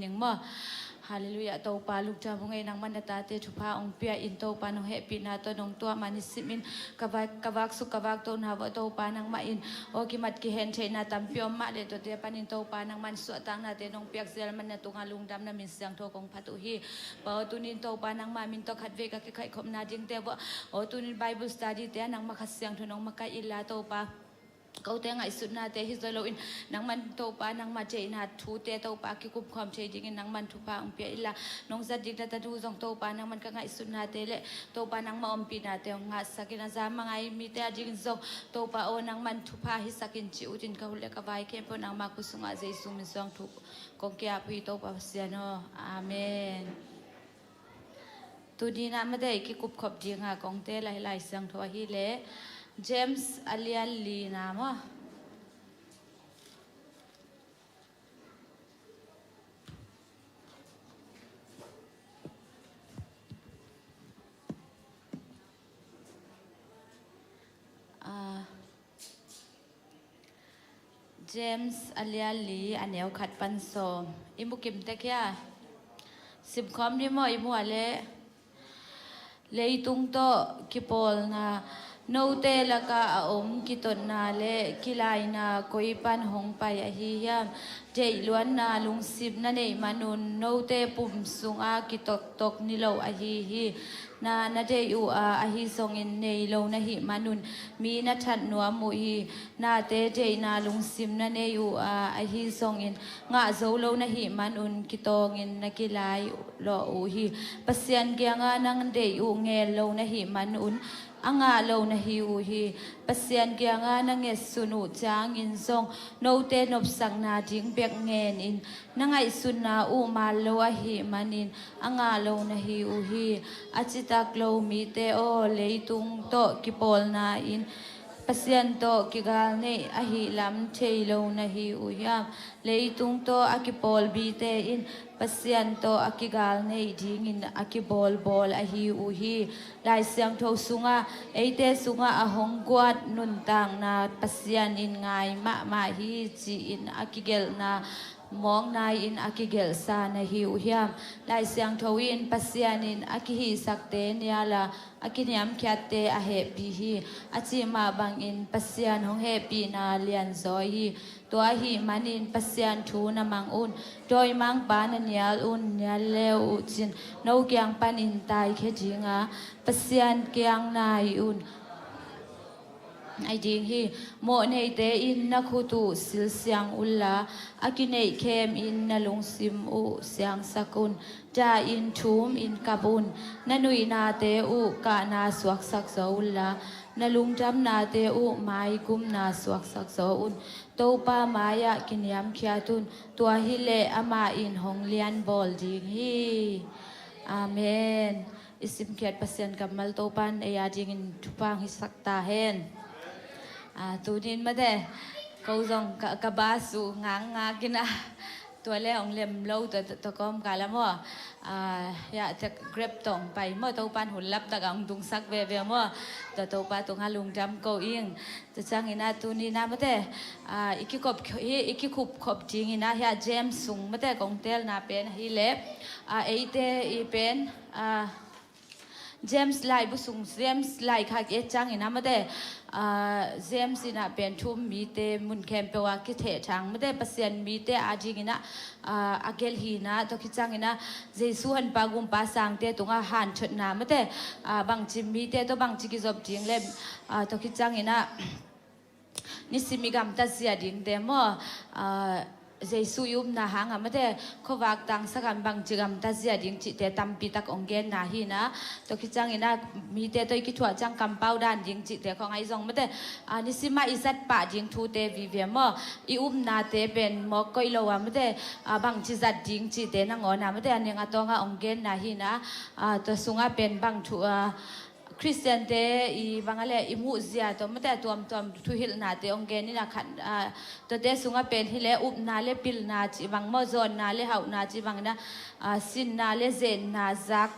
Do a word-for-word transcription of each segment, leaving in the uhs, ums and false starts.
ning maw. Halleluiah. Topa lungdam ung ei, nangman na tate thupha hong pia in, Topa nong hehpihna tawh nong tuah mah ni simin ka vak, ka vak suk ka vak tohna vawh Topa nangmah in aw kimat kihen theihna tampi om mah leh tuate panin Topa nangman suahtaknate nong piak zel man na tungah lungdam na min siangtho kong phat uh hi. Pa aw tunin Topa nangmah min tawh khatvei ka kikhaihkhopna dingte vawh aw tunin Bible study te ah nangmah Kha Siangtho nong makaih inla Topa kote ngaihsutnate hi zaw loin nangman Topa nangmah deihna thute Topa kikupkhawm thei dingin nangman thupha hong pia inla nong zat ding na tanu zong Topa nangman ka ngaihsutnate le Topa nangmah ompihnate hong ngahsakin a za mangai mite a dingin zong Topa aw nangman thupha hisakin ci utin ka hun le ka vai khempeuh nangmah khut sungah Jesu min suang thu kong kiap uh hi Topa Pasian aw. Amen. Tuni nah mate i kikupkhop dinga kong teel a hi Lai Siangtho ahih leh James a lian lina maw. Ah, James a lian li a neu khat pan sawm. I mu kim tek hia? Simkhawm ni maw, i mu a leh. Leitung tawh kipawlna, note lakah a om kitotna le kilaina koi pan hong pai ahi hiam? Deihluatna lungsim na neih manun note pum sungah kitoktok ni lo ahi hi. Na na deih uh a, ahi zongin nei lo na hih manun mi na that nuam uh hi. Nate deihna lungsim na nei uh a, ahi zongin ngah zo lo na hih manun kitawngin na kilai lawh uh hi. Pasian kiangah nang deih uh ngen lo na hih manun a ngah lo na hi uh hi. Pasian kiangah na ngetsun uh ciangin zong note nopsakna ding bek ngenin na ngaihsutna uh man lo ahih manin a ngah lo na hi uh hi. A citak lo mite aw, leitung tawh kipawlna in Pasian tawh kigal neih ahih lam thei lo na hi uh hiam? Leitung tawh a kipawl mite in Pasian tawh a kigal neih dingin a kibawlbawl ahi uh hi. Lai Siangtho sungah eite sungah a hong guat nuntakna Pasian in ngai mahmah hi ci-in a kigelhna mawknai in a kigelhsa na hi uh hiam? Lai Siangtho in Pasian in a kihihsakte nial a, a kiniamkhiatte a hehpih hi, a cih mah bangin Pasian hong hehpihna lianzaw hi. Tua ahih manin Pasian thu na mang un, dawimangpa na nial un, nial le uh cin no kiang panin taikhia dinga Pasian kiang nai un. Ai ding hi. Mawhneite in na khut uh silsiang unla, a kineihkhem in na lungsim uh siangsak un. Dah in, thum in, kap un. Na nuihnate uh kahna suaksak zaw unla, na lungdamnate uh maigumna suaksak zaw un. Topa mai-ah kiniamkhiat un. Tua hileh amah in hong lianbawl ding hi. Amen. I simkhiat Pasian kammal Topan ei a dingin thupha hong hisak ta hen. Ah, tunin mate ko zong ka, ka bas uh ngakngak in ah, tua le hong lem lo, tua, tua, tua kawmkal ah maw. Ah, hiah tek Grab tawh hong pai maw, Topan hun laptak a hong dungsak veve maw. Tua Topa tungah lungdam ko ing. Tua ciangin ah tunin ah mate, ah, i kikop, i, i kikupkhop dingin ah hiah James sung mate kong teelna pen ahih leh, ah, eite i pen, ah, James laibu sung, James laikhak et ciangin ah mate, ah, James in ah pen thu-um mite mun khempeuh ah kithehthang mate, Pasian mite a dingin ah, ah, a gelh hi in ah, tua khit ciangin ah Jesu honpa gumpa sangte tungah hanthotna mate, ah, bangci mite tawh bangci kizop ding le, ah, tua khit ciangin ah nisim i gamtat zia dingte maw, ah, Jesu i upna hangah mate khuavak tangsak ah bangci gamtat zia ding cihte tampi tak hong genna hi in ah, tua khit ciangin ah mite tawh i kithuah ciang kampau dan ding cihte khawng ahi zong mate, ah, nisim ah i zat pah ding thute vive maw, i upnate pen mawk koih lo ah mate, ah, bangci zat ding cihte nangawn ah mate a neng a tawngah hong genna hi in ah, ah, tua sungah pen bang thu, ah, Khristiante i bang a le i muhzia tawh mate a tuamtuam thuhilhnate hong gen in ah khat, ah, tuate sungah pen hi le upna le pilna cih bang maw, zawnna le hauhna cih bang in ah, ah, sinna le zenna, zak,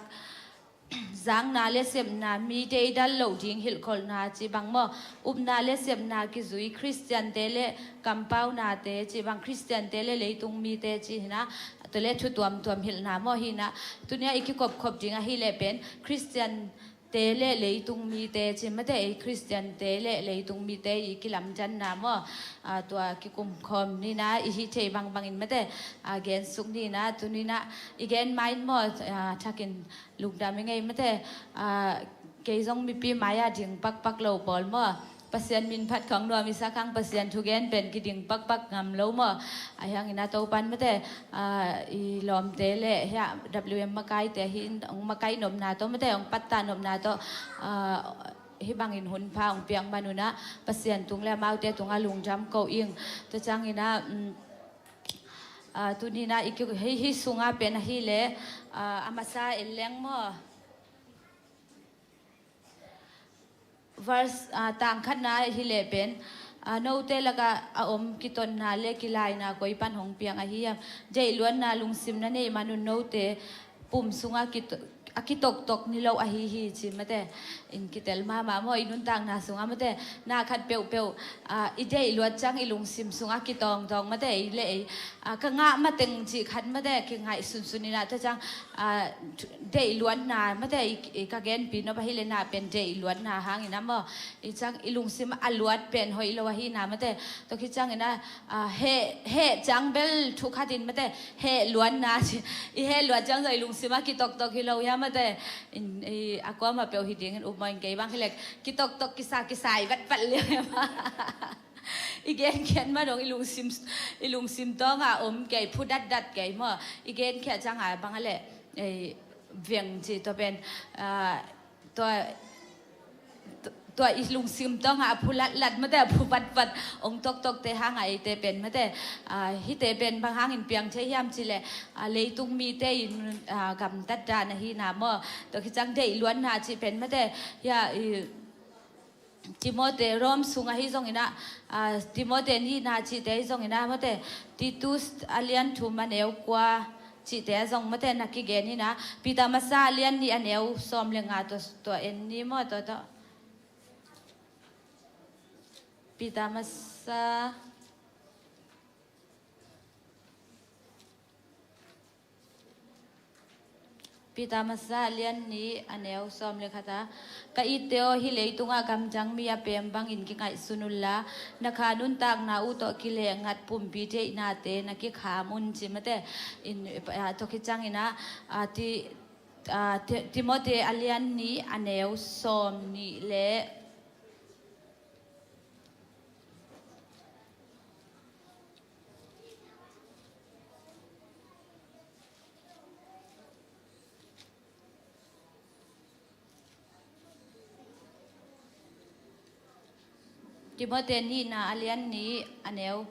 zakna le sepna, mite i dal loh ding hilhkholhna cih bang maw, upna le sepna kizui Khristiante le kampaunate cih bang, Khristiante le leitung mite cih hi in ah, Tua le thu tuamtuam hilhna maw hi na, tuni-ah i kikopkhop ding ahih leh pen Khristian te le leitung mite ci mate, ei Khristian te le leitung mite i kilamdanna maw, a, tua kikumkhawm ni na, i hih theih bangbangin mate, a, gensuk ni na, tuni na i gen ma in maw, a, thakin lungdam i ngei mate, a, kei zong mipi mai-ah ding pakpak lo pawl maw, Pasian min phat khong nuam i sak hang, Pasian thugen pen kiding pakpak ngam lo maw. Ahi hangin a Topan mate, a, i lawmte le hiah W M makaite hi in, hong makai nopna tawh mate, hong pattah nopna tawh, a, hih bangin hun pha hong piak man un ah Pasian tung le amaute tungah lungdam ko ing. Tua ciangin ah, um, a, tuni na i ki, hih, hih sungah pen ahih leh, a, a masa en leng maw. Verse, a, tang khatna hi leh pen, a, note lakah a om kitotna le kilaina koi pan hong piang ahi hiam? Deihluatna lungsim na neih man un note pum sungah kito-, a kitoktok ni lo ahi hi ci mate. In kitel mahmah maw, i nuntakna sungah mate, na khat peuhpeuh, a, i deihluat ciang i lungsim sungah kitawngtawng mate, ei le ei, a, ka ngah mateng cih khat mate, kingaih sunsun in ah, tua ciang, a, deihluatna mate, i, i ka genpi nop ahih leh na pen deihluatna hangin ah maw, i ciang i lungsim a luat pen hoih lo ahihna mate. Tua khit ciangin ah, a, heh, heh ciang bel thu khatin mate, heh luatna ci, i heh luat ciang zong i lungsim ah kitoktok hi lo hiam mate. In, i, a kuamah peuh hi dingin upmawh ing, kei bang hi leh kitoktok kisa, kisai vatvat liang hiam. I genkhiat ma dong i lungsim, i lungsim tawngah om kei, phu datdat kei maw. I genkhiat ciangah bang a leh, ei, veng ci tua pen, a, tua, tua i lungsim tawngah a phu latlat mate, a phu vatvat ong toktokte hangah eite pen mate, a, hihte pen bang hangin piang thei hiam cih leh, a, leitung mite in, a, gamtat dan ahihna maw. Tua khit ciang deihluatna cih pen mate, hiah, i, Timote, Rom sung ahi zongin ah, a, Timote nihna cihte ahi zongin ah mate, Titus a lian thum a neu kua cihte ah zong mate na kigen in ah, Peter masa a lian nih a neu sawm le nga, tua, tua en ni maw, tua, tua. Peter masa Peter masa a lian nih a neu sawm le khat ah, ka itte aw, hih leitungah gamdang mi a pem bangin kingaihsun unla, na kha nuntakna uh tawh kilehngat pumpi theihnate na kikham un ci mate. In, a, tua khit ciangin ah, a, Ti-, a, Ti-, Timote a lian nih a neu sawm nih le Timote nihna a lian nih a neu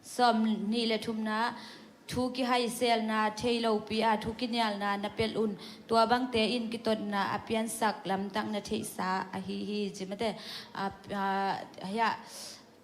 sawm nih le thumna, thu kihaiselna thei lopi a thu kinialna na pelh un. Tua bangte in kitotna a piansak lamtak na theihsa ahi hi ci mate. A, a, hiah,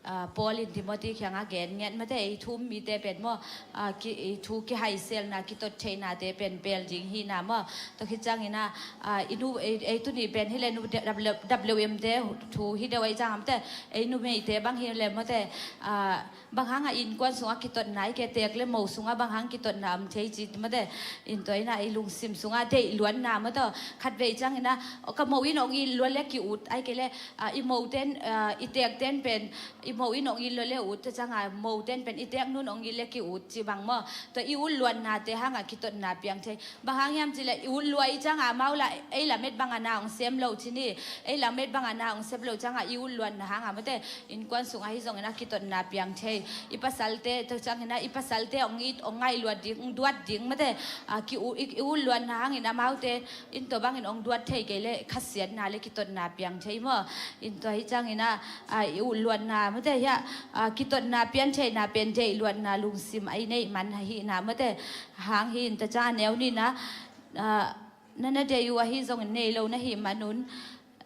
a, Paul in Timothy kiangah gen ngiat mate, ei thu-um mite pen maw, a, ki, ei thu kihaiselna kitot theihnate pen pel ding hihna maw. Tua khit ciangin ah, a, i nu, ei, ei tuni pen hi le nu de-, W-, W M te thu hi deuh ahih ciangah mate, ei numeite bang hi le mate, a, bang hangah innkuan sungah kitotna i ke, teek le mo sungah bang hang kitotna om thei ci mate. In tua in ah i lungsim sungah deihluatna mate, khatvei ciangin ah, ka mo in ong it lua le ki-ut, ahih kei leh, a, i moten, a, i teekten pen, i mo in ong it lua le ut, tua ciangah moten pen i teek nun ong it le ki-ut ci bang maw. Tua i utluatnate hangah kitotna piang thei. Bang hang hiam cih leh i ut lua i ciangah amau lah ei lamet bangah na ong sem lo ci ni. Ei lamet bangah na ong sem lo ciangah i utluatna hangah mate, innkuan sungah hi zongin ah kitotna piang thei. I pasalte, tua ciangin ah i pasalte ong it, ong ngaihluat ding, ong duat ding mate, a, ki-ut, i, i utluatna hangin amaute in tua bangin ong duat thei kei leh khasiatna le kitotna piang thei maw. In tua hi ciangin ah, a, i utluatna mate hiah, a, kitotna pian theihna pen deihluatna lungsim a i neih man ahihna mate. Hang hi in, tua ciang a neu nihna, a, na na deih uh ahi zongin nei lo na hih man un,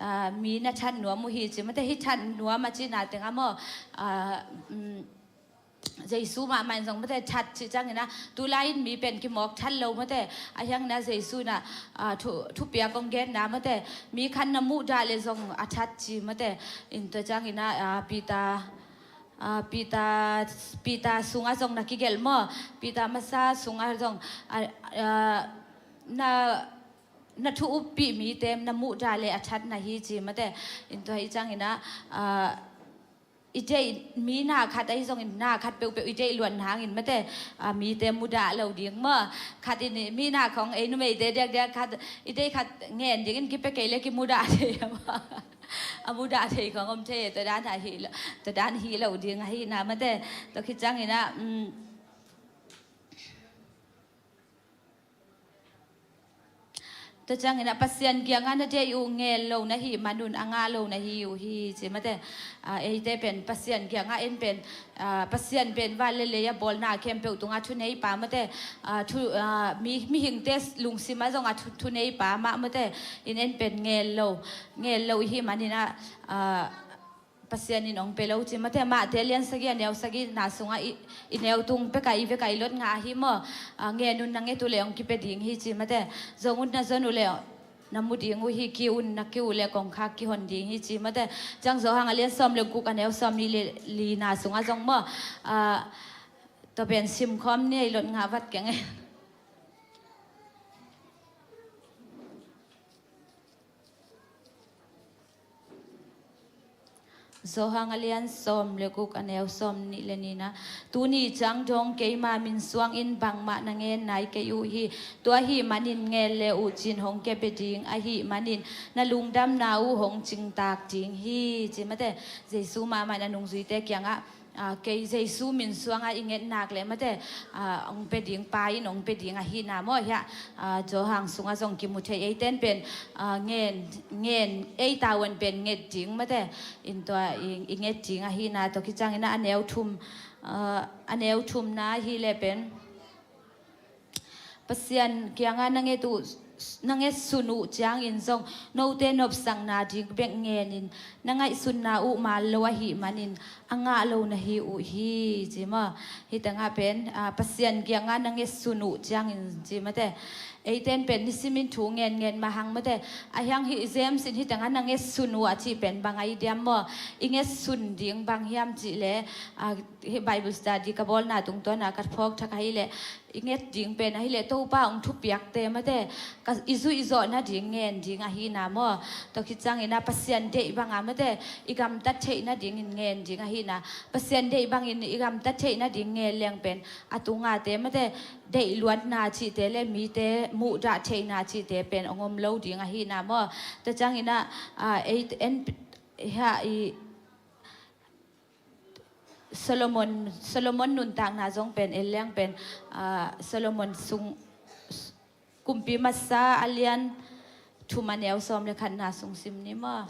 a, mi na that nuam uh hi ci mate. Hih that nuam a cihna tengah maw, a, um, Jesu mahmah in zong mate that cih ciangin ah, tulai in mi pen kimawk that lo mate. Ahi hangin ah Jesu in ah, a, thu, thupiak ong genna mate, mi khat na muh dah leh zong a that ci mate. In tua ciangin ah, a, Peter Ah, Peter, Peter sungah zong na kigelh maw? Peter masa sungah zong, ah, ah, na, na thu uppih mite na muhdah le a that na hi ci mate. In tua hi ciangin ah, ah, i deih mi na khat ahi zongin na khat peuhpeuh i deih luat hangin mate, ah, mite mudah lo ding maw? Khat in mi na khong ei numeite diakdiak khat i deih khat ngen dingin kipia kei le kimudah thei a maw? A mudah thei khong om thei, tua dan a hi lo, tua dan hi lo ding ahi na mate. Tua khit ciangin ah, um, tua ciangin ah Pasian kiangah na deih uh ngel lo na hih manun a ngah lo na hi uh hi ci mate. Ah, eite pen Pasian kiangah en pen, ah, Pasian pen van le lei a bawlna khempeuh tungah thuneipa mate. Ah, thu, ah, mi, mihingte lungsim ah zong a thu, thuneipa mah mate. In en pen ngel lo, ngel lo i hih manin ah, ah, Pasian in hong pia lo ci mate. Matthai a lian sagih a neu sagihna sungah i, i neu tung pekah i vekah i lot ngah ahi maw? Ah, ngen un na nget uh leh hong kipia ding hi ci mate. Zong un na zon uh leh na mu ding uh hi, kiu un na kiu uh leh kongkhak kihon ding hi ci mate. Ciang Johan a lian sawm le guk a neu sawmnih le lina sungah zong maw? Ah, tua pen simkhawm ni, i lot ngah vat keng e. Johan a lian sawm le guk a neu sawmnih le nihna. Tuni ciang dong keima min suangin bangmah na ngen nai kei uh hi. Tua ahih manin ngel le uh cin hong kipia ding ahih manin na lungdamna uh hong cingtak ding hi ci mate. Jesu mahmah in a nungzuite kiangah, ah, kei Jesu min suangah i nget nak leh mate, ah, hong pia ding, Pa in hong pia ding ahi na maw hiah, ah, Johan sungah zong kimu thei. Eiten pen, ah, ngen, ngen, ei tavuan pen nget ding mate. In tua i, i nget ding ahi na. Tua khit ciangin ah a neu thum, ah, a neu thumna hi leh pen Pasian kiangah na nget uh, na ngetsun uh ciangin zong note nopsakna ding bek ngenin na ngaihsunna uh man lo ahih manin a ngah lo na hi uh hi ci maw? Hih tengah pen, ah, Pasian kiangah na ngetsun uh ciangin ci mate. Eiten pen nisimin thu ngen ngen mah hang mate. A hiang hih James in hih tengah na ngetsun uh a cih pen bang ahi diam maw? I ngetsun ding bang hiam cih leh, ah, hih Bible study ka bawlna tungtawn a ka phawk thak ahih leh, i nget ding pen ahih leh Topa hong thupiakte mate, ka, i zuih zawh nading ngen ding ahi na maw? Tua khit ciangin ah Pasian deih banga mate, i gamtat theih nadingin ngen ding ahi na. Pasian deih bangin i gamtat theih nading ngen leng pen a tungate mate, deih luatna cihte le mite muhdah theihna cihte pen hong om lo ding ahi na maw? Tua ciangin ah, ah, ei, en, hia, i, Solomon, Solomon nuntakna zong pen, en leng pen, ah, Solomon sung, Kumpi Masa a lian thum a neu sawm le khatna sung sim ni maw?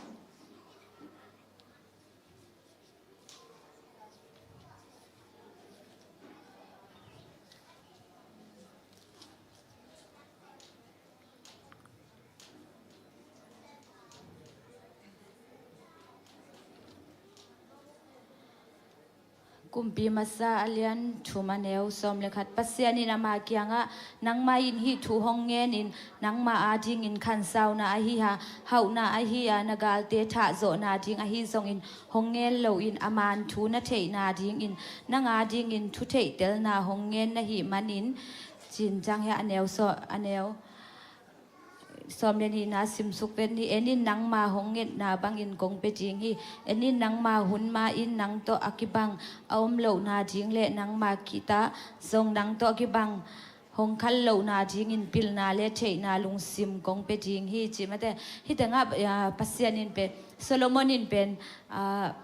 Kumpi Masa a lian thum a neu sawm le khat. Pasian in ama kiangah, nangmah in hih thu hong ngenin, nangmah adingin khansauna ahi a, hauhna ahi a, na galte thahzawhna ding ahi zongin hong ngen loin, a man thu na theihna dingin nang adingin thu theihtelna hong ngen na hih manin, cin ciang hia a neu saw, a neu sawm le nihna simsuk vet ni. En in, nangma hong ngetna bangin kong pia ding hi. En in, nangma hun ma in nang tawh a kibang a om lohna ding le nangma khitah zong nang tawh a kibang hong khal lohna dingin pilna le theihna lungsim kong pia ding hi, ci mate. Hih tengah, ah, Pasian in pen, Solomon in pen, ah,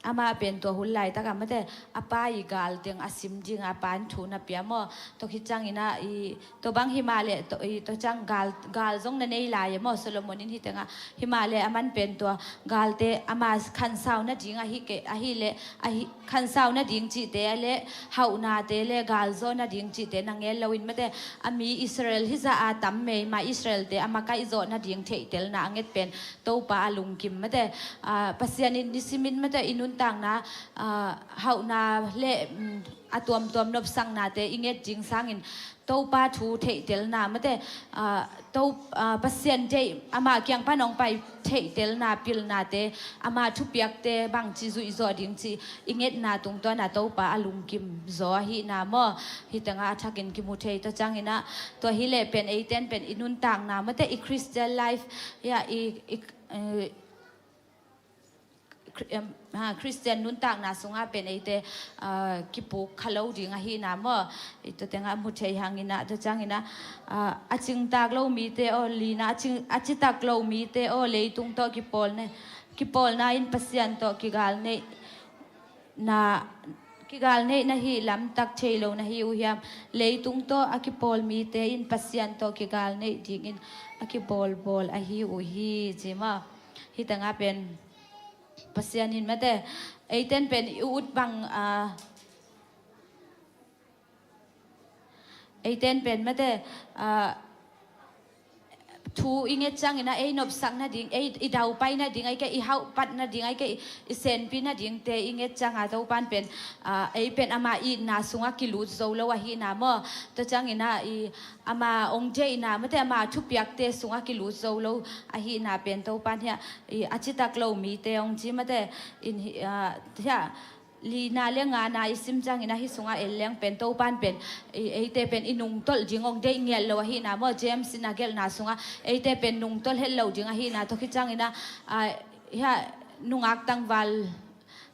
amah pen tua hun laitakah mate, a pa i gal teng a sim dingah a pa in thu na pia maw? Tua khit ciangin ah i, tua bang hi mah leh, tua, i, tua ciang gal, gal zong na nei lai e maw? Solomon in hih tengah hi mah leh, aman pen tua galte ama khansau nading ahi kei, ahi leh, ahi, khansau nading cihte le hauhnate le galzawh nading cihte na ngen loin mate, a mi Israel hizah a tam meimah Israelte a makaih zawh nading theihtelna a nget pen Topa a lungkim mate. Ah, Pasian in nisimin mate i nuntakna, ah, hauhna le, mm, a tuamtuam nopsaknate i nget ding sangin Topa thu theihtelna mate, ah, to, ah, Pasian deih, ama kiang pan hong pai theihtelna, pilnate, ama thupiakte bangci zuihzawh ding ci i ngetna tungtawna Topa a lungkim zaw ahihna maw? Hih tengah a thakin kimu thei. Tua cianginah, tua hileh pen eiten pen i nuntakna mate, i Christian life, ya, i, i, eh, Khri-, em, ha, Khristian nuntakna sungah pen eite, ah, kipuk kha lo ding ahihna maw? Ei tua tengah mu thei hanginah, tua cianginah, ah, a cingtak lo mite aw, lina, a cing, a citak lo mite aw, leitung tawh kipawlna, kipawlna in Pasian tawh kigalneih na, kigalneih na hih lamtak thei lo na hi uh hiam? Leitung tawh a kipawl mite in Pasian tawh kigalneih dingin a kibawlbawl ahi uh hi, ci maw? Hih tengah pen Pasian in mate, eiten pen i ut bang, ah, eiten pen mate, ah, thu i nget ciangin ah ei nopsak nading, ei i daupai nading, ei kei i hauhpat nading, ei kei i senpi nadingte i nget ciangah Topan pen, ah, ei pen ama itna sungah kilut zo lo ahihna maw? Tua ciangin ah i ama hong deihna mate, ama thupiakte sungah kilut zo lo ahihna pen Topan hiah i a citak lo mite hong ci mate, in hi, ah, hiah lina le ngana i sim ciangin ahi sungah en leng pen Topan pen i, eite pen i nungtolh ding hong deih ngiat lo ahihna maw? James in a gelhna sungah eite pen nungtolh het lo ding ahihna, tua khit ciangin ah, ah, hiah nungak tangval,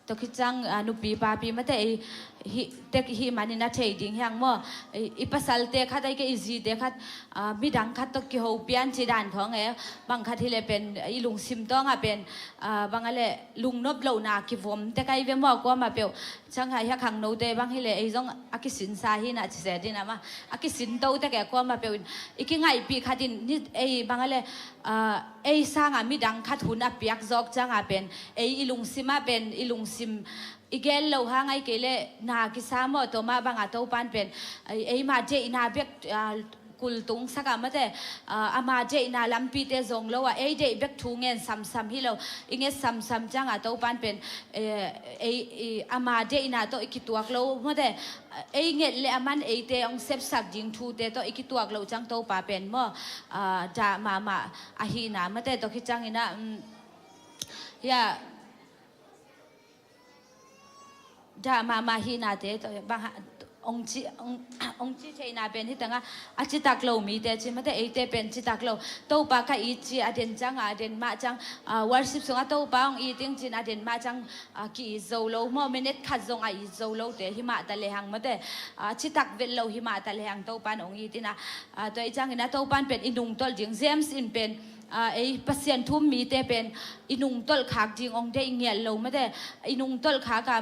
tua khit ciang, ah, nupi papi mate ei hih tek hih manin a thei ding hiang maw? I, i pasalte khat ei kei i zite khat, ah, midang khat tawh kiho pian ci dan khawng e, bang khat hileh pen i lungsim tawngah pen, ah, bang a leh lungnop lohna kivom tek ai ve maw, kuamah peuh. Ciang hai hiah khangnote bang hileh ei zong a kisinsa hi na ci se din ama a kisinto tek e, kuamah peuh in i kingaihpih khat in ni ei bang a leh, ah, ei sangah midang khat hun a piak zawk ciangah pen ei i lungsimah pen i lungsim i gel lo hang ai kei leh na kisa maw? Tua mah bangah Topan pen ei, eima deihna bek, ah, kultung sakah mate, ah, ama deihna lampite zong lo ah ei deih bek thu ngen samsam hi lo. I nget samsam ciangah Topan pen, eh, ei, i, ama deihna tawh i kituak lo mate, ei nget le aman eite hong sepsak ding thute tawh i kituak lo ciang Topa pen maw, ah, dah mahmah ahihna mate, tua khit ciangin ah, um, hiah dah mahmah hihnate tawh bang ha, hong ci, hong, hong ci theihna pen hih tengah a citak lo mite ci mate, eite pen citak lo. Topa ka it ci a den ciangah, a den mah ciang, ah, worship sungah Topa hong it ding cin a den mah ciang, ah, ki-it zo lo maw? Minute khat zong a it zo lote himah ta lehang mate, ah, citak vet lo himah ta lehang Topan hong it in ah, ah, tua i ciangin ah Topan pen i nungtolh ding. James in pen, ah, ei Pasian thu um mite pen i nungtolh khak ding hong deih ngiat lo mate, i nungtolh khak a,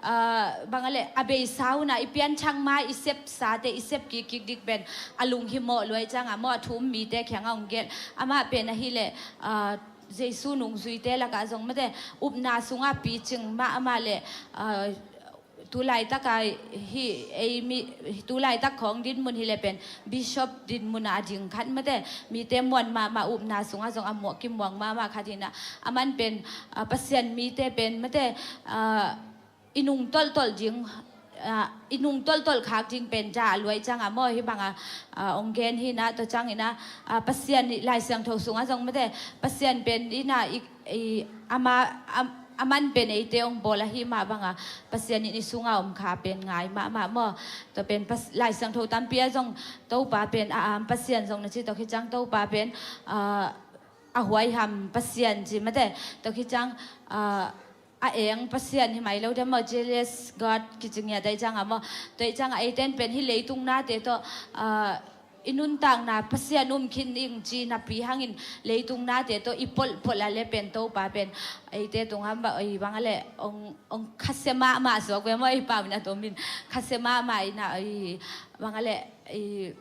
ah, bang a leh a beisa hunah i pianthak ma i sepsate i sep kikkik dik pen a lunghimawh luai ciangah maw, a thu um mite kiangah hong gelh. Amah pen ahileh, ah, Jesu nungzuite lakah zong mate, upna sungah picing mah amah leh, ah, tu laitaka hih ei mi, tu laitak khawng dinmun hileh pen bishop dinmunah a ding khat mate, mite muan mahmah, upna sungah zong a muak kimuang mahmah khat hinah, aman pen, ah, Pasian mite pen mate, ah, i nungtolhtolh ding, ah, i nungtolhtolh khak ding pen dah a luai ciangah maw, hih bangah, ah, hong gen hinah, tua ciangin ah, ah, Pasian i Lai Siangtho sungah zong mate, Pasian pen innah i, i, ama, am, aman pen eite hong bawl ahi mah bangah Pasian in i sungah om kha pen ngai mahmah maw? Tua pen Pas-, Lai Siangtho tampi ah zong Topa pen a am Pasian zong na ci, tua khit ciang Topa pen, ah, a huaiham Pasian ci mate, tua khit ciang, ah, a eng Pasian hi mai lo deuh maw, jealous God kici ngiat ai ciangah maw? Tua i ciangah eiten pen hih leitung nate tawh, ah, i nuntakna Pasian um khin ing ci napi hangin leitung nate tawh i polhpolh a le pen Topa pen eite tungah bang, ei bang a leh hong, hong khasia mahmah suak ve maw, ei pau in a tomin khasia mahmah innah, ei bang a leh, ei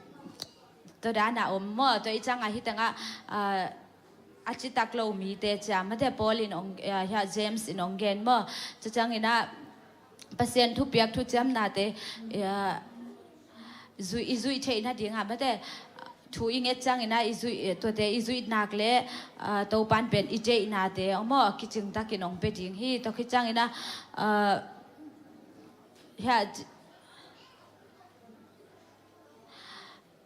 tua dana om maw? Tua i ciangah hih tengah, ah, a citak lo mite cia mate Paul in hong, ah, hiah James in hong gen maw? Tua ciangin ah Pasian thupiak thuciamnate, ah, zui, i zuih theih nadingah mate, thu i nget ciangin ah i zuih, tuate i zuih nak le, ah, Topan pen i deihnate maw, kicingtakin hong pia ding hi. Tua khit ciangin ah, ah, hiah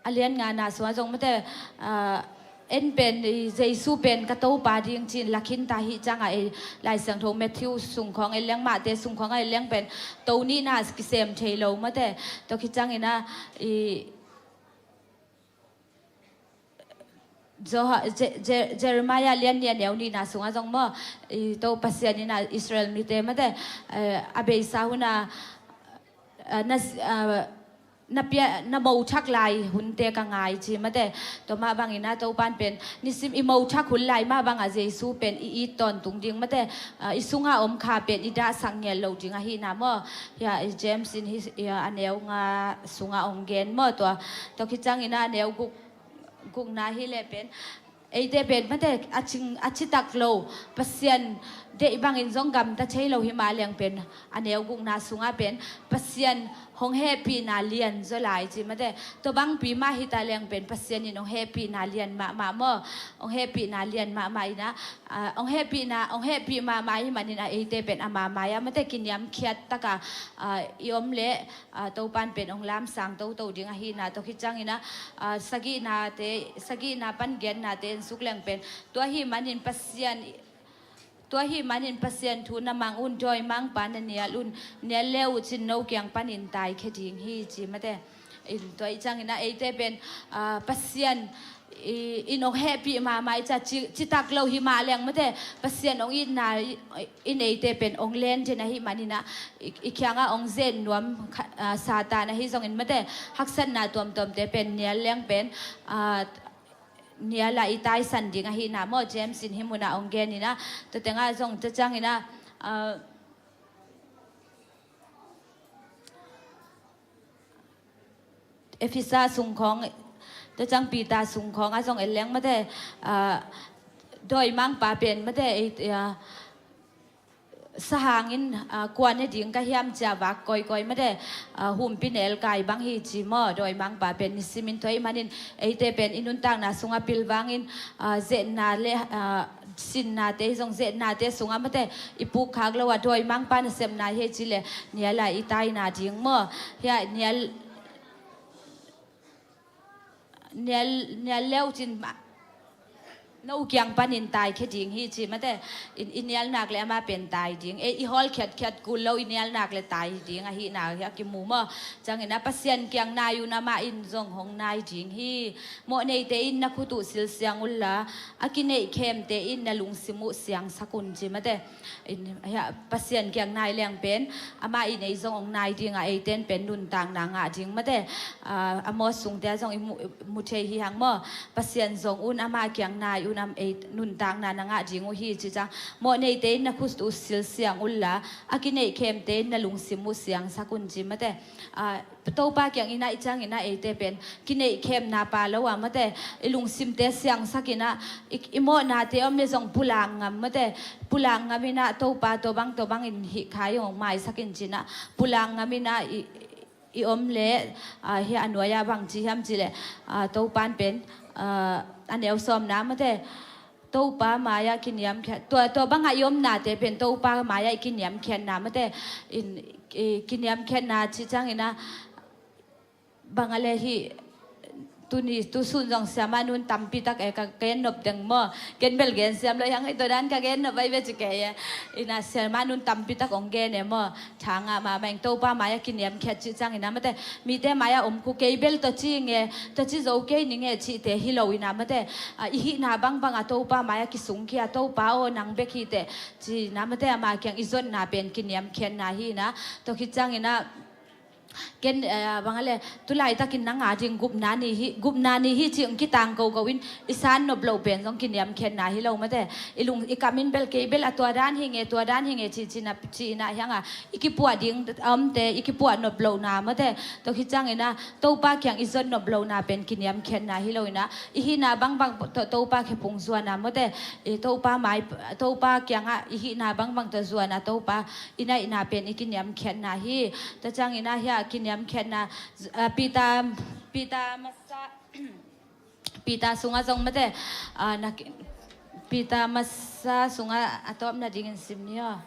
a lian ngana sungah zong mate, ah, en pen i Jesu pen ka Topa ding ci-in lakhin ta hi ciangah ei Lai Siangtho Matthew sung khawng en leng, Mate sung khawng en leng pen to nihna kisem thei lo mate. Tua khit ciangin ah i Joha-, Je-, Je-, Jeremiah lian nih a neu nihna sungah zong maw, i To Pasian in ah Israel mite mate, eh, a beisa hun ah, eh, na, eh, na pia, na mothak lai hunte ka ngai ci mate. Tua mah bangin ah Topan pen nisim i mothak hun lai mah bangah Jesu pen i it tawntung ding mate. Ah, i sungah om kha pen i dahsak ngiat loh ding ahihna maw. Hia, i James in hi, hia, a neu nga sungah ong gen maw tua. Tua khit ciangin ah a neu guk, gukna hi leh pen eite pen mate a cing, a citak lo, Pasian deih bangin zong gamta thei lo hi mah leng pen a neu gukna sungah pen Pasian hong hehpihna lian zaw lai ci mate. Tua bangpi mah hi ta leng pen Pasian in hong hehpihna lian mahmah maw. Hong hehpihna lian mahmah in ah, ah, hong hehpihna, hong hehpih mahmah hi manin ah eite pen ama mai-ah mate kiniamkhiat takah, ah, i om leh, ah, Topan pen hong lamsang toto ding ahihna. Tua khit ciangin ah, ah, sagihnate, sagihna pan giatnate en suk leng pen tua hi manin Pasian, tua hi manin Pasian thu na mang un, dawimangpa na nial un, nial le uh cin no kiang panin taikhia ding hi ci mate. In tua i ciangin ah eite pen, ah, Pasian i, in hong hehpih mahmah i ca ci, citak lo hi mah leng mate, Pasian hong itna i, in eite pen hong len den ahih manin ah i, i kiangah hong zen nuam kha-, ah, Satan ahi zongin mate, haksatna tuamtuamte pen nial leng pen, ah, nial ah i taisan ding ahihna maw, James in hih munah hong gen in ah, tua tengah zong tua ciangin ah, ah, Efesa sung khawng, tua ciang Peter sung khawng ah zong en leng mate, ah, dawimangpa pen mate, ei, ah, sahangin, ah, kua ne ding ka hiam cia vak kawikawi mate, ah, humpi nelkai bang hi ci maw, dawimangpa pen nisimin tua ahih manin eite pen i nuntakna sungah pilvangin, ah, zehna le, ah, sinnate hi zong, zehnate sungah mate i pukkhak lo a dawimangpa nasepna hi ci leh nial ah i taina ding maw. Hia nial, nial, nial le uh cin mah no kiang panin taikhia ding hi ci mate. I, i nialnak le amah pen tai ding. Ei, i hawl khiatkhiat kul lo, i nialnak le tai ding ahihna hi a kimu maw. Ciangin ah Pasian kiang nai un, amah in zong hong nai ding hi. Mawhneite in na khut uh silsiang unla, a kineihkhemte in na lungsim uh siangsak un ci mate. In, hia, Pasian kiang nai leng pen amah in ei zong hong nai ding a, eite in pen nuntakna ngah ding mate. Ah, Amos sungte ah zong i mu, mu thei hi hang maw. Pasian zong un, amah kiang nai un, am ei nuntakna na ngah ding uh hi ci ciang. Mawhneite in na khut uh silsiang unla, a kineihkhemte in na lungsim uh siangsak un ci mate. Ah, Topa kiang in ah i ciangin ah eite pen kineihkhemna pha lo a mate, i lungsimte siangsak in ah, i, i mawhnate om le zong pulak ngam mate, pulak ngam in ah Topa tua bang tua bangin hih kha i hong maisak in ci-in ah pulak ngam in ah i, i om le, ah, hia a nuai-ah bang ci hiam ci leh, ah, Topan pen, ah, a neu sawmna mate, Topa mai-ah kiniamkhiat, tua, tua bangah i omnate pen Topa mai-ah i kiniamkhiatna mate, in, i kiniamkhiatna ci ciangin ah, bang a le hih, tuni, tusun zong siamah nun tampi tak e ka, ka gen nop deng maw. Ken bel gen siam lo hi hang e, tua dan ka gen nop ai ve ci kei e. Ina siamah nun tampi tak hong gen e maw. Tha ngah mahmah ing, Topa mai-ah kiniamkhiat cih ciangin ah mate. Mite mai-ah om khu kei bel tua ci nge, tua ci zo kei ning e cihte hi lo in ah mate. Ah, i hihna bangbang ah Topa mai-ah kisungkhia, Topa aw nang bek hi teh ci-in ah mate, ama kiang i zonna pen kiniamkhiatna hi in ah. Tua khit ciangin ah, ken, eh, bang a le, tu laitakin nang a ding gupna ni hi, gupna ni hi ci-in kitang koko in, i san nop loh pen zong kiniamkhiatna hi lo mate. I lung, i kam in bel kei bel a tua dan hi nge, tua dan hi nge ci, ci-in ah, ci-in ah hi hang a, i kipuah ding a omte, i kipuah nop lohna mate. Tua khit ciangin ah, Topa kiang i zon nop lohna pen kiniamkhiatna hi lo in ah, i hihna bangbang To-, Topa khe phung zuan a mate. I Topa mai, Topa kiangah i hihna bangbang tawh zuan a, Topa i naihna pen i kiniamkhiatna hi. Tua ciangin ah hia kiniamkhiatna, ah, Peter, Peter masa, Peter sungah zong mate, ah, na ki-, Peter masa sungah a tawpna dingin sim ni aw.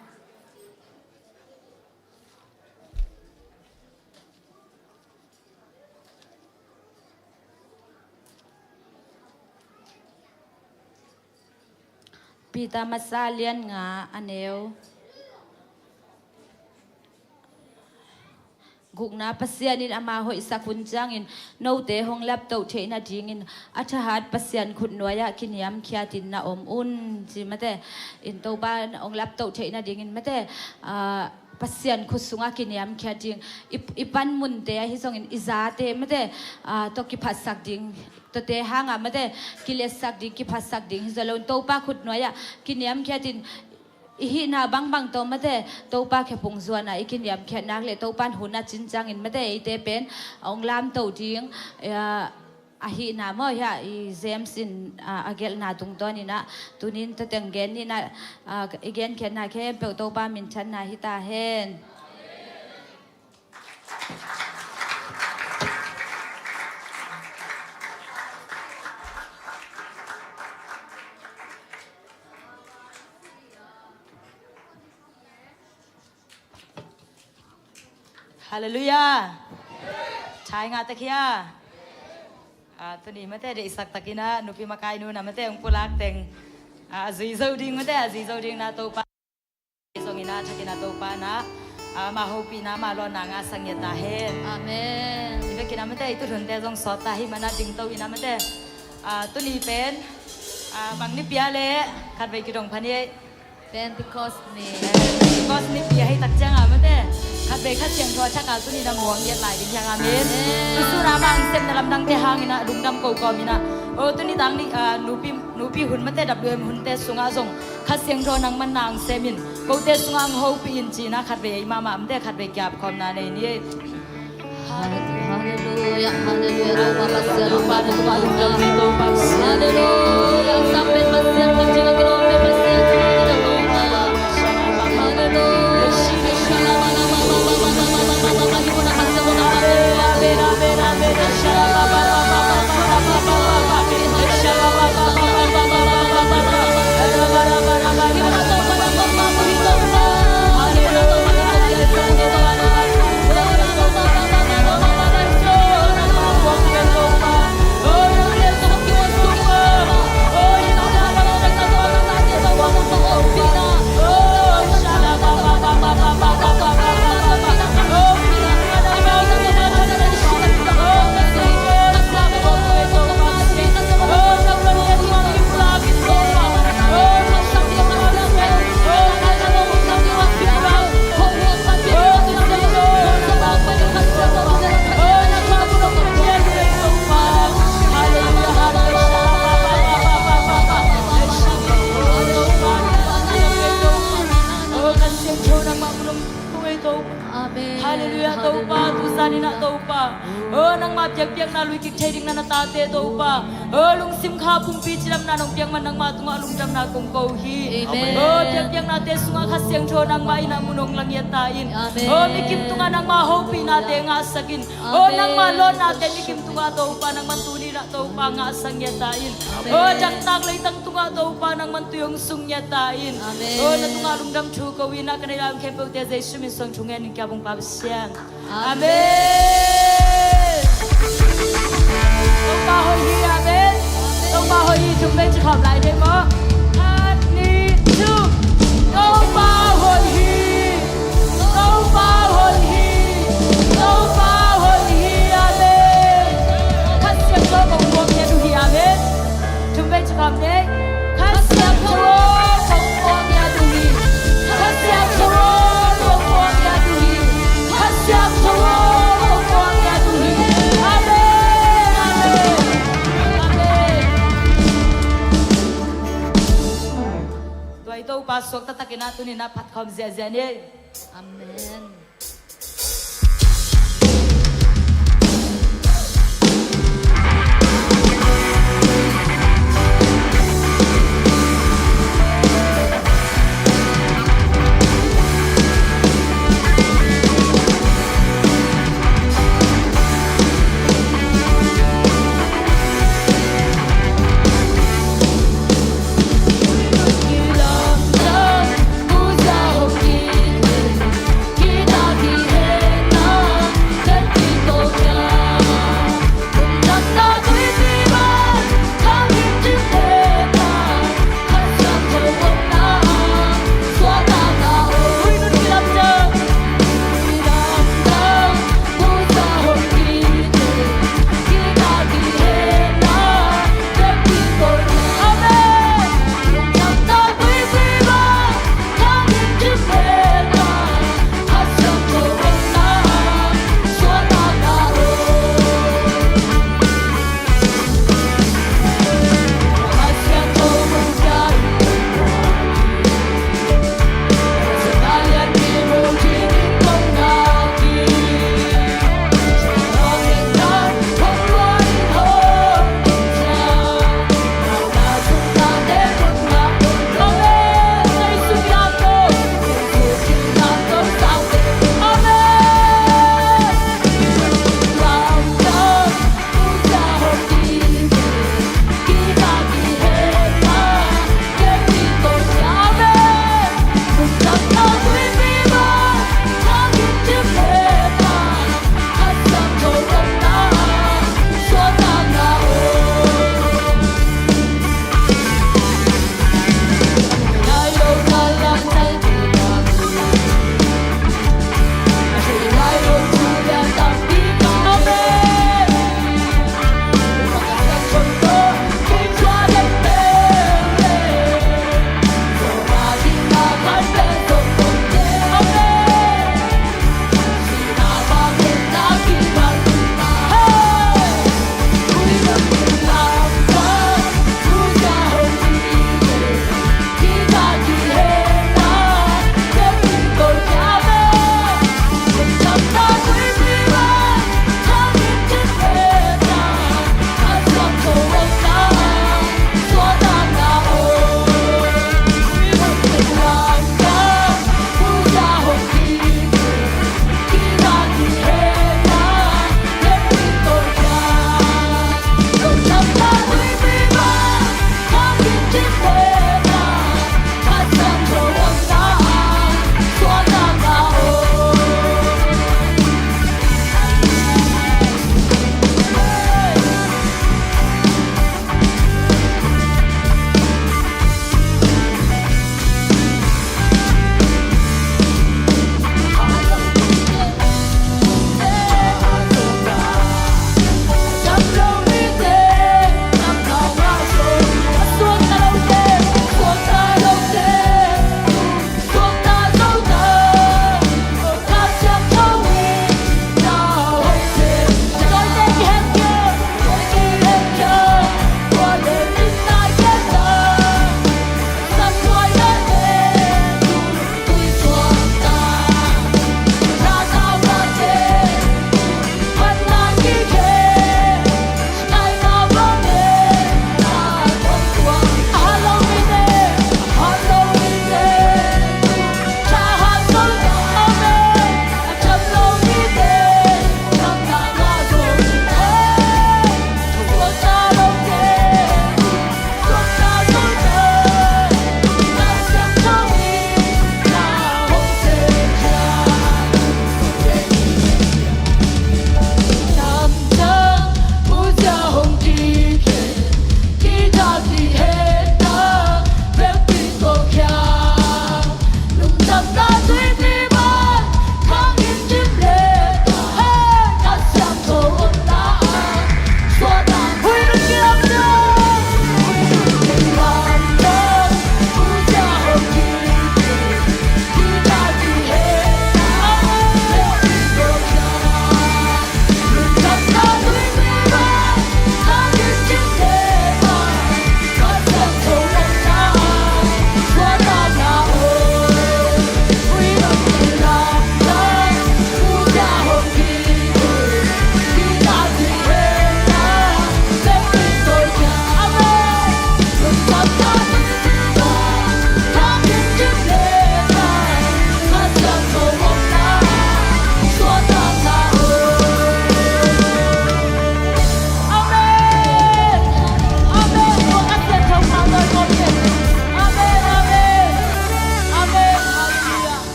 Peter masa lian nga a neu gukna, Pasian in ama hoihsak hun ciangin note hong laptoh theih nadingin a thahat Pasian khutnuai-ah kiniamkhiatin na om un, ci mate. In Topa hong laptoh theih nadingin mate, ah, Pasian khut sungah kiniamkhiat ding, i, i panmunte ahi zongin i zate mate, ah, tawh kiphatsak ding, tuate hangah mate, kiletsak ding, kiphatsak ding hi zaw loin Topa khutnuai-ah kiniamkhiatin i hihna bangbang tawh mate, Topa khephung zuan-ah i kiniamkhiat nak le Topa in hun a cin ciangin mate, eite pen a hong lamto ding, ah, ahihna maw, hiah i James in, ah, a gelhna tungtawninah tunin tua teng gen ninah, ah, i genkhiatna khempeuh Topa minthanna hi ta hen. Halleluiah. Thai ngah tak hia. Ah, tuni mate deihsak takinah nupi makai nunah mate hong pulak teng, ah, a zui zo ding mate, a zui zo ding na Topa. Zongin a thakin a Topa na, ah, mah hopihna mah lawnna ngahsak ngiat ta hen. Amen. I vekin a mate i tuthunte zong sawt ta hi mana dingto in a mate, ah, tuni pen, ah, bang nipi a le khatvei kidong phan hi. Pentecost ni. Pentecost nipi ahi tak ciangah mate, khatvei Kha Siangtho a thak a tuni na muang ngiat lai ding hiang. Amen. Amen. Tusun a mah hong sepna lamdangte hangin a lungdam ko kawmin a, o tuni tang ni, ah, nupi, nupi hun mate W M hunte sungah zong Kha Siangtho nangman na hong semin, kote sungah hong hopih in ci-in a khatvei ei mahmah mate khatvei kiap khawmna nei ni. Halleluiah, halleluiah, Topa Pasian, Topa Pasian, Topa Pasian. Halleluiah, Topa Pasian, Topa Pasian. Halleluiah. Amen. Halleluiah, Topa, halleluiah. Tu zanin ah Topa, o nangmah biakpiakna lui kik thei ding na na tate Topa, o lungsim kha pumpi cidamna nong piak man nangmah tungah lungdamna kong ko hi. Amen. O biakpiaknate sungah Kha Siangtho nangmah in a mun hong la ngiat ta in. Amen. O mikim tungah nangmah hopihnate ngahsak in. O nangmah lawnnate mikim tungah Topa nangmah tuni in a Topa ngahsak ngiat ta in. Amen. O daktak leitang tungah Topa nangmah tui hong sung ngiat ta in. Amen. O na tungah lungdam thu ko in a ka neih lai khempeuhte Jesu min suang thu ngenin kiap ung Pa Pasian. Amen. Topa hoih hi, amen. Topa hoih hi, thum vei ci khawm lai ding maw? Khat, nih, thum. Topa hoih hi. Topa hoih hi. Topa hoih hi, amen. Kha Siangtho kong muak ngiat uh hi, amen. Thum vei ci khawm ding. Kha Siangtho kong muak ngiat uh hi. Kha Siangtho kong muak ngiat uh hi. Kha Siangtho kong muak ngiat uh hi. Amen, amen, amen. Tua i Topa suak taktakin a tuni in a phat khawm ziahziah ni. Amen.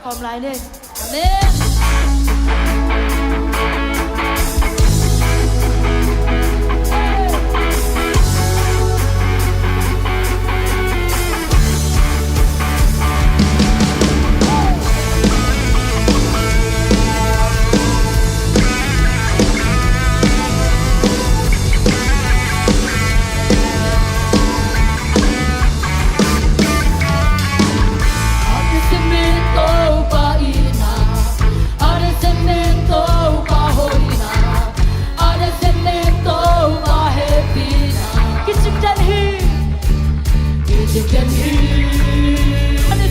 Om lai ni. Amen. Kicing den hi. Kicing den hi. Amen.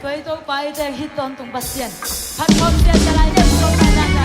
Tua i Topa i teng hih tawntung Pasian phat khawm ciat ka lai, nem sawm na na na.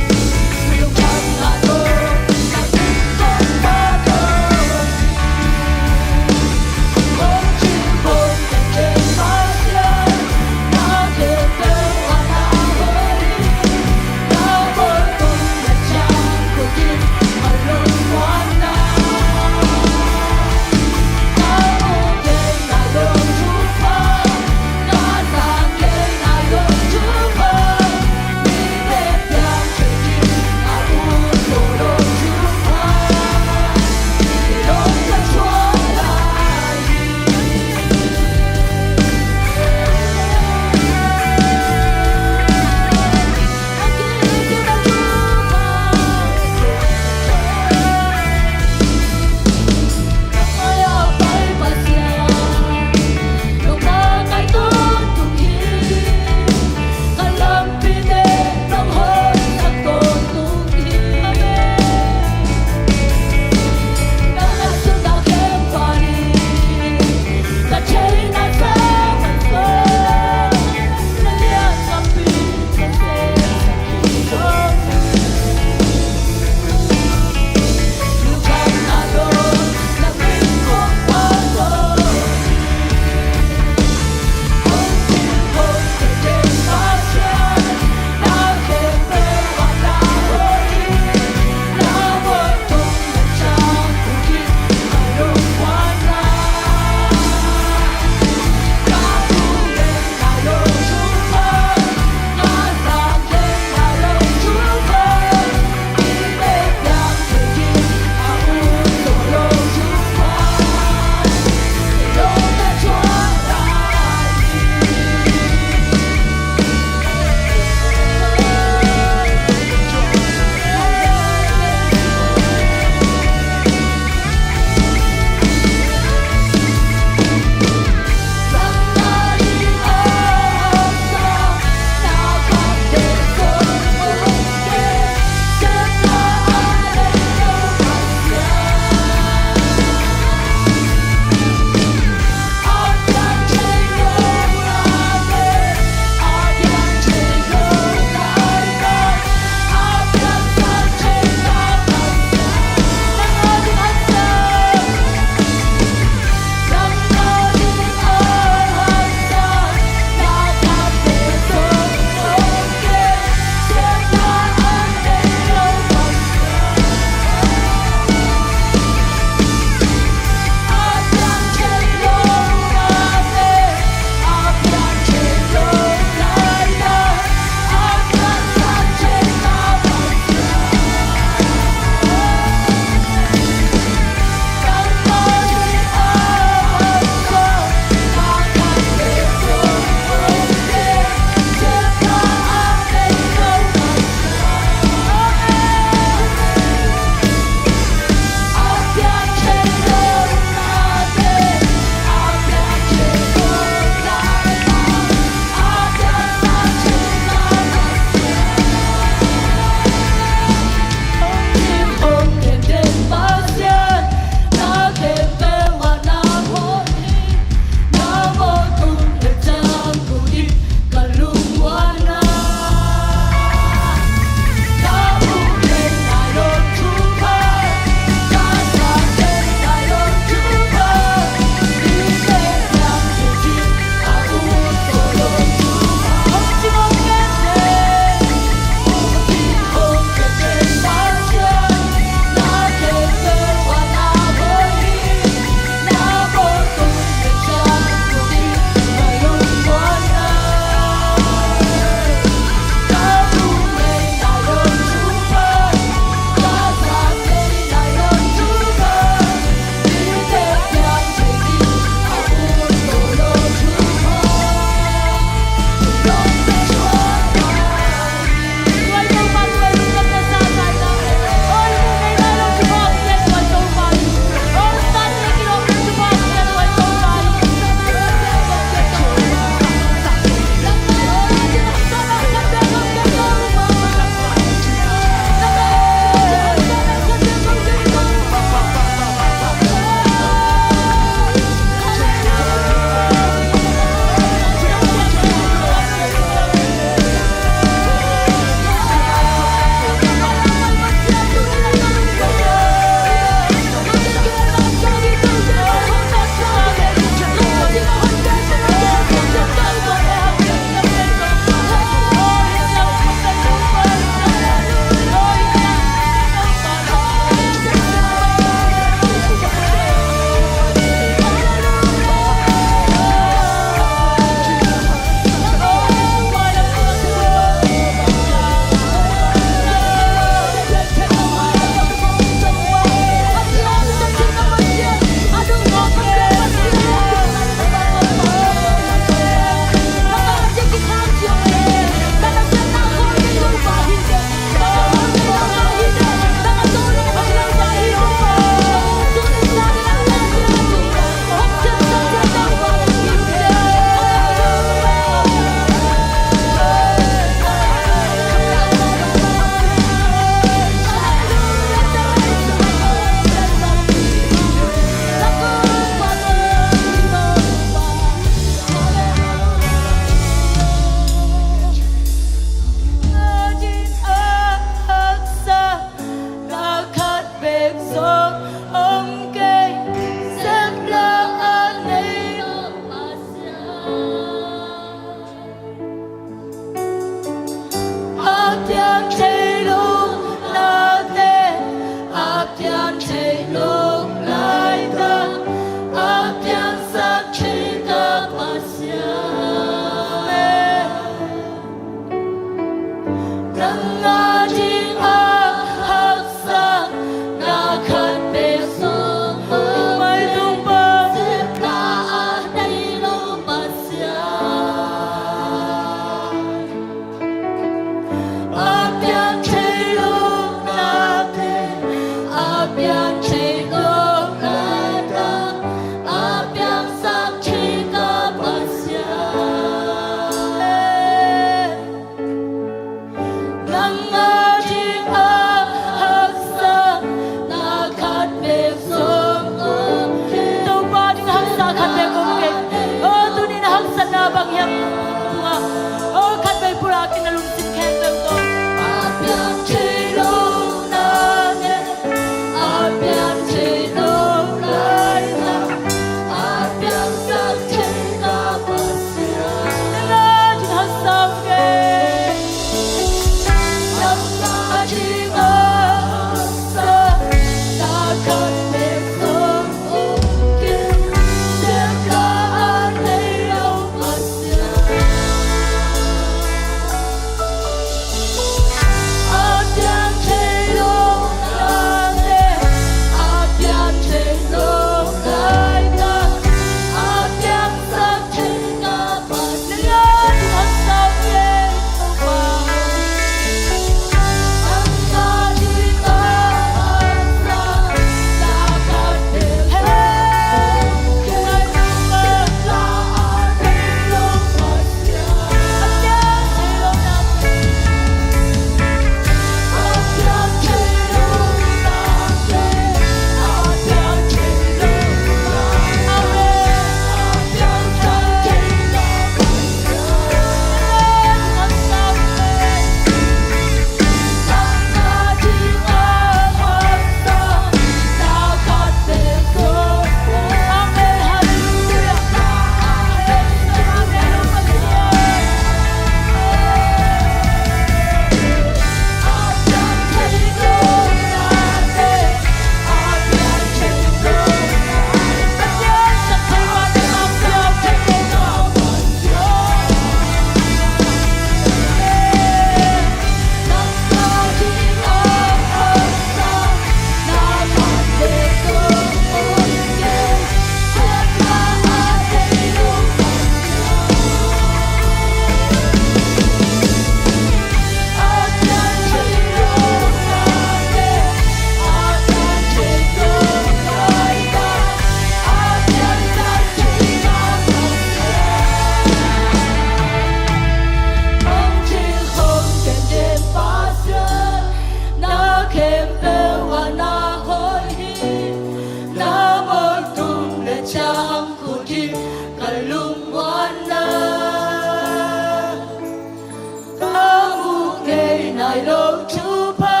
Nai lo thupha,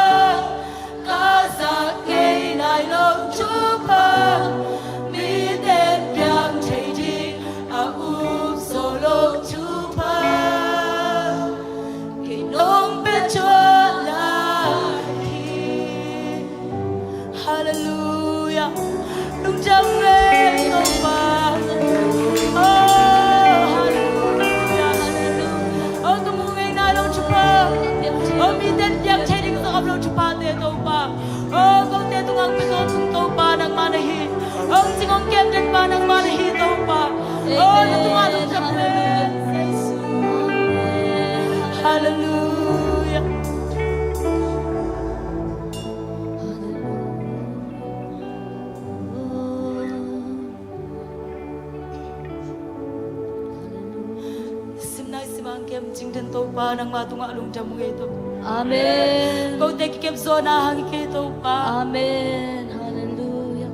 ka zak ngei nai lo thupha, mite piang thei ding a up zo lo thupha, kei nong pia thuah lai hi. Halleluiah. Lungdam ngei Topa. Oh, halleluiah, halleluiah. Oh, ka mu ngei nai lo thupha. Oh, mite piang thei ding zong om lo thuphate Topa. Oh, kote tungah hong pia tawntung Topa nangmah na hi. Oh, cing hong kem den pa nangmah na hi Topa. Oh, na tungah lungdam ngei. Halleluiah. Simnai simang kem cing den Topa nangmah tungah lungdam ngei Topa. Amen. Kote kikep zawhna hang i kei Topa. Amen. Halleluiah.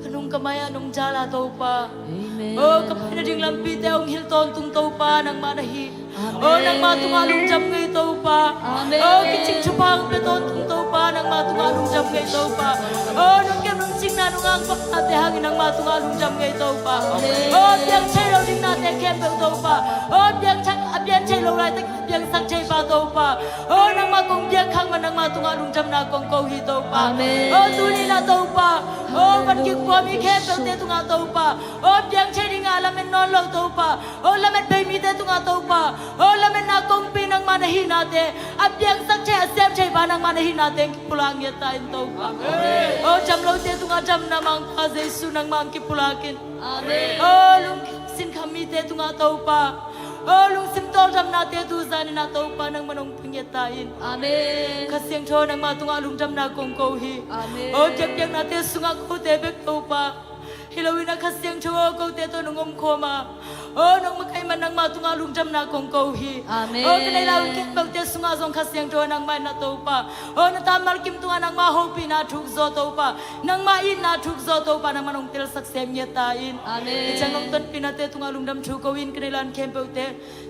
Ka nung ka mai ah nong dal a Topa. Amen. Oh, ka paina ding lampite hong hilh tawntung Topa nangmah na hi. Amen. Oh, nangmah tungah lungdam ngei Topa. Amen. Oh, kicing thupha hong pia tawntung Topa nangmah tungah lungdam ngei Topa. Oh, nong kem nong cingna nong angpaknate hangin nangmah tungah lungdam ngei Topa. Amen. Oh, piang thei lo dingnate khempeuh Topa. Oh, piang thei, a piang thei lo laitak a piangsak thei pa Topa. Oh, nangmah kong biak khak man nangmah tungah lungdamna kong ko hi Topa. Amen. Oh, tuni na Topa. Oh, van kik pua mi khempeuhte tungah Topa. Oh, piang thei dinga lamet nawn lo Topa. Oh, lamet bei mite tungah Topa. Oh, lametna kongpi nangmah na hihnate, a piangsak thei a sem thei pa nangmah na hihnate kipulak ngiat ta in Topa. Amen. Oh, dam lote tungah damna mangpa Jesu nangmah kipulak in. Amen. Oh, lungsim sinkham mite tungah Topa. Oh, lungsim tawldamnate tu zanin ah Topa nangmah nong pia ngiat ta in. Amen. Kha Siangtho nangmah tungah lungdamna kong ko hi. Amen. Oh, biakpiaknate sungah kote bek Topa. Hi loin a Kha Siangtho aw kote tawh nong omkhawm a. Oh, nong makaih man nangmah tungah lungdamna kong ko hi. Amen. Oh, ka neih lai un khempeuhte sungah zong Kha Siangtho nangmah in na Topa. Oh, na ta malkim tungah nangmah hopihna thuk zaw Topa. Nangmah itna thuk zaw Topa nangmah nong telsak sem ngiat ta in. Amen. Hi ciang nong tonpihnate tungah lungdam thu ko in ka neih lai un khempeuhte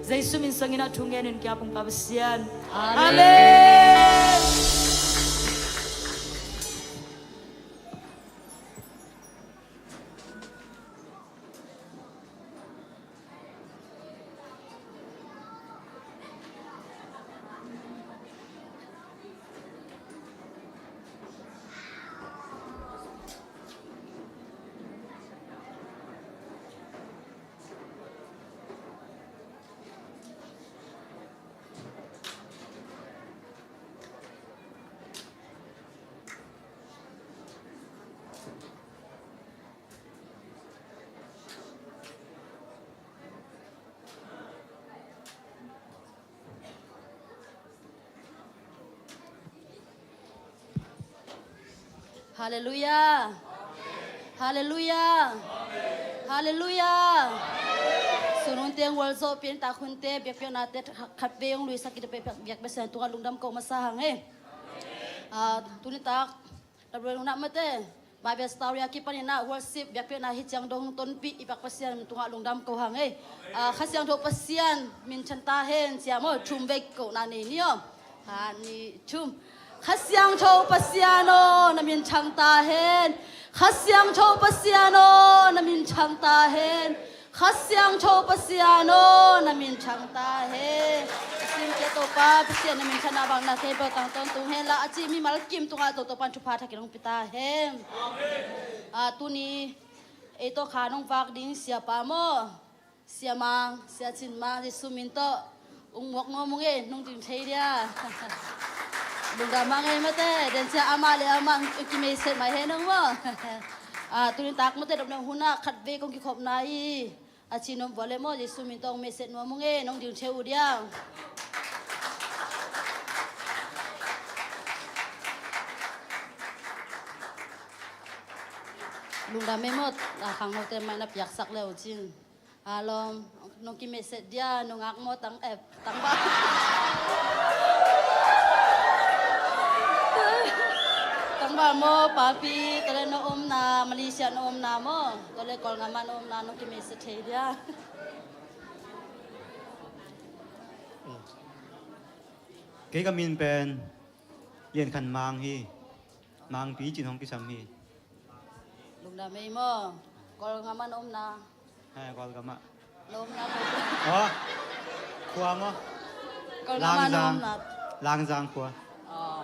Jesu min suangin a thu ngen in kiap ung Pa Pasian. Amen. Amen. Halleluiah. Halleluiah. Halleluiah. Sun hun teng gualzawhpih in tak hunte biakpiaknate khat vei hong luisak i biak Pasian tungah lungdam ko masa hang e. Ah, tuni tak Tabluai nunah mate Bible story a kipanin ah worship biakpiakna hi ciang dong tonpih i biak Pasian tungah lungdam ko hang e. Ah, Kha Siangtho Pasian minthan ta hen cia maw thum vei kohna nei ni aw. Khat nih thum. Kha Siangtho Pasian aw na min thang ta hen. Kha Siangtho Pasian aw na min thang ta hen. Kha Siangtho Pasian aw na min thang ta hen. A simte Topa Pasian na minthanna bangna khempeuh tang tawntung hen la a cih mimal kim tungah Topa thupha thakin hong pia ta hen. Ah, tuni ei tawh kha nong vak ding siapa maw? Sia Mang, Sia Cin Mang, Jesu min tawh ung muak nuam ung e, nong ding thei dia. Lungdam mah ngei mate, den cia amah le amah ung kimeiset mai he nong maw. Ah, tuni tak mate dopna hunah khat vei kong kikhopna hi. A ci nuam vua le maw, Jesu min tawh ung meiset nuam ung e, nong ding thei uh dia. Lungdam e maw, ah, khangnote mai na piaksak le uh cin. Alom, nong kimeiset dia, nong ngak maw tang, eh, tangval. Tangval maw, papi, tole na omna, Malaysia na omna maw, tole Kawlgam ah na omna, nong kimeiset thei dia. Kei ka min pen Lian Khan Mang hi. Mangpi cin hong kisam hi. Lungdam ei maw? Kawlgam ah na omna? He, Kawlgam ah. Na omna ko? Oh, khua maw? Kawlgam ah na omna? Langzang khua. Oh.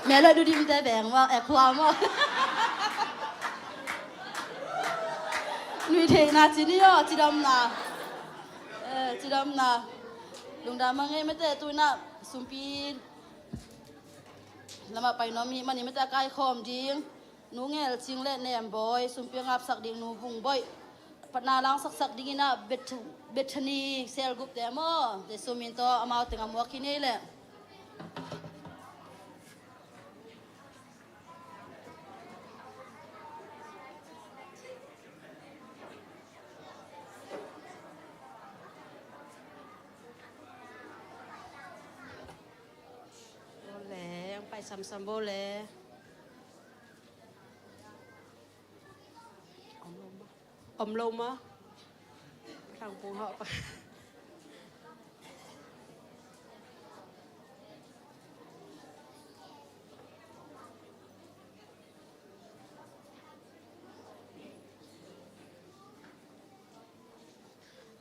Melo dudimte beng maw? Eh, khua maw? Nui theihna cin hi aw, cidamna. Eh, cidamna. Lungdam a ngei mete, tu-in ah sumpi lamah pai nuam hi manin mete a kaikhawm ding Nu Ngel Cing le Nem Bawi, sumpi a ngapsak ding Nu Vung Bawi, patna langsaksak dingin ah Beth-, Bethany Selgup te maw, te sumin tawh amau teng a muak hi nei leh. Bawle, ang pai samsam bawle. Om lo ma. Om lo ma. Thang pung hawh pa.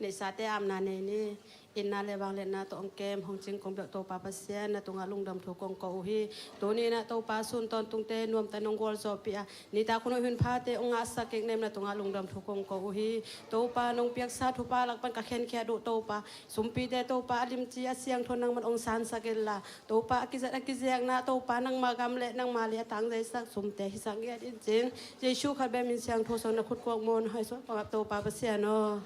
Neihsate amna nei ni. Itna le vangliatna tawh hong kem, hong cing kong biak Topa Pasian, na tungah lungdam thu kong ko uh hi. Tuni-in ah Topa, sun tawntungte nuamta nong gualzawhpih a, nitak hun uh hun phate hong ngahsak kik nem na tungah lungdam thu kong ko uh hi. Topa, nong piaksa thupha lak pan ka khenkhiat uh Topa, sumpite Topa, a limci a siangtho nangman hong sansak inla, Topa, a kizat a kiziakna Topa, nangma gam le nangma li a tangzaisak sumte hisak ngiat in cin. Jesu khat bek min siangtho suang na khut kuak mawh na hawisuak pangap Topa Pasian aw.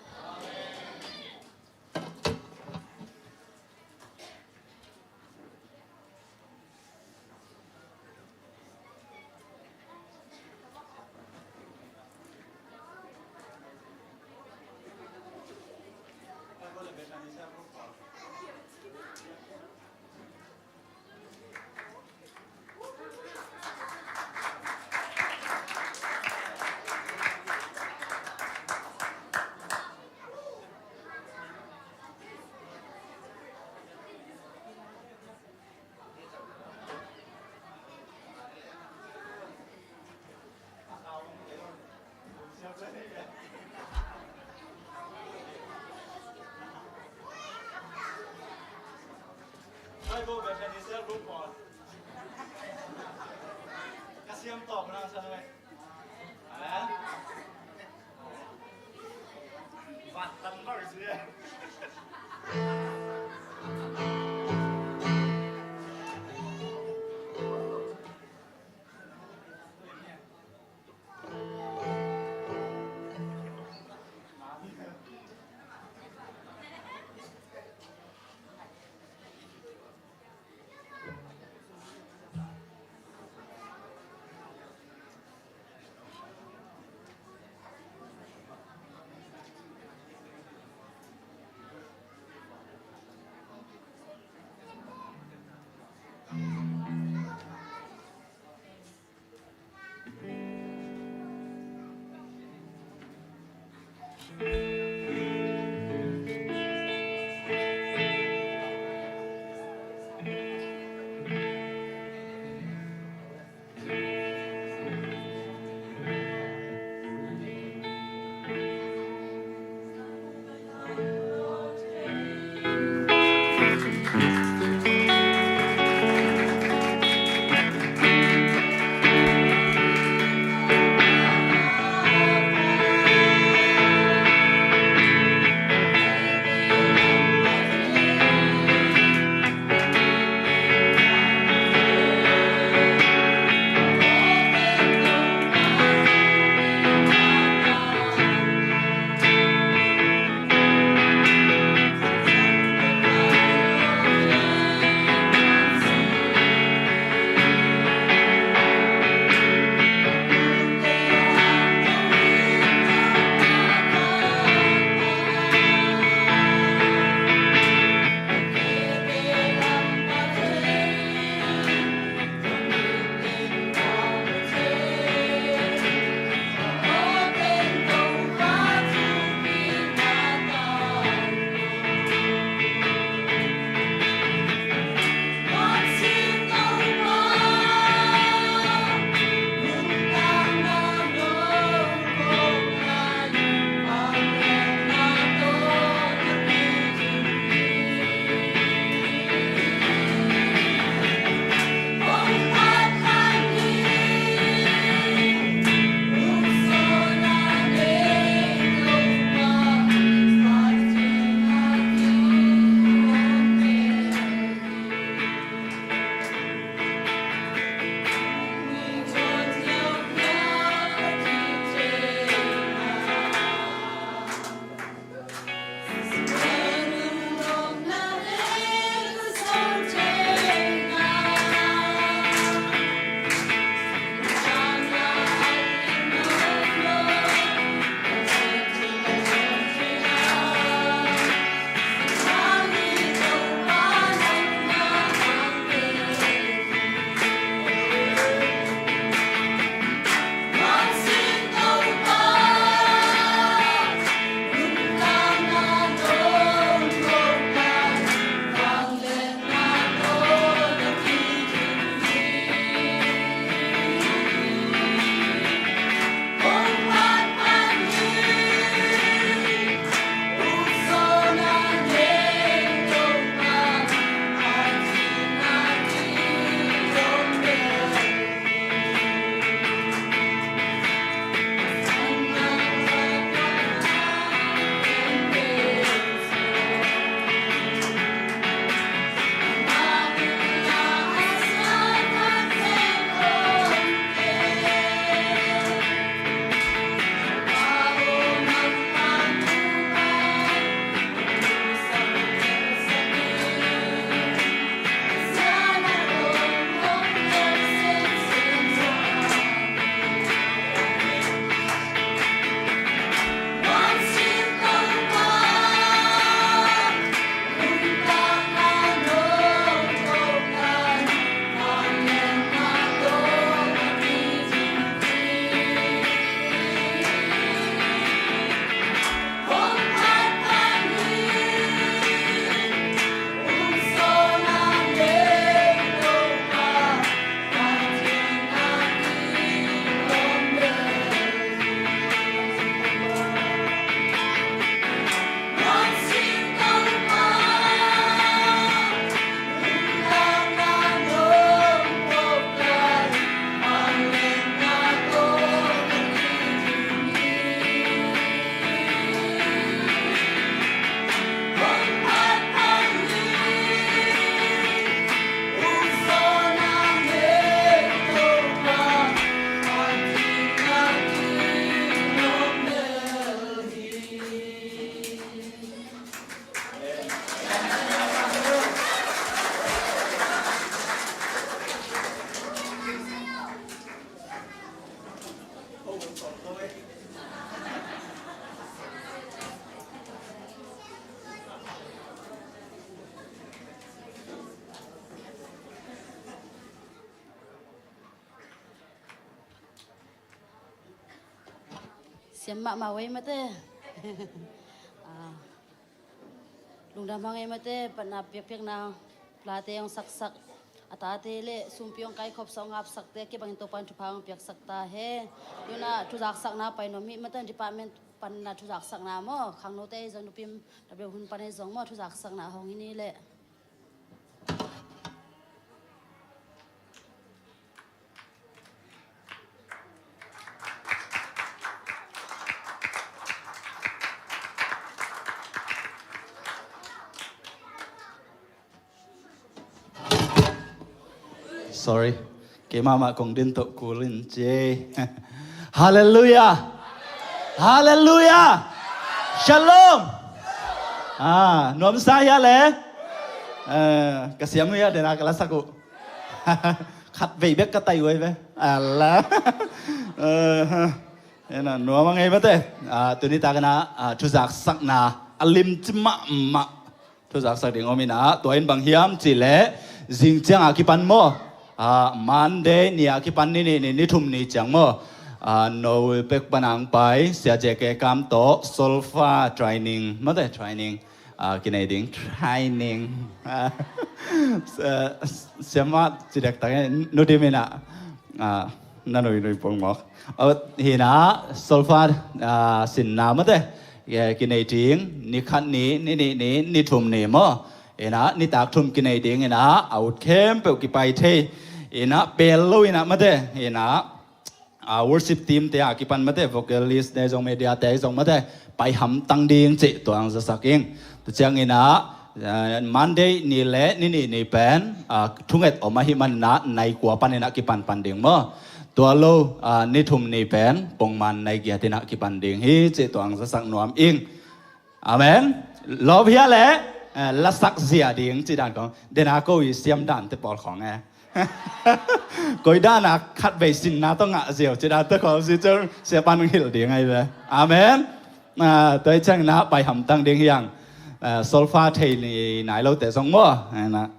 Siam mahmah uh ei mate. Ah, lungdam hang ei mate, patna piakpiakna plate hong saksak, a tate le sumpi hong kaikhopsak, hong apsakte kibangin Topan thupha hong piaksak ta hen. Tuna thuzaksakna pai nuam hi mate, department panna thuzaksakna maw, khangnote ei zong nupim W hun pan ei zong maw, thuzaksakna hong hi ni leh. Sorry. Keimah mah kong din tawh kul in ci. Halleluiah. Halleluiah. Shalom. Ah, nuamsa hia le? Eh, ka siam uh hia, dena ka lasak uh. Khat vei bek ka tai uh ei ve. Ala. Eh, ena, nuam a ngei mate. Ah, tuni tak ina, ah, thuzaksakna a limci mahmah thuzaksak ding om ina, tua in bang hiam cih leh, zing ciang a kipan maw? Ah, Monday ni a kipan ni nih ni, ni thum ni ciang maw? Ah, Noel pek pan ang pai, Sia J K Kam tawh, solfa training, mate training, ah, kinei ding, training. Ah, sia-, siamah ci dektak e, nu dim ina. Ah, na nui nui pong mawk. Aw, hina, solfa, ah, sinna mate. Eh, kinei ding, ni khat ni, ni nih ni, ni thum ni maw. Ina, nitak thum kinei ding ina, a ut khempeuh kipai thei. Ina, pel lo ina mate. Ina, ah, worship team te a kipan mate, vocalist te zong, media te zong mate, pai hamtang ding cih tua ang zasak ing. Tua ciang ina, ah, Monday ni le ni nih ni pen, ah, thunget om ahih man ina, nai kua pan ina kipan pan ding maw. Tua lo, ah, ni thum ni pen, pongman nai giat ina kipan ding hi cih tua ang zasak nuam ing. Amen. Lawp hia le, eh, lasak zia ding cih dan kong. Dena ko i siam dan te pawl khong e. Koi dan a khat vei sinna tawh ngah ziau cih dan te khong si cel sia pan hilh ding ai ve. Amen. Ah, tua i ciang ina pai hamtang ding hiang. Ah, solfa thei ni nai lo te zong maw. Ina.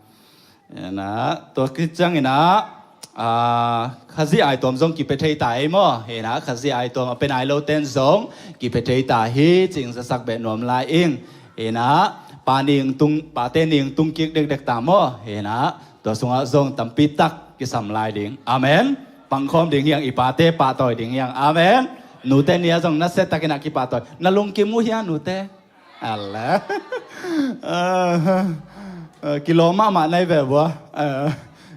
Ina, tua khit ciang ina, ah, Khazih aituam zong kipia thei ta ei maw? Ina, Khazih aituam a pia nai lo ten zong kipia thei ta hi cih ang zasak beh nuam lai ing. Ina, pa ning tung, pate ning tung kik dekdek ta maw? Ina, tua sungah zong tampi tak kisam lai ding. Amen. Pangkhawm ding hiang, i pate pahtawi ding hiang. Amen. Nute ni a zong nasia tak ina kipahtawi. Na lungkim uh hia nute? Ala. Ah, ah, kilawm mahmah nai ve bua. Ah,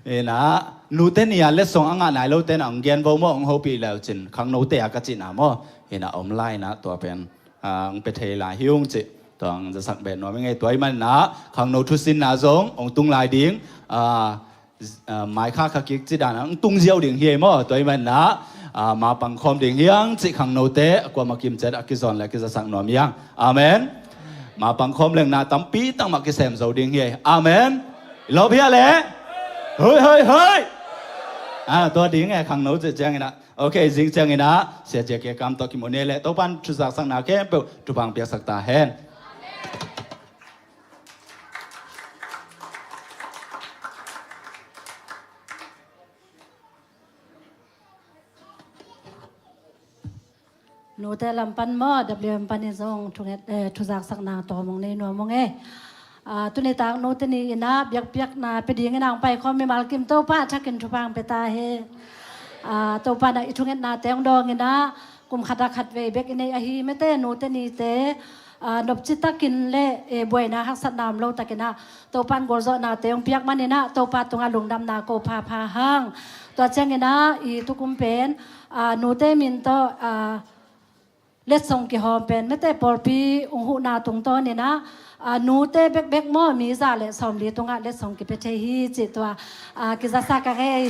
ina, nute ni a letsong a ngah nai lo te na ang gen vo maw, ang hopih leu cin. Khangnote a ka cihna maw. Ina om lai ina tua pen, ah, ang pia thei lai hi ung cih. Tua ang zasak beh nuam ing ei, tua i man ina, khangno thusinna zong, ang tung lai ding. Ah, ah, mai kha kha kik cih dan ang tung ziau ding hi ei maw, tua i man ina, ah, ma pangkhawm ding hiang cih khangnote, a kuamah kimciat a kizawn le kizasak nuam hiang. Amen. Ma pangkhawm leng na tampi tak mah kisem zo ding hi ei. Amen. Lawp hia le? Hoi, hoi, hoi. Ah, tua ding e khangno cih ciang ina. Ok, zing ciang ina, Sia J K Kam tawh kimu ni le, Topan thuzaksakna khempeuh, thupha ang piaksak ta hen. Nute lam pan maw, W M pan in zong thunget, eh, thuzaksakna tawm ong nei nuam ong e. Ah, tuni tak nute ni ina biakpiakna pia ding ina ang paikhawm mimal kim Topa thakin thupha ang pia ta hen. Ah, Topa na i thungetnate ong dawng ina kum khat a khat vei bek i nei ahi mate nute nite, ah, nopci takin le, eh, buaina haksatna om lo takin ah Topan gualzawhnate hong piak man ina Topa tungah lungdamna ko phapha hang. Tua ciang ina i tukum pen, ah, nute min tawh, ah, letsong kihawm pen mate pawlpi ung huhna tungtawn ina, ah, nute bekbek maw mi za le sawmli tungah letsong kipia thei hi cih tua, ah, kizasak ka ngei.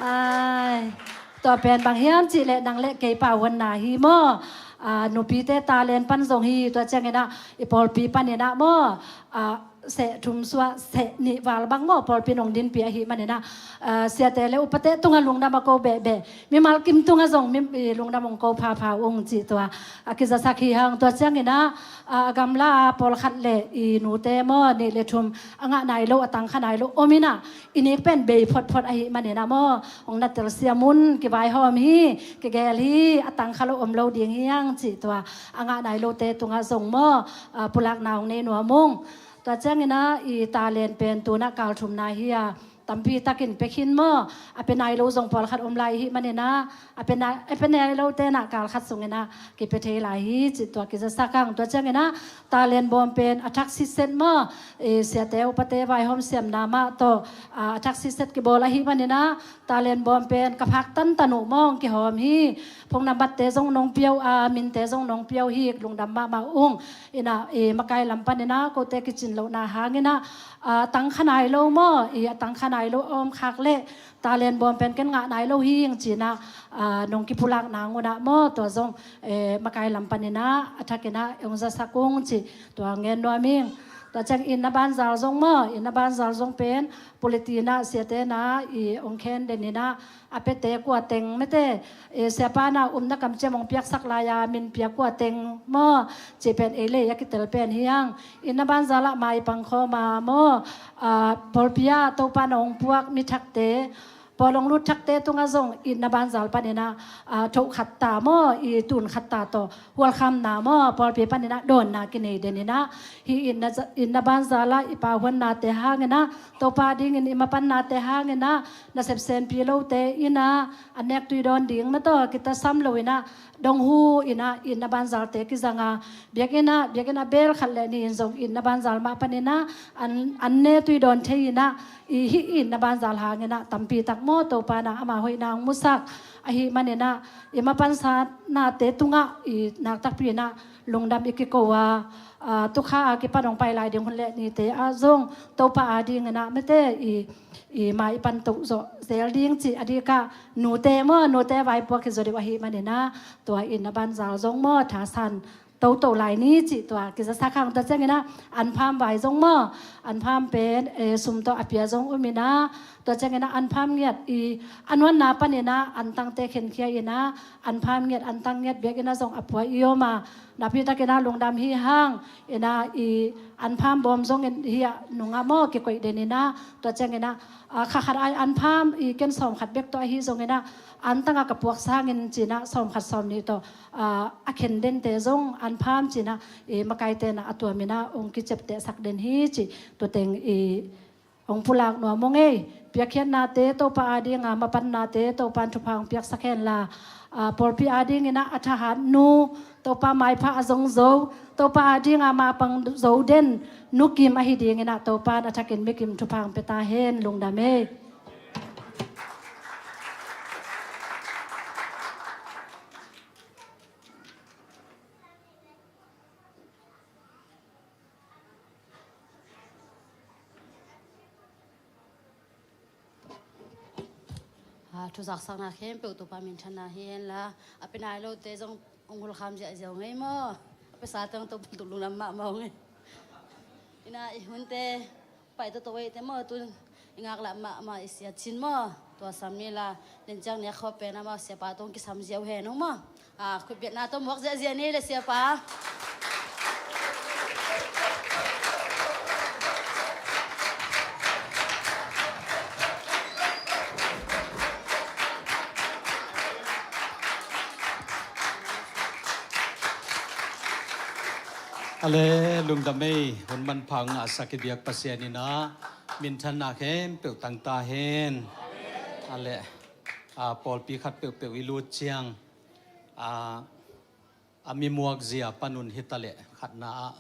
Ai, tua pen bang hiam cih le nang le kei pa huanna hi maw? Ah, nupite talent pan zong hi, tua ciang ina i pawlpi pan ina maw? Ah, seh thum suah seh nih val bang maw, pawlpi nong dinpi ahih maninah, ah, siate le upate tungah lungdam a ko behbeh, mimal kim tungah zong mi, i, lungdam hong ko phapha ung cih tua a kizasak hi hang. Tua cianginah, ah, a gamla a pawlkhat le i nute maw, nih le thum a ngah nai lo, a tangkha nai lo om inah, i nek pen bei photphot ahih maninah maw, hong na telsiam un, kivaihawm hi, kigel hi, a tangkha lo om lo ding hi hang cih tua a ngah nai lote tungah zong maw, ah, pulakna hong nei nuam ung. Tua cianginah i talent pen tunah kal thumna hi a, tampi takin pia khin maw, a pia nai lo zong pawlkhat om lai ahih maninah, a pia nai, a pia nai lo tenah kal khat sunginah kipia thei lai hi cih tua kizasak hang. Tua cianginah talent bawm pen a thak sitset maw, i, siate upate vaihawm siamna mah tawh, ah, a thak sitset kibawl ahih maninah talent bawm pen ka phak tantan uh maw, hong kihawm hi. Phone number-te zong nong pia uh a, minte zong nong pia uh hi, lungdam mahmah ung. Inah, i, makai lam paninah kote kicin lohna hanginah, ah, tangkha nai lo maw, i, a tangkha nai lo a om khak leh talent bawm pen ken ngah nai lo hi ing cinah, ah, nong kipulak nang unah maw, tua zong, eh, makai lam paninah a thakinah hong zasak ung cih tua ngen nuam ing. Tua ciang inn a banzal zong maw, inn a banzal zong pen pulitinah siatenah i hong khen deninah a piate kua teng mete, eh, siapa na upna kamciam hong piaksak lai-a min pia kua teng maw, cih pen ei le ei a kitel pen hi hang. Inn a banzalah mai pangkhawm a maw, ah, pawlpi ah Topa na hong puak mi thakte, pawl hong lut thakte tungah zong inn a banzal paninah, ah, thoh khat ta maw, i tun khat ta tawh hualkhamna maw, pawlpi paninah dawnna kinei deninah, hih inn a za-, inn a banzalah i pahuannate hanginah, Topa dingin i mapannate hanginah, nasep senpi lote innah a nek tui dawn ding mah tawh kitasam loinah, dong hu inah inn a banzalte kizanga, biakinn ah, biakinn ah bel khat le nih in zong inn a banzal mah paninah an, an ne tui dawn thei inah, i, hih inn a banzal hanginah tampi tak maw, Topa na ama hoihna hong musak ahih maninah, i mapansa nate tungah i nak takpi inah lungdam i kiko a, ah, tukha a kipan hong pai lai ding hun le nite ah zong Topa adinginah mete i, i mai i pan toh zawh zel ding cih a dikah nute maw, nute vaipuak hi zaw deuh ahih maninah tua inn a banzal zong maw, thasan toto lai ni cih tua kizasak hang. Tua cianginah anpham vai zong maw, anpham pen, eh, sum tawh a pia zong um inah, tua cianginah anpham ngiat i a nuanna paninah antangte khenkhia inah, anpham ngiat, antang ngiat biakinn ah zong a pua i om a, nakpi takinah lungdam hi hang. Inah i anpham bawm zongin hih ah nungah maw kikoih deninah, tua cianginah, ah, kha khat ai anpham i ken sawm khat bek tawh ahi zonginah, antangah ka puak sangin cinah sawm khat sawm nih tawh, ah, a khen dente zong anpham cinah, i makaite na a tuaminah hong kiceptehsak den hi cih tua teng i hong pulak nuam ung ei. Piakkhiatnate Topa adinga, mapannate Topan thupha hong piaksak henla, ah, pawlpi adinginah a thahat nu, Topa maipha a zong zo, Topa adinga mapang zo den nu kim ahi dinginah Topan a thakin mi kim thupha hong pia ta hen. Lungdam ei. Ah, thuzaksakna khempeuh Topa minthanna hi henla, a pia nai lote zong hong hulkham ziahziah ung ei maw. A pia sate zong Topa tung lungdam mahmah ung ei. Inah i hunte pai toto ei te maw, tun i ngaklah mahmah i siat cin maw. Tua sam ni la, nen ciang nek khawp pen a maw, siapa tawh hong kisam ziau hen ung maw. Ah, khutbetna tawh muak ziahziah ni le siapa. Ale, lungdam ei, hun manpha ngahsak i biak Pasian inah minthanna khempeuh tang ta hen. Ale, ah, pawlpi khat peuhpeuh i lut ciang, ah, a mimuak zia panun hitaleh khatna ah,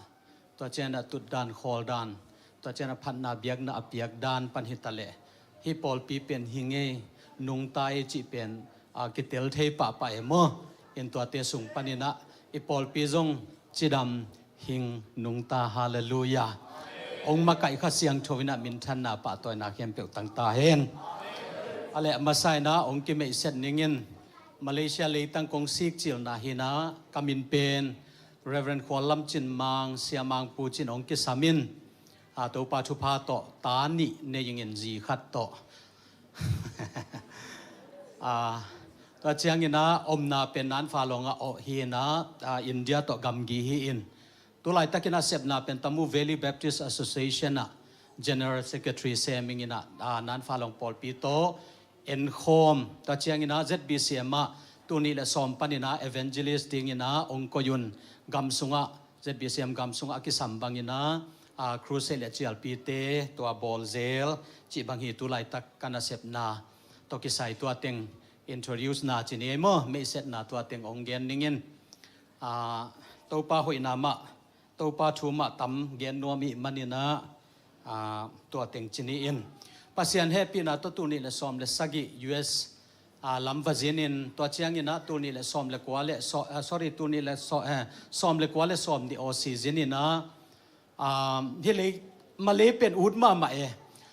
tua cianah tutdan khawldan, tua cianah phatna biakna a piakdan pan hitaleh, hih pawlpi pen hing ei, nungta ei cih pen, ah, kitel thei pahpah e maw. In tuate sung paninah i pawlpi zong cidam hing nungta, halleluiah. Hong makaih Kha Siangtho inah minthanna pahtawina khempeuh tang ta hen. Ale, a masa inah hong kimeihset ningin Malaysia leitang kong sikcilna hinah ka min pen Reverend Khual Lam Cin Mang, Sia Mang Pu Cin hong kisam in, A, Topa thupha tawh ta nih nei ingin zi khat tawh. A, tua ciangin ah omna pen Nanfa Long ah awh hi in ah, a, India tawh gamgi hi in. Tulaitakin a sepna pen Tamu Valley Baptist Association ah General Secretary sem ingin ah, a, Nanfa Long pawlpi tawh enkhawm. Tua ciangin ah Z B C M ah tul nih le sawm panin ah evangelist dingin ah ong koih un. Gam sungah, Z B C M gam sungah a kisam bangin ah, a, crusade le cialpite tua bawl zel cih bang hi. Tulaitak ka nasepna tawh kisai tua teng introduce na ci ni ei maw, meihsetna tua teng ong gen ning in. A, Topa hoihna mah, Topa thu mah tam gen nuam ih manin ah, a, tua teng ci ni in. Pasian hehpihna tawh tul nih le sawm le sagih U S, a, lam va zin in, tua ciangin ah tul nih le sawm le kua le saw-, a, sorry, tul nih le saw-, eh, sawm le kua le sawm nih Aussie zin in ah, a, hi lei, Malay pen ut mahmah e.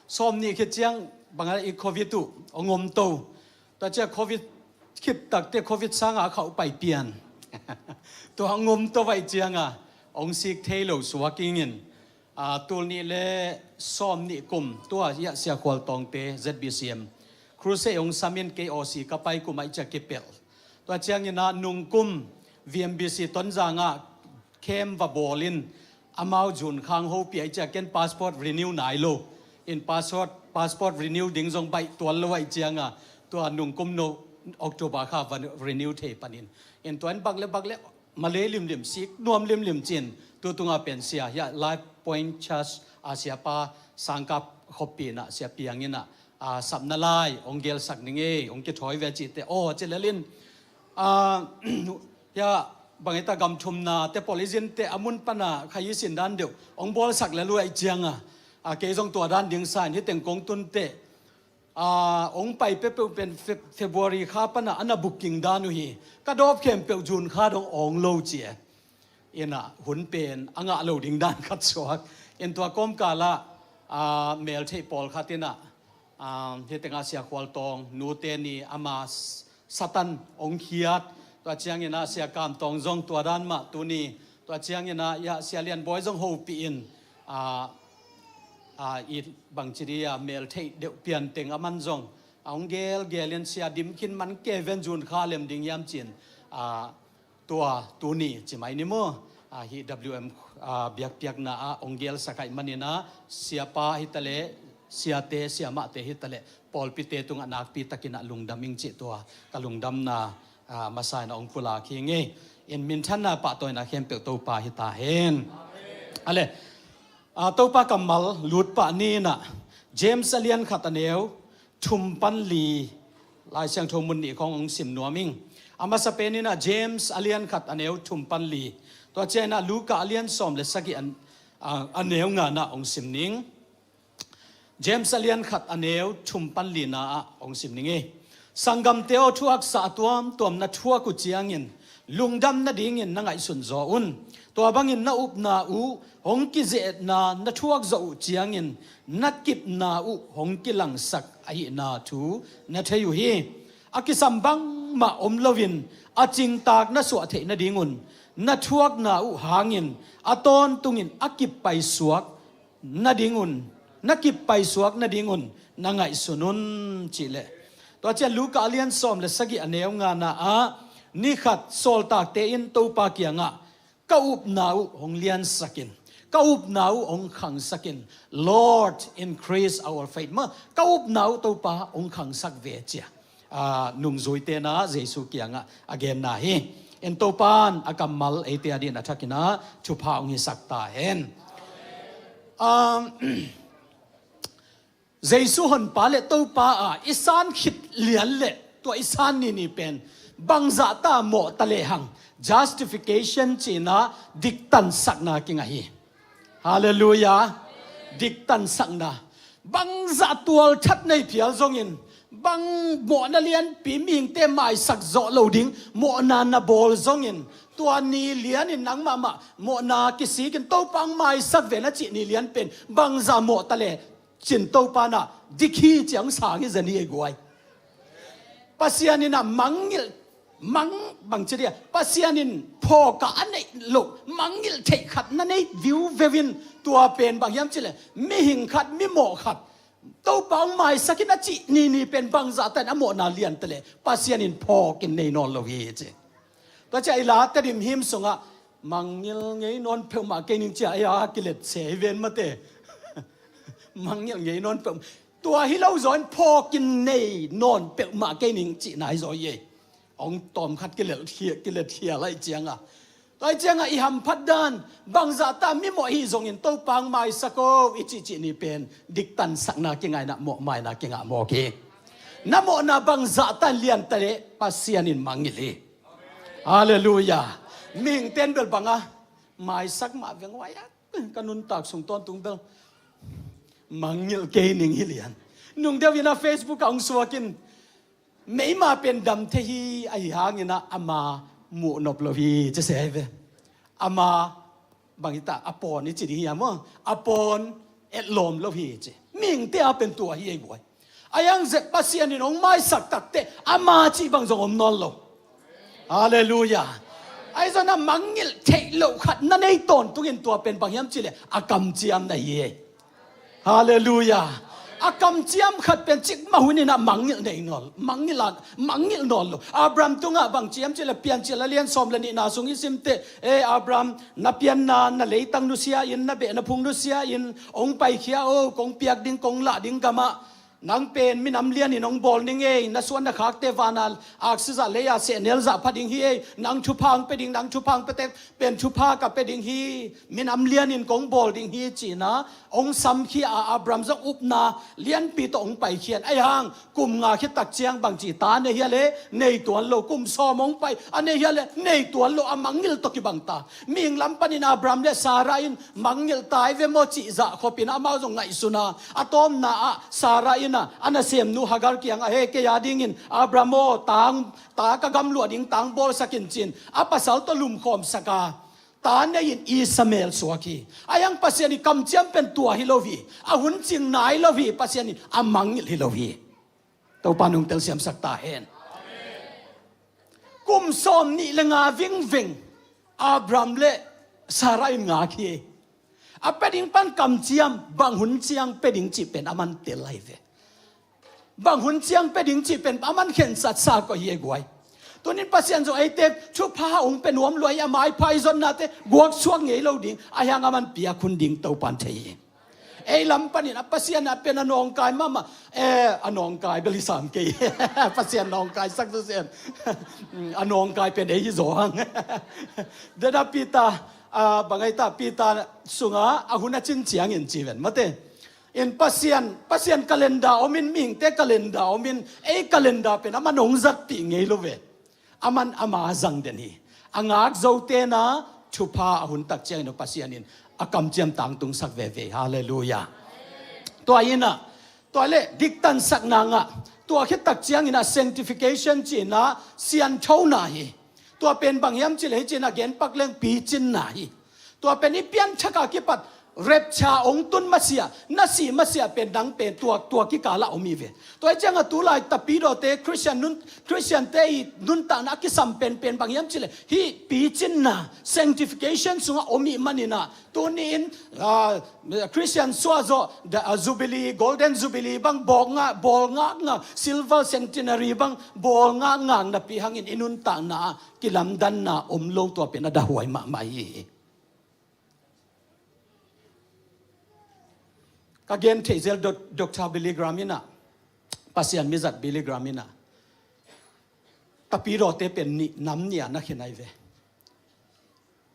Sawm nih khit ciang bang a i Covid uh ong om to. Tua ciang Covid khit takte Covid sanga a khauh pai pian. Tua ong om to vai cianga ong sik thei lo suak ingin. A, tul nih le sawm nih kum tua hiah Sia Khual Tawngte Z B C M crusade ong sam in kei Aussie ka pai kum ah i cia kipelh. Tua ciangin ah nungkum V M B C Tonzang ah camp va bawl in amau June khang hopih ah i cia ken passport renew nai lo. In passport, passport renew ding zong baih tual lo ah i cianga tua nungkum no October kha va renew thei panin. In tua in bang le bang le Malay limlim, sik nuam limlim cin, tu tunga pen sia, hiah Life Point Church a siapa sangkap khoppi in ah sia piang in ah, a, sapna lai ong gelsak ning ei, ong kithawi ve cihte aw ci lel in, a, hiah bang hita gam thumna te pawl i zinte a mun pana kha i sin dan deuh ong bawlsak lel uh ah i cianga, a, kei zong tua dan ding sa in hi teng kong tunte a, ong pai peuhpeuh pen Fe-, February kha pana a na booking dan uh hi. Ka dawp khempeuh June kha dong awng lo ci e. In ah hun pen a ngah lo ding dan khat suak. In tua kawmkal ah, a, meltheih pawlkhat in ah, a, hi teng ah Sia Khual Tawng nute ni ama s-, Satan ong khiat. Tua ciangin ah Sia Kam Tawng zong tua dan mah tuni. Tua ciangin ah hiah Sia Lian Bawi zong hopih in, a, a, i bangci dia meltheih deuh pian teng a man zong a ong gelgel in sia dim khin man kei ven June kha lem ding hiam cin, a, tua tuni ci mai ni maw. A, hi W M, a, biakpiakna ah ong gelsak ahih manin ah siapa hitaleh, siate siamahte hitaleh pawlpite tungah nakpi takin ah lungdam ing cih tua ka lungdamna, a, masa in ah ong pulak hi ngei. In minthanna pahtawina khempeuh Topa hi ta hen. Ale. A, Topa kammal lut pah ni in ah James a lian khat a neu thum pan li Lai Siangtho mun nih khawng ong sim nuam ing. A masa pen in ah James a lian khat a neu thum pan li. Tua ciang in ah Luka a lian sawm le sagih an, a, a neu nga in ah ong sim ning. James a lian khat a neu thum pan lina ah ong sim ning ei. Sanggamte aw, thuaksa a tuamtuam na thuak uh ciangin lungdam nadingin na ngaihsun zaw un. Tua bangin na upna uh hong kizeetna na thuak zawh uh ciangin na kipna uh hong kilangsak ahihna thu na thei uh hi. A kisam bangmah om loin a cingtak na suah theih nadingun na thuakna uh hangin a tawntungin a kip paisuak nadingun, na kip paisuak nadingun na ngaihsun un cih leh. Tua ciang Luka a lian sawm le sagih a neu ngana ah ni khat sawltakte in Topa kiangah ka upna uh hong liansakin, ka upna uh hong khangsakin, Lord, increase our faith. Ma, ka upna uh Topa hong khangsak ve cia. A, nungzuite na Jesu kiangah a genna hi. In Topan a kammal eite a dingin a thakin ah thupha hong hisak ta hen. Um, Jesu honpa le Topa a i san khit lian le tua i san nini pen bangzah ta mawh ta lehang justification cihna diktansakna kinga hi. Halleluiah. Diktansakna. Bangzah tualthat nei phial zongin, bang mawhna lianpi mihingte maisak zawh lo ding mawhna na bawl zongin, tua ni lianin nangmah mah mawhna kisikin Topa ang maisak ve na cih ni lian pen bangzah mawh ta le cin Topa na dik hi ciang sang hi zani ei guai. Pasian in a mangngilh Mang bang ci dia, Pasian in phawk a neih loh mangngilh theih khat na nei viuveu in, tua pen bang hiam cih leh mihing khat, mimawh khat, Topa hong maisak in a cih nini pen bangzah tan a mawhna lian ta leh Pasian in phawk in nei nawn lo hi ci. Tua ciang i La Tedim hymn sungah mangngilh ngei nawn peuhmah kei ning ci a, ei a kilet se hi ven mate. Mangngilh ngei nawn peuh, tua hi lo zaw in phawk in nei nawn peuhmah kei ning cihna hi zaw hi ei. Hong tawm khat kilel khia, kilet khia lai cianga, tua hi cianga i hamphat dan, bangzah ta mimawh hi zongin Topa hong maisak o i cihcih ni pen diktansakna kingaina, mawhmaina kingah mawk hi. Na mawhna bangzah ta lian ta leh Pasian in mangngilh hi. Halleluiah. Mihing ten bel banga maisak mah veng huai a, ka nuntak sung tawntung bel mangngilh kei ning hi lian. Nung deuh in a Facebook ah hong suak in, meima pen dam thei hi, ahi hangin ah ama muh nop lo hi ci se hi ve. Ama bang hi ta, a pawn i ci ding hi a maw, a pawn etlawm lo hi ci. Mihingte a pen tua hi ei guai. A yang zet Pasian in hong maisak takteh ama cih bang zong om nawn lo. Halleluiah. Ahi zongin a mangngilh theih loh khat na nei tawntungin tua pen bang hiam cih leh a kamciam na hi ei. Halleluiah. A kamciam khat pen cikmah hun in a mangngilh nei nawn, mangngilh a, mangngilh nawn lo. Abraham tungah bang ci hiam cih leh Piancil a lian sawm le nihna sung i simteh, e Abraham, na pianna, na leitang nusia in, na beh na phung nusia in, hong paikhia o, kong piak ding, kong lah ding gamah nang pen minam lianin hong bawl ning ei, na suan na khakte vana aksi zah lei-a sehnel zah pha ding hi ei, nang thupha hong pia ding, nang thupha hong piate pen thupha ka pia ding hi, minam lianin kong bawl ding hi, ci-in ah hong samkhia a, Abraham zong upna lianpi tawh hong paikhian. Ahi hang kum nga khit tak ciang bangci ta nei hia leh, nei tuan lo. Kum sawm hong pai a, nei hia leh, nei tuan lo. A mangngilh tawh kibang ta. Mihing lam panin Abraham le Sarah in mangngilh ta hi ve maw cih zah khopin amau zong ngaihsun a, a tawpna ah Sarah in ah a nasemnu Hagar kiangah, he, kei a dingin Abraham aw, tang, ta ka gamluah ding tang bawlsak in, ci-in a pasal tawh lumkhawmsak a, ta nei-in Ishmael suak hi. Ahi hang Pasian i kamciam pen tua hi lo hi. A hun cing nai lo hi. Pasian in a mangngilh hi lo hi. Topa nung telsiamsak ta hen. Kum sawm nih le nga vingveng Abraham le Sarah in ngak hi. A pia ding pan kamciam, bang hun ciang pia ding cih pen aman tel lai ve. Bang hun ciang pia ding cih pen aman khensatsa koih hi ei guai. Tunin Pasian zong eite thupha hong pia nuam lua hi, a maipha i zonnate guaksuak ngei lo ding, ahi hang aman piak hun ding Topan thei hi. Ei lam panin a Pasian a pen a nawngkai mahmah, eh, a nawngkai bel hi sam kei. Pasian nawngkaisak tu sen. A nawngkai pen ei hi zaw hang. Deda Peter, ah, bang ei ta, Peter sunga a hun a cin ciangin ci ven mate. In Pasian, Pasian calendar om in, mihingte calendar om in, ei calendar pen aman hong zatpih ngei lo ve. Aman ama zang den hi. A ngak zote na thupha a hun tak ciangin Pasian in a kamciam tangtungsak veve. Halleluiah. Tua in ah, tua le diktansakna ngah. Tua khit tak ciangin ah sanctification ci-in ah sianthona hi. Tua pen bang hiam cih leh hi ci-in ah genpak leng picinna hi. Tua pen i pianthak a kipat rapture hong tun masiah, na sih masiah pen nang pen tua, tua kikal ah om hi ve. Tua hi ciangah tulai tapidawte, Christian nun, Christian te i nuntakna a kisam penpen bang hiam cih leh hih picinna, sanctification sungah om ih manin ah, tuni-in, ah, Christian suahzawh, the, ah, Jubilee, Golden Jubilee bang bawl ngak, bawl ngakngak, Silver Centenary bang bawl ngakngak napi hangin i nuntakna ah kilamdanna om lo, tua pen a dahuai mahmah hi. Ka gen theih zel Dok-, Doctor Billy Graham in ah, Pasian mizat Billy Graham in ah, tapidawte pen nih, nam nih a na khen ahi ve.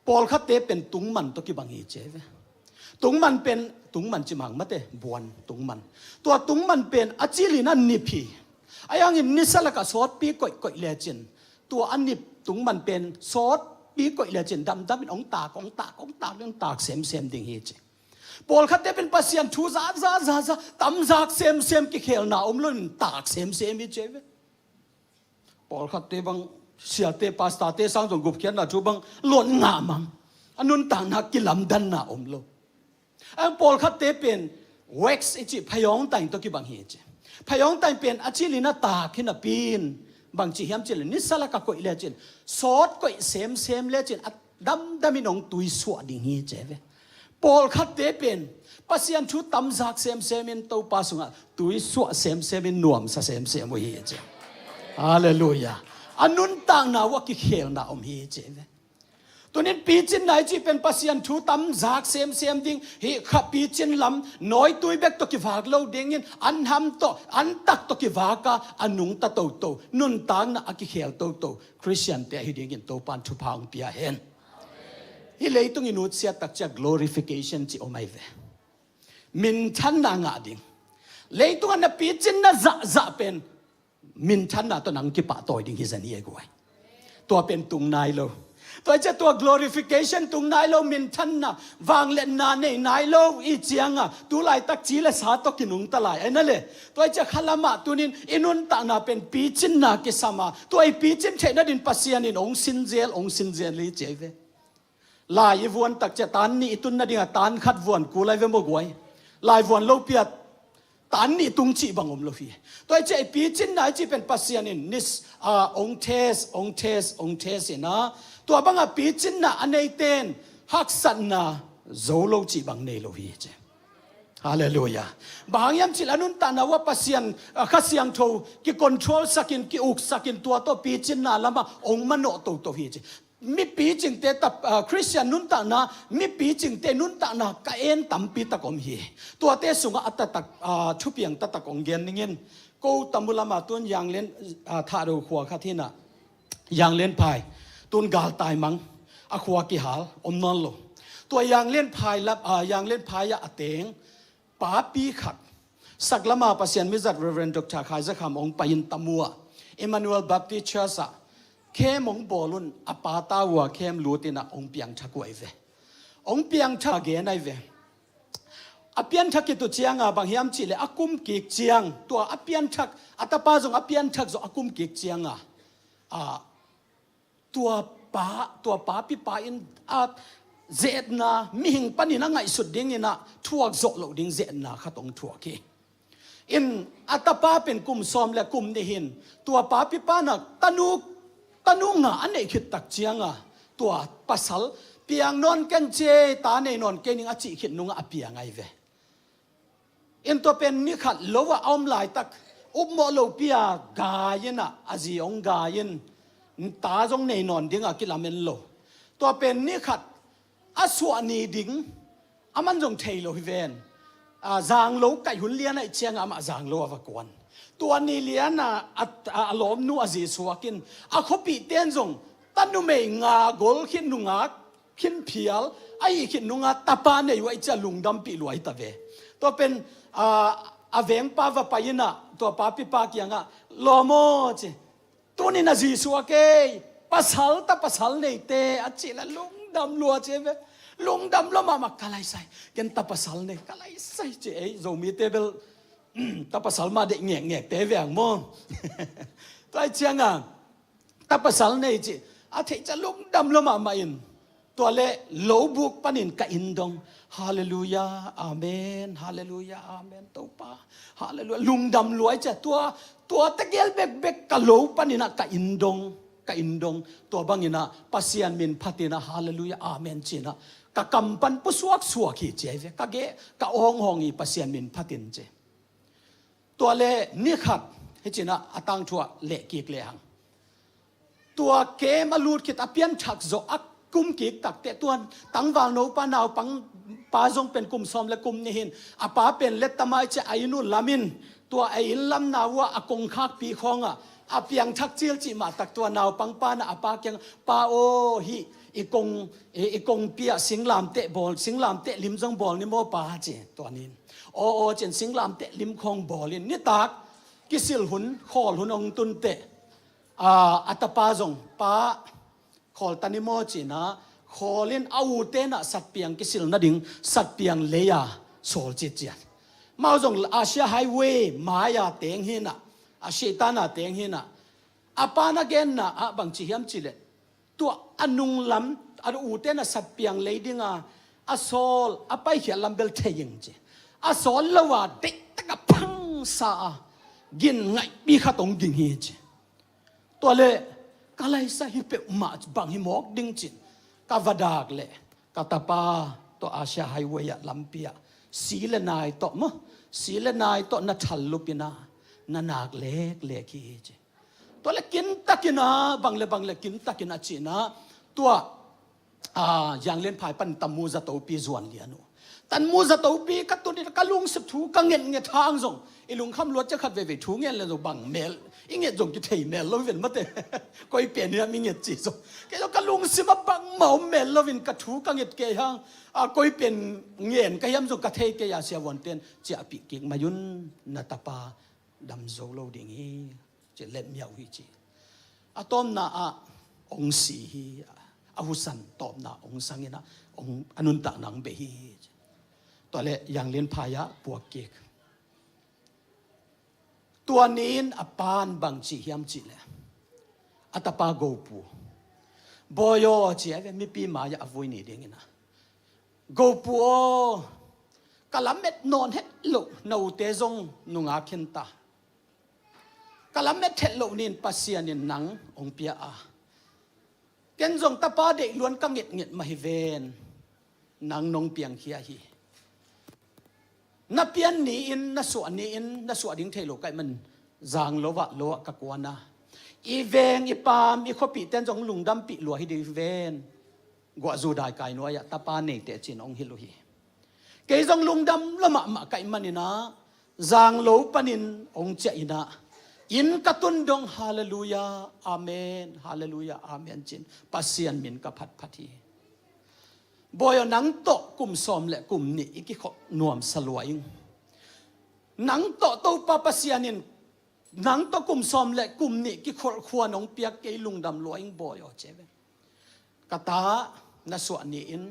Pawlkhatte pen tungman tawh kibang hi ci ahi ve. Tungman pen, tungman ci mang mate, buan, tungman. Tua tungman pen a cilin a nip hi. Ahi hangin nisa lakah sawtpi koihkoih lecin, tua a nip tungman pen sawtpi koih lecin damdamin hong tak, hong tak, hong tak, hong tak semsem ding hi ci. Pawlkhatte pen Pasian thu za, za, za, za, tam zak semsem, kikhelna om loin tak semsem hi ci ahi ve. Pawlkhatte bang, siate, pastorte sang zong gupkhiatna thu bang luat ngah mang. A nuntakna kilamdanna om lo. A pawlkhatte pen wax i cih phayawngtaing tawh kibang hi ci. Phayawngtaing pen a cilin a tak hi napi-in Bangci hiam cih leh nisa lak a koih lecin, sawt koih semsem lecin a damdamin hong tuisuah ding hi ci ve. Pawlkhatte pen Pasian thu tamzak semsemin Topa sungah tuisuah semsemin nuamsa semsem uh hi ci. Halleluiah. A nuntakna uh a kikhelna om hi ci ve. Tunin picinna i cih pen Pasian thu tamzak semsem ding hi kha. Picin lam nawitui bek tawh kivak lo dingin an ham tawh, an tak tawh kivak a, a nungta toto nuntakna a kikhel toto Khristiante ahi dingin Topan thupha hong pia hen. Hih leitung i nutsiat takciang glorification ci om ahi ve. Minthanna ngah ding. Leitung a na picinna zahzah pen minthanna tawh nang kipahtawi ding hi zen hi ei guai. Tua pen tung nai lo. Tua i ciah tua glorification tung nai lo, minthanna, vangliatna nei nai lo i cianga tu laitak ci le sa tawh kinungta lai ahi na le. Tua i ciah khalamah tunin i nuntakna pen picinna kisam a, tua i picin theihna din Pasian in hong sinzel, hong sinzel hi ci ahi ve. Lai i vuan takciah tan nih i tun nadinga tan khat vuan kul ahi ve maw guai. Lai vuan lo piat tan nih tung cih bang om lo hi. Tua i ciah i picinna i cih pen Pasian in nis, a, hong test, hong test, hong test ina, tua banga picinna a neiten haksatna zo lo cih bang nei lo hi ci. Halleluiah. Bang hang hiam cih leh a nuntakna uh a Pasian, a, Kha Siangtho kicontrol sakin, kiuk sakin, tua tawh picinna lamah hong manawh toto hi ci. Mipi cingte tap, a, Khristian nuntakna, mipi cingte nuntakna ka en tampi tak om hi. Tuate sungah a taktak, a, thupiang taktak hong gen ning in. Ko tamu lama tun Yanglian, a, Thado khua khat hinah, Yanglian phai tun galtai mang a khua kihal om nawn lo. Tua Yanglian phai lap, a, Yanglian phai ah a teng papi khat, saklama Pasian mizat Reverend Doctor Khai Za Kham hong pai-in tamu ah Emmanuel Baptist Church ah khem hong bawl un, a pa ta uh a khem lut inah hong piangthak uh ahi ve. Hong piangthak a gen ahi ve. A pianthak khit uh cianga bang hiam cih leh a kum kik ciang, tua a pianthak, a tapa zong a pianthak zawh a kum kik cianga, a, tua pa, tua papipa in a ze-etna, mihing panin a ngaihsut ding inah thuak zawh loh ding ze-etna khat hong thuak hi. In a tapa pen kum sawm le kum nih hin tua papipa na tanu, tanu nga a neih khit tak cianga tua pasal piang nawn keng ci ei, ta nei nawn keng ning a cih khit nungah a piang ahi ve. In tua pen ni khat lo ah a om laitak, upmawh lopi a gai inah, a zi hong gai in, ta zong nei nawn dingah kilamen lo. Tua pen ni khat a suah ni ding, a man zong thei lo hi ven. A, zang lo kaih hun lian aih ciangah amah zang lo a va kuan. Tua ni lianah a, a, a lawmnu a zi suak in, a khuapihte in zong ta numei nga gol khit nungak khin phial a hih khit nungah tapa nei uh ahih ciah lungdampih lua hi ta ve. Tua pen, a, a vengpa va pai inah tua papipa kiangah, lawm aw ci, tunin a zi suak ei, pasal ta pasal neite a cih le lungdam lua ci ve. Lungdam lua mahmah, ka laisai, ken ta pasal nei, ka laisai ci ei. Zomite bel ta pasal mah deih ngekngekte ve ang maw. Tua ahih ciangah ta pasal nei cih a theih ciah lungdam lua mahmah in, tua le lobuk panin ka inn dong, halleluiah, amen, halleluiah, amen, Topa, halleluiah, lungdam lua ahih ciah tua, tua tegel bekbek ka lo paninah ka inn dong, ka inn dong. Tua banginah Pasian min phatinah halleluiah, amen cinah ka kam pan pusuaksuak hi ci ahi ve. Ka geh ka awnghawng hi Pasian min phatin ci. Tua le ni khat, hih cinah a tangthu ah lehkik lehang, tua kem a lut khit a pianthak zawh a kum kik takteh, tua tangvalno pa naupang pa zong pen kum sawm le kum nih hin, a pa pen letta mai ciah a inn uh lam in, tua a inn lamna uh ah a kongkhakpi khawngah a piangthak cil cih mahtak tua naupang pa na a pa kiang, pa aw, hih i kong, i, i kongpi ah singlamteh bawl, singlamteh lim zong bawl ni maw pa ci. Tua ni in, aw aw cin singlamteh lim khawng bawl in, nitak kisil hun, khawl hun hong tunteh, a, a tapa zong, pa, khawl ta ni maw cinah khawl in, a ute nah satpiang kisil nading satpiang lei-a sawl citciat. Mau zong Asia Highway mai-a teng hinah, a sihtan a teng hinah, a pa na genna ah bangci hiam cih leh, tua a nunglam, a ute na satpiang lei dinga a sawl, a paikhiat lam bel thei ing ci. A sawl lo a deihtak a phangsa a gin ngaihpi khat hong ging hi ci. Tua leh ka laisa hi peuhmah bang hi mawk ding cin ka va dak leh ka tapa tawh Asia Highway ah lampi ah si le nai tawh maw, si le nai tawh na thal lupin ah na nak leklek hi ci. Tua leh kintakin ah bang le bang le kintakin ah cin ah tua Yanglianphai pan Tanmu Zatopi zuan lian uh. Tanmu Zatopi ka tun in ka lungsim thu ka ngetnget hang zong i lungkham luat ciang khat veivei thu ngen le zong bang mel i nget zong kithei mel lo ven mate. Koi pen hiam i nget ci zong kei zong ka lungsim ah bangmah om mel loin ka thu ka nget kei hang, a koi pen ngen ka hiam zong ka thei kei a, siavuante'n ciahpih kik mai un, na tapa dam zo lo ding hi ci, lemmiah uh hi ci. A tawpna ah ong si hi. A husan tawpna ong sang in ah ong a nuntakna ong bei hi ci. Tua leh Yanglianphai ah puak kik. Tua ni-in a pa'n bang ci hiam cih leh a tapa Gopu, Bawi aw ci a ve, mipi mai ah a vui ni dingin ah, Gopu aw, ka lamet nawn het loh na ute zong nunga khen ta. Ka lamet het loh ni-in Pasian in nang ong pia a, ken zong tapa deih luan ka ngetnget mah hi ven, nang nong piangkhia hi. Na pian ni-in na suah ni-in na suah ding thei lo ka hih man zang lo ah lo ah ka kuan a, i veng i paam i khuapihte in zong lungdampih lua hi ding hi ven. Guah zu daikai nuai ah tapa neite cin ong hilh uh hi. Kei zong lungdam lua mahmah ka hih manin ah zang lo panin ong ciah in ah inn ka tun dong, Halleluiah, Amen, Halleluiah, Amen cin Pasian min ka phatphat hi. Bawi aw, nang tawh kum sawm le kum nih i kikhop nuamsa lua ing. Nang tawh Topa Pasian in nang tawh kum sawm le kum nih kikholh khua nong piak, kei lungdam lua ing Bawi aw ci a ve. Ka ta, na suah ni-in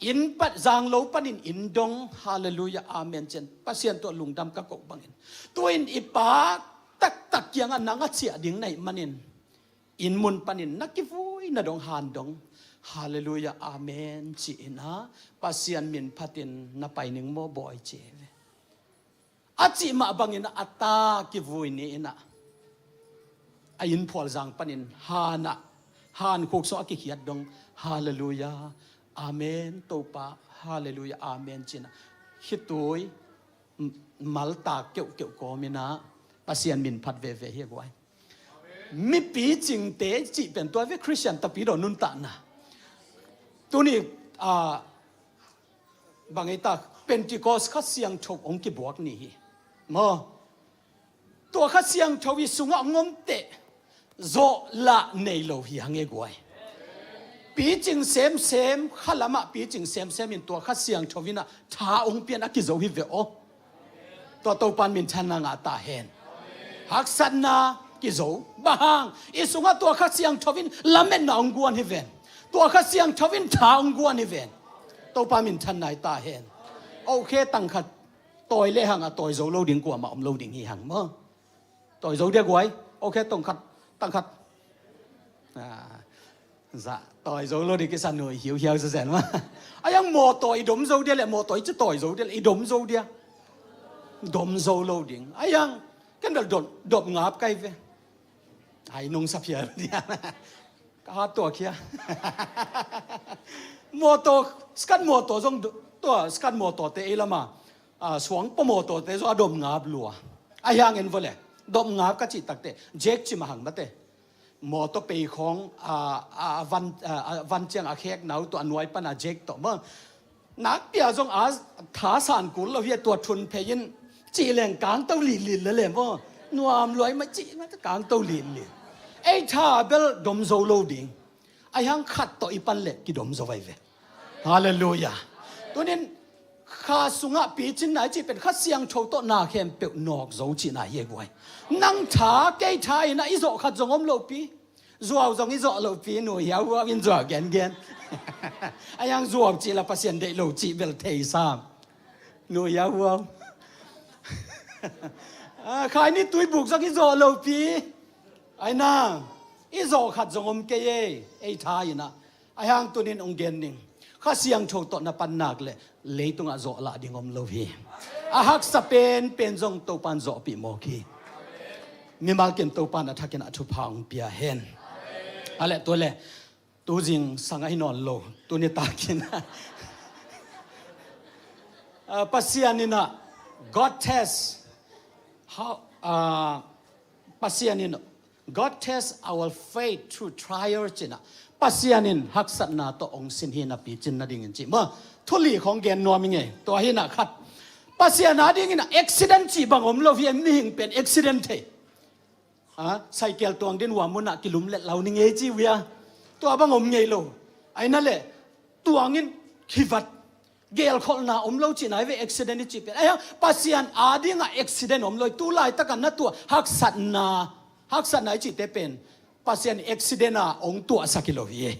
inn pan zang lo panin inn dong, Halleluiah, Amen cin Pasian tawh lungdam ka koh bangin, tu-in i pa taktak kiangah nang a ciah ding na hih manin inn mun panin na kivui na dong han dong, Halleluiah, Amen ci-in ah Pasian min phatin na pai ning maw Bawi ci a ve. A cih mah bangin a ta kivui ni-in ah a inn phualzang panin han ah, han khuk sung a kikhiat dong, Halleluiah, Amen Topa, Halleluiah, Amen cin ah khitui maltak keuhkeuh kawmin ah Pasian min phat veve hi a guai. Mipi cingte cih pen tua ve Khristian tapidaw nuntakna. Tuni a bang ei ta, Pentecost Kha Siangtho hong kibuak ni hi maw. Tua Kha Siangtho i sungah hong om teh zawhlah nei lo hi hang e guai. Picing semsem, khalamah picing semsem in tua Kha Siangtho in ah tha hong pian a kizo hi ve aw. Tua Topan minthanna ngah ta hen. Haksatna kizo. Bang hang, i sungah tua Kha Siangtho in lametna hong guan hi ven. Tua Kha Siangtho in tha hong guan hi ven. Topa minthanna hi ta hen. Okay, tangkhat tawi le hang a tawi zo lo ding kuamah om lo ding hi hang maw. Tawi zo dia guai. Okay, tongkhat, tangkhat. Ah, za, tawi zo lo ding kisa nui hiuhiau sa zen ma. Ayang mawtaw i dom zo dia le, mawtaw i ci tawi zo dia le, i dom zo dia. Dom zo lo ding. Ayang, ken bel dom, dom ngap kai ve. Ai nung sa phial dia. Ka hat tua khia. Mawtaw, skat mawtaw zong tua, skat mawtaw te ei lama. Ah, suang pa mawtaw te zong a dom ngap lua. Ayang en vole. Dom ngap ka cih takte. Jack ci ma hang mate. Mawtaw pei khawng a, a, a van, a, a van ciang a khek nau tawh a nuai pana Jack tawh maw. Nakpia zong a tha san kul lo hi a tua thun phei in cih leng kangto lilil le le maw. Nuam luai ma cih ma kangto lilil. Ei tha bel dom zo lo ding. Ai hang khat tawh i pan le kidom zo vai ve. Halleluiah. Tunin kha sungah picin nai cih pen Kha Siangtho tawh na khempeuh nawk zo cihna hi e guai. Nang tha kei tha inah i zawh khat zong om lopi. Zuau zong i zawh lopi, nu hiauhuau in zuau gengen. Ai hang zuau cih la Pasian deih lo cih bel thei sam. Nu hiauhuau. Ah, khaini tuibuk zong i zawh lopi. Ai na, i zawh khat zong om kei e, ei tha inah. Ai hang tunin ong gen ning. Kha Siangtho tawh na pan nak le leitungah zawh lah ding om lo hi. A haksa penpen zong Topan zawhpih mawk hi. Mimal kim Topa in a thakin a thupha hong pia hen. A le tua le, tuzing sang ahi nawn lo, tuni takin ah, Pasian in ah, God test how, ah, Pasian in, God test our faith through trial, ci-in ah, Pasian in haksatna tawh hong sin hi napi cin nadingin ci. Maw, thu li khawng gen nuam ing ei. Tua hi-in ah khat, Pasian adingin ah accident cih bang om lo hi. Mihing pen accident thei. Ah, saikel tuang din hua munah kilumlet lo ni ngei ci uh hia. Tua bang om ngei lo. Ahi na le, tuangin khivat, gelkholhna om lo cihna hi ve, accident i cih pen. Ahi hang, Pasian adingah accident om lo hi. Tu laitakin na tuah haksatna, haksatna i cihte pen Pasian accident a hong tuahsak hi lo hi.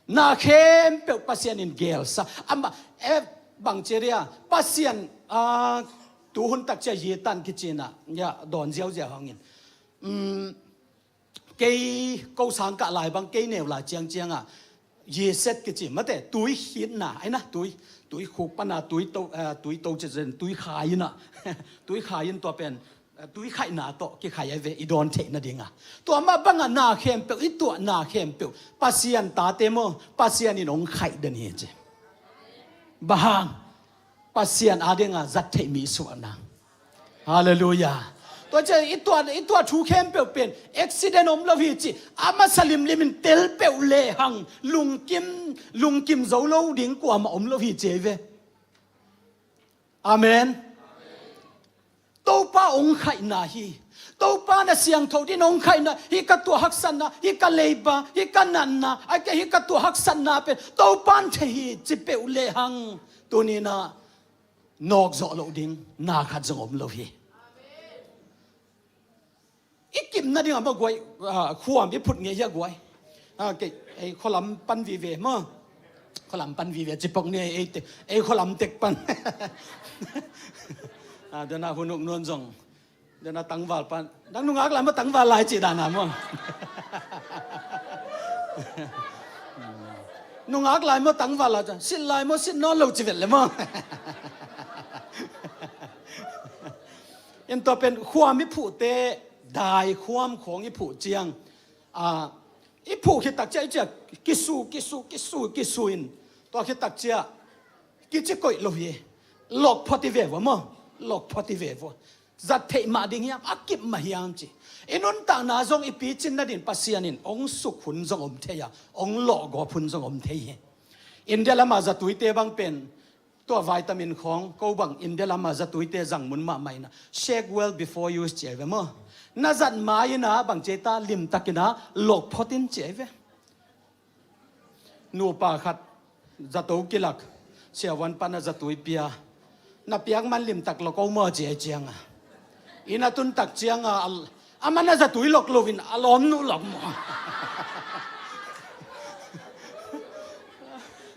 Na khempeuh Pasian in gelsa. Amah, eh, bang ci dia, Pasian, ah, tuhun takcia hi tan kici-in ah, ya, dawn ziauziau hangin. Um, kei ko sang kah lai bang, kei neu lai ciangciang ah, Yeset kici, mate, tui khitna, ahi na, tui, tui khuk pan a, tui to, eh, tui to ci zen, tui khai in ah, tui khai in tua pen, eh, tui khaihna tawh kikhai ahi ve, i dawn theih nading a. Tua mah bang a na khempeuh, i tuahna khempeuh, Pasian tate maw, Pasian in hong khaih den hi ci. Bang hang, Pasian adingah zat theih mi suahna. Halleluiah. Tua ciang i tuah, i tuah thu khempeuh pen accident om lo hi ci. A masa limlim in tel peuh lehang lungkim, lungkim zo lo ding kuamah om lo hi ci ahi ve. Amen. Topa hong khaihna hi. Topa na siangtho din hong khaihna hi. Ka tuah haksatna, hi ka leiba, hi ka natna, a ke hi ka tuah haksatna pen Topa in thei hi ci peuh lehang, tuni-in ah nawk zawh loh ding na khat zong om lo hi. I kip nading a maw guai, ah, khuam i phut ngei hi a guai. Ah, kei, ei khualam pan vive maw. Khualam pan vive ci pok ni ei, ei te, ei khualam tek pan. Ah, dana hunuk nuan zong. Dana tangval pan. Dang nungak lai maw tangval lai ci dana maw. Nungak lai maw tangval lai ci. Sit lai maw sit nawn lo ci vet le maw. In tua pen khuam i phuhte, dai khuam khawng i phuh ciang, ah, i phuh khit takcia i cia kisu, kisu, kisu, kisu in. Tua khit takcia kici koih lo hi. Lok phot i ve vua maw. Lok phot i ve vua. Zat theih mah ding hiam, a kip mah hiam ci. I nuntakna zong i picin nadin Pasian in hong suk hun zong om thei a, hong lawhgawp hun zong om thei hi. India lama zatuite bang pen, tua vitamin khawng, ko bang India lama zatuite zang mun mahmah in ah, shake well before use ci ahi ve maw. Na zat ma-in ah bang ci ta, limtakin ah lok phot in ci ahi ve. Nupa khat zato kilak, siavuan pan a zatui pia, na piak man limtak lok o maw ci ahi ciang a. Inn a tun tak ciang a, a, a man a zatui lok loin a lawm nuh lok maw.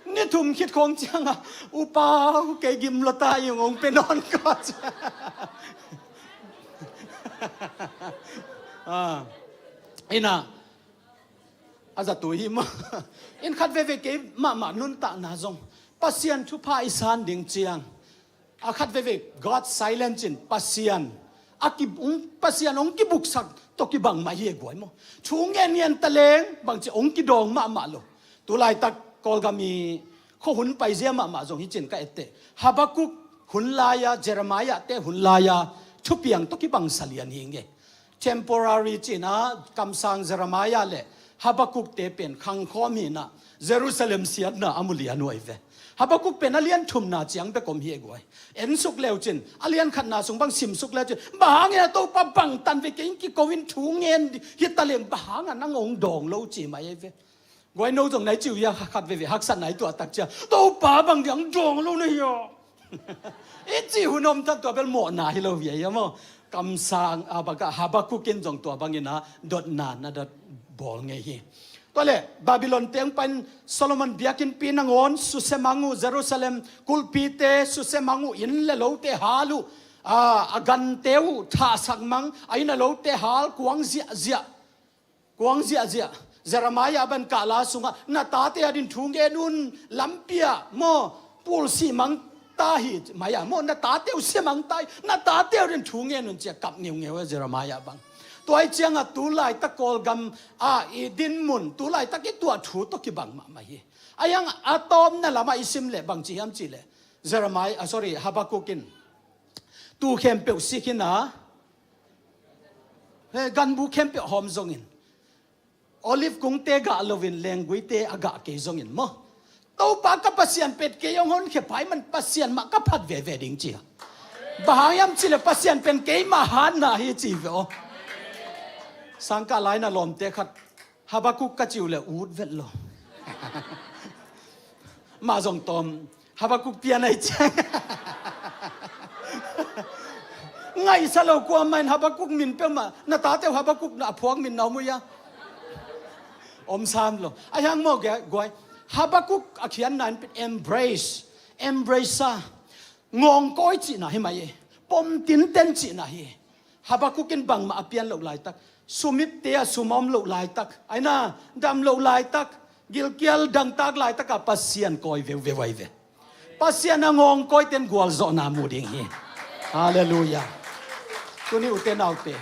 Ni thum khit khawng ciang a, upa, kei gim lo ta, i ngong pe nawn ko ci. Ah, inn a, a zatui hi maw. In khat veve kei mahmah nuntakna zong Pasian thupha i san ding ciang, a khat veve God silence in Pasian a ki, ung, Pasian hong kibuksak tawh kibang mah hi e guai maw. Thu ngen ngen ta leng bangci hong kidawng mahmah lo. Tulaitak Kawlgam i khuahun paizia mahmah zong hi cin ka etteh. Habakkuk hun lai-a, Jeremiah te hun lai-a thupiang tawh kibang salian hi nge. Temporary cihna kamsang Jeremiah le Habakkuk te pen khangkhawm hi-in ah Jerusalem siatna a mu lian uh ahi ve. Habakkuk pen a lian thumna ciang bek om hi e guai. Ensuk leu cin, a lian khatna sung bang simsuk leu cin, bang hangin a Topa bangtan ve kei in kiko in thu ngen hi ta leng bang hangin nang hong dawng lo ci mai ahi ve. Guai no zong nai ci uh hia, khat veve haksatna i tuah tak cia, Topa bang diang dawng lo na hia. I ci hun om tak tua bel mawhna hi lo hia hia maw. Kamsang a baka Habakkuk in zong tua bangin a dotna na dot bawl ngei hi. Tua le Babylon teng pan Solomon biakinnpi nangawn susia mang uh, Jerusalem kulhpite susia mang uh, inn le lote hal uh, a, a gante uh thahsak mang, a inn a lote hal kuang ziahziah. Kuang ziahziah. Jeremiah ban kahla sungah na tate adin thu ngen un, lampi ah maw pul simang ta hi mai-ah maw, na tate uh simang ta hi, na tate adin thu ngen un ci-a kap ngeungeu e Jeremiah bang. Tua i ciangah tu laitak Kawlgam ah i dinmun, tu laitak i tuah thu tawh kibang mahmah hi. A hiang a tawpna lamah i sim leh bangci hiam cihleh, Jeremiah, ah, sorry, Habakkuk in tu khempeuh sik hi na, he, ganbu khempeuh hawm zongin, olive kungte gah loin lengguite a gah kei zongin maw, Topa ka Pasian pen kei hong honkhia pai man, Pasian mah ka phat veve ding ci a. Bang hang hiam cihleh Pasian pen keimah hatna hi ci ve aw. Sangkah lai-in a lawmte khat Habakkuk ka ci uh leh ut vet lo. Mah zong tawm Habakkuk pian ahi ciang ngaihsa lo, kuamah in Habakkuk min peuhmah, na tate uh Habakkuk na a phuak min na om uh hia? Om sam lo. A hiang maw, guai, Habakkuk a khiatna in pen embrace, embrace a, ngawngkawi cihna hi mai hi. Pom tinten cihna hi. Habakkuk in bangmah a pian loh laitak, sumipte ah sum a om loh laitak, aina dam loh laitak, gilkial dangtak laitak ah Pasian kawi veuveu ahi ve. Pasian a ngawngkawite'n gualzawhna mu ding hi. Halleluiah. Tuni ute naute,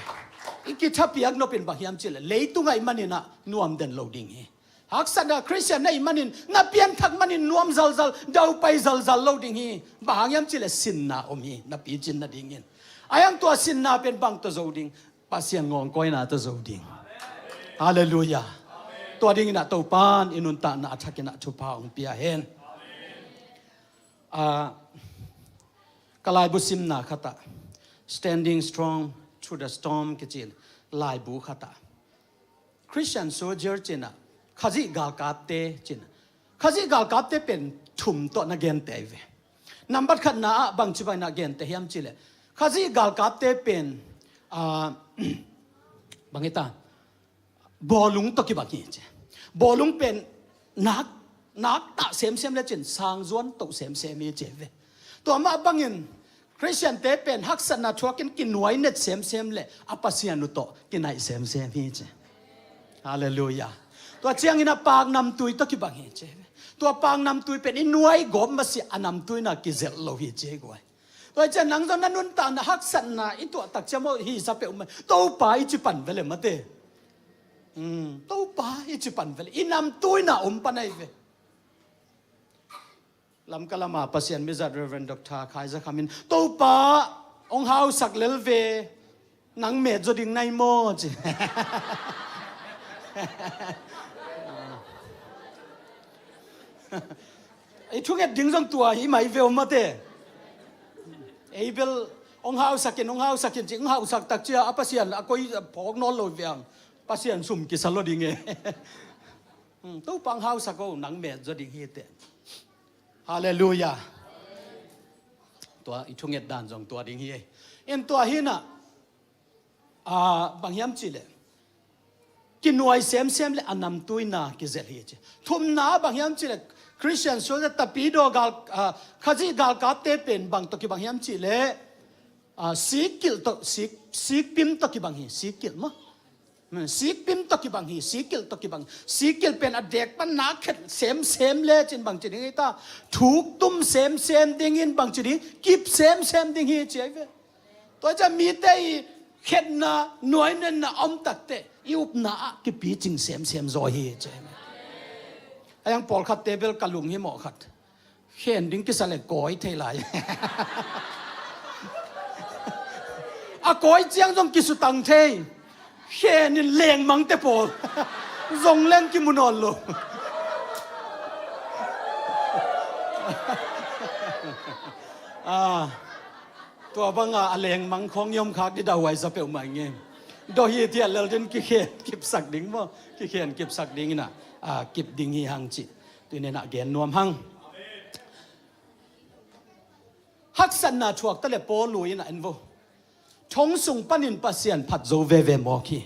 i kithapiak nop in bang hiam cihleh, leitung ahih manin ah nuam den lo ding hi. Haksatna, Khristian na hih manin, na pianthak manin nuam zalzal, daupai zalzal lo ding hi. Bang hang hiam cihleh sinna om hi, na picin nadingin. A hiang tua sinna pen bang tawh zo ding? Pasian ngawngkawina tawh zo ding. Halleluiah. Tua dingin ah Topa'n i nuntakna a thakin ah thupha hong pia hen. Ah, ka laibu simna khatah, Standing Strong Through the Storm kici laibu khatah, Christian soldier ci-in ah, Khazih galkapte ci-in ah, Khazih galkapte pen thum tawh na genteh ve. Nambat khatna ah bangci bangin ah genteh hiam cihleh, Khazih galkapte pen, ah, bang hita, bawlung tawh kibang hi ci. Bawlung pen nak, nak tah semsem le cin, sangzuan toh semsem hi ci ve. Tua mah bangin Khristiante pen haksatna thuakin kinuainet semsem le a Pasian uh tawh kinaih semsem hi ci. Halleluiah. Tua ciangin a paknamtui tawh kibang hi ci ve. Tua paknamtui pen i nuai gawp masiah a namtuina kizelh lo hi ci guai. Tua hi ciang nang zong na nuntakna haksatna i tuah tak ciang maw, hi sa peuhmah, Topa i ci pan ve le mate. Hmm, Topa i ci pan ve le, i namtuina om pan ahi ve. Lamka lama Pasian mizat Reverend Doctor Khai Za Kham in, Topa hong hausak lel ve, nang met zaw ding na hi maw ci. I thunget ding zong tua hi mai ve uh mate. Ei bel hong hausak in, hong hausak in ci, hong hausak tak cia a Pasian a koi phawk nawn lo ve ang. Pasian sum kisa lo ding e. Hmm, Topa hong hausak o, nang met zaw ding hi teh. Halleluiah. Tua i thunget dan zong tua ding hi e. In tua hi na, ah, bang hiam cihleh, kinuai semsem le a namtuina kizelh hi ci. Thumna bang hiam cihleh, Khristian sual le tapidaw gal, ah, Khazih galkapte pen bang tawh kibang hiam cihleh, ah, sikkilh tawh, sik, sikpim tawh kibang hi, sikkilh maw. Hmm, sikpim tawh kibang hi, sikkilh tawh kibang. Sikkilh pen a dek pan nak khet semsem le cin bangci ding hi ta. Thuktum semsem dingin bangci ding, kip semsem ding hi ci ahi ve. Tua ciang mite i khetna, nuainenna om takteh i upna ah kipicing semsem zaw hi ci ahi ve. A hiang pawlkhatte bel ka lung hi mawh khat. Khen ding kisa le kawi thei lai. A kawi ciang zong kisutang thei. Khen in lengmangte pawl. Zong leng kimu nawn lo. Ah, tua banga a lengmang khawng i om khak di dauhuai sa peuhmah ing e. Daw hi thiat lel din kikhen kipsak ding maw? Kikhen kipsak ding ina, ah, kip ding hi hang cih. Tuni-in ah gen nuam hang. Haksatna thuak ta le Paul lui-in ah en vo. Thong sung panin Pasian phat zo veve mawk hi.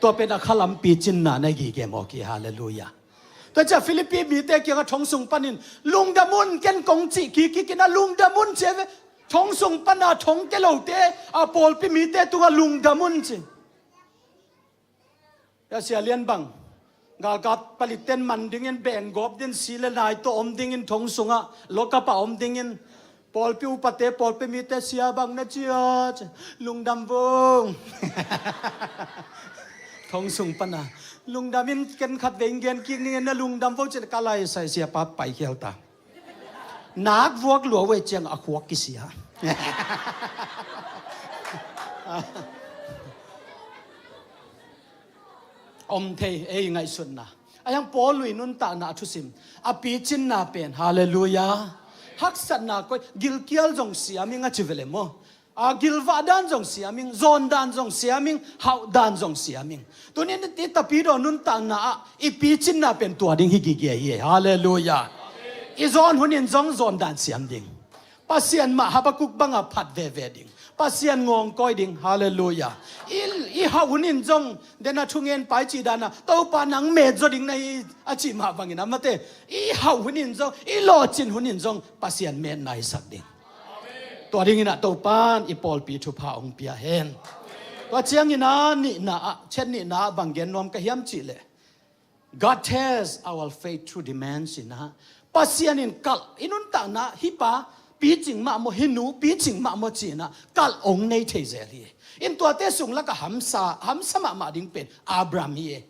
Tua pen a khalam picinna na hi gige mawk hi. Halleluiah. Tua ciah Philippi mite kiangah thong sung panin lungdam un, ken kong cih kik kik in ah lungdam un ci ve. Thong sung pana thong ke lote a pawlpi mite tungah lungdam un ci. Sia Lian bang, galkap palitten man dingin, beenggawp dingin, si le nai tawh om dingin, thong sungah lockup ah om dingin, Pawlpi upate, pawlpi mite, sia bang na ciat, lungdam vung. Thong sung pana lungdam in ken khat vei gen kik ning, na lungdam vo cin ka lai sai, siapa pai khial ta. Nak vuak lua ve ciang a khuak kisia. Om thei ei ngaihsutna. A hiang Paul lui nuntakna a thusim, a picinna pen, halleluiah, haksatna koi, gilkial zong siam ing a ci vele maw. A gilvah dan zong siam ing, zawn dan zong siam ing, hauh dan zong siam ing. Tunin i tapidaw nuntakna ah i picinna pen tua ding hi gige hi. Halleluiah. I zawn hunin zong zawn dan siam ding. Pasian mah Habakuk banga phat veve ding. Pasian ngawngkawi ding. Halleluiah. I, i hauh hunin zong, den a thungen pai cih dana, Topa nang met zaw ding na hi a cih mah bangin a mate, i hauh hunin zong, i lawcin hunin zong Pasian metna hisak ding. Tua dingin ah Topan i pawlpi thupha hong pia hen. Tua ciangin ah nihna ah, chet nihna ah bang gen nuam ka hiam cihleh, God test our faith through demands in ah, Pasian in kalh, i nuntakna, hih pa picing mah maw, hih nu picing mah maw ci-in ah kalh hong nei thei zel hi. In tuate sung lakah hamsa, hamsa mahmah ding pen Abraham hi.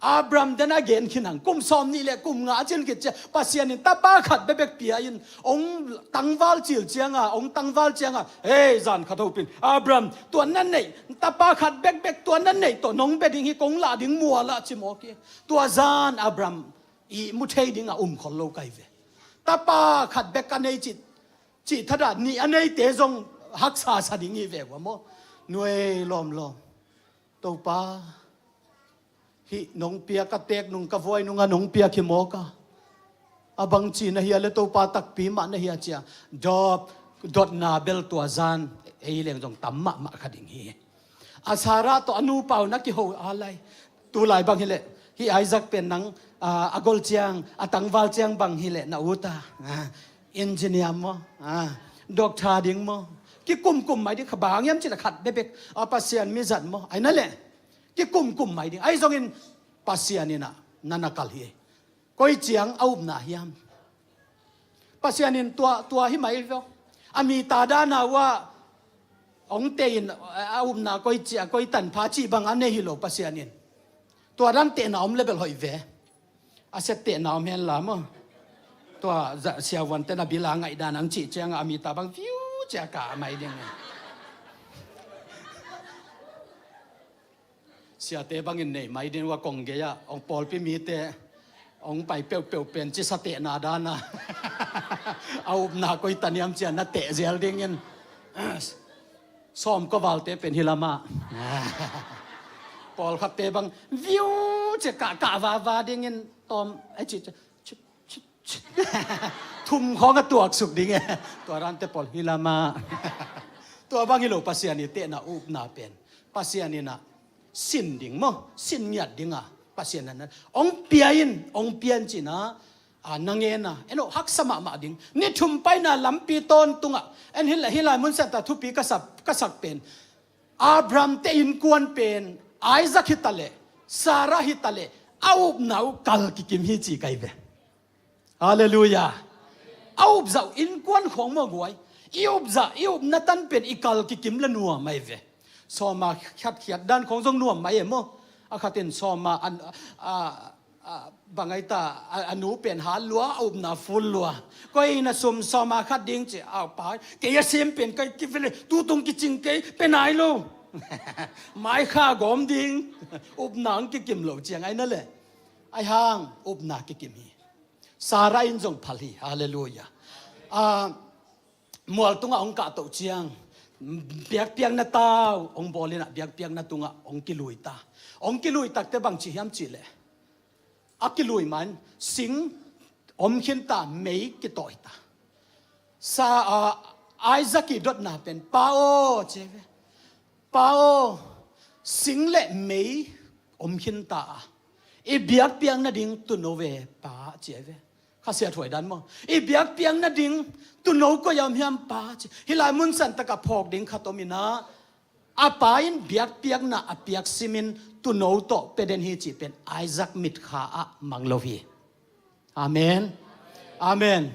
Abraham den a gen khin hang, kum sawm nih le kum nga a cin khit ciang Pasian in tapa khat bekbek pia in, hong tangval cil cianga, hong tangval cianga, hei, zan khat hopin, Abraham, tua na neih, tapa khat bekbek tua na neih tawh nong bia ding hi, kong lah ding mual ah ci mawk hi. Tua zan Abraham ihmu thei dingah um khol lo kai ve. Tapa khat bek a nei cih, cih thadah nih a neite zong haksa sa ding hi ve ua maw. Nuai lawmlawm. Topa, hih nong piak a teek nung ka vuai nungah nong piak hi mawk a, a bangci na hia le Topa takpi mah na hia cia, dawp, dotna bel tua zan ei leng zong tam mahmah kha ding hi. A Sarah tawh a nupa uh na kiho a lai. Tulai bang hileh, hih Isaac pen nang, a, a gol ciang, a tangval ciang bang hileh na ut a, a, engineer maw, a, doctor ding maw, kikumkum mai ding, kha bang hiam cih leh khat bekbek, a, Pasian mizat maw, ai na leh kikumkum mai ding. Ahi zongin Pasian in ah na na kalh hi. Koi ciang a upna hiam? Pasian in tua, tua hi mai ve. A mita dana uh ah hong teh in, a upna koi ciang, koi tanpha cih bang a nei hi lo Pasian in. Tua dan tehna om le bel hoih ve. A set tehna om hen la maw. Tua za, siavuante na bil a ngaihdan ang cih ciangah a mita bang viu cia kah mai ding. Siate bangin nei mai ding ua, kong gei-ah hong pawlpi mite hong pai peuhpeuh pen cisa tehna dana a upna koi ta niam cia na teh zel dingin. Sawm kua valte pen hi lamah. Pawlkhatte bang viu cia kah, kah vava dingin tawm ai cih cia. Thum khawng a tuaksuk ding e. Tua dante pawl hi lamah. Tua bang hi lo, Pasian i tehna upna pen Pasian in ah sin ding maw, sin ngiat ding a, Pasian in ah hong pia in, hong pia in cih na, a, na ngen a, eno haksa mahmah ding. Ni thum paina lampi tawntungah en hi lai, hi lai mun siangtho thupi ka sak, ka sak pen Abraham te innkuan pen Isaac hi taleh, Sarah hi taleh, a upna uh kal kikim hi ci kai ve. Halleluiah. A upzah uh innkuan khawng maw guai. I upzah, i upna tan pen i kal kikim le nuam ai ve. Sawma khat khiat dan khawng zong nuam mai e maw. A khatin sawma an, a, a, bang ai ta, a, a nu pen hat lua, a upna full lua. Koi na sum sawma khat ding ci, a pa, kei a sem pen kai kivele, tutung kicing kei, pe nai lo. Mai kha gawm ding, upna ang kikim lo ciang ai na le. Ai hang, upna kikim hi. Sarah in zong phal hi. Halleluiah. A, mual tungah hong kahtoh ciang, biakpiakna tau hong bawl in ah, biakpiakna tungah hong kilui ta. Hong kilui takte bang ci hiam cih leh, a kilui man sing om khin ta, mei kitawh hi ta. Sa, a, Isaac i dotna pen, Pa aw, ci ve. Pa aw, sing le mei om khin ta a, i biakpiak nading tuuno ve, Pa, ci ai ve. Kha siat huai dan maw. I biakpiak nading tuuno koi a om hiam, Pa, ci. Hi lai mun siangtho a phawk ding khat om in ah, a pa in biakpiakna a piak simin tuuno tawh pe den hi cih pen Isaac mitkha ah mang lo hi. Amen. Amen.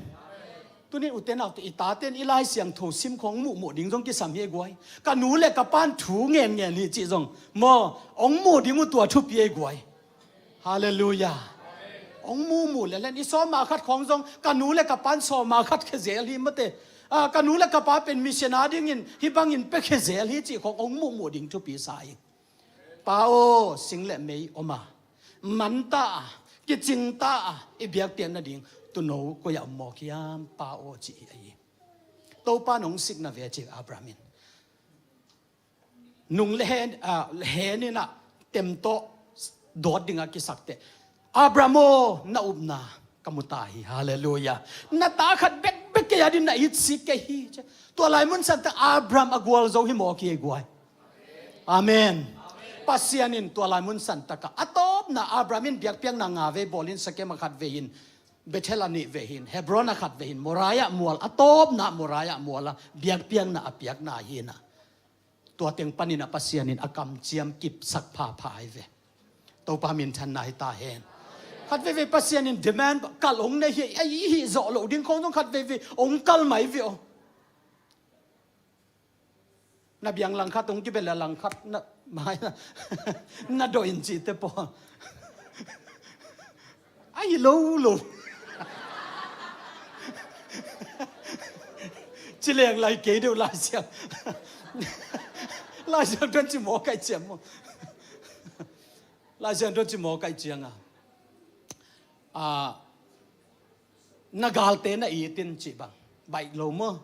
Tunin ute naute, i taten i Lai Siangtho sim khong muhmuh ding zong kisam hi ei guai. Ka nu le ka pan thu ngen ngen hi cih zong maw, ong muh ding uh tua thupi ei guai. Halleluiah. Ong muhmuh le len i sawma khat khong zong ka nu le ka pan sawma khat khezel hi mate. Ah, ka nu le ka pa pen mission a dingin hih bangin pia khezel hi cih khong ong muhmuh ding thupi sa hi. Pa aw, sing le mei om a, man ta a, kicing ta a, i biakpiak nading tuuno koi-ah om mawk hiam, Pa aw, ci hi a hi. Topa nong sikna ve ci Abraham in. Nung le hen, ah, hen in ah tem tawh dawt dingah kisakte. Abraham aw, na upna ka mu ta hi. Halleluiah. Na ta khat bekbek kei a ding na it sik kei hi. Tua lai mun santa Abraham a gualzo hi mawk hi ei guai. Amen. Pasian in tua lai mun santa ka a tawpna Abraham in biakpiakna nga vei bawlin Sekem a khat vei hin, Bethel a nih vei hin, Hebron a khat vei hin, Moriah mual a tawpna Moriah mual a biakpiakna a piakna hi na. Tua teng panin a Pasian in a kamciam kipsak phapha hi ve. Topa minthanna hi ta hen. Khat veivei Pasian in demand kalh ong nei hi, a i hih zawh loh ding khong zong khat veivei ong kalh mai ve aw. Na biang langkhat ong kibel a langkhat na mai na, na doh in cihte pawl. A hi lo lo. Ci leng lai kei deuh Lai Siang. Lai Siang tuan ci maw kaih ciam maw. Lai Siang tuan ci maw kaih ciang a. Ah, na galte na itin cih bang baih lo maw.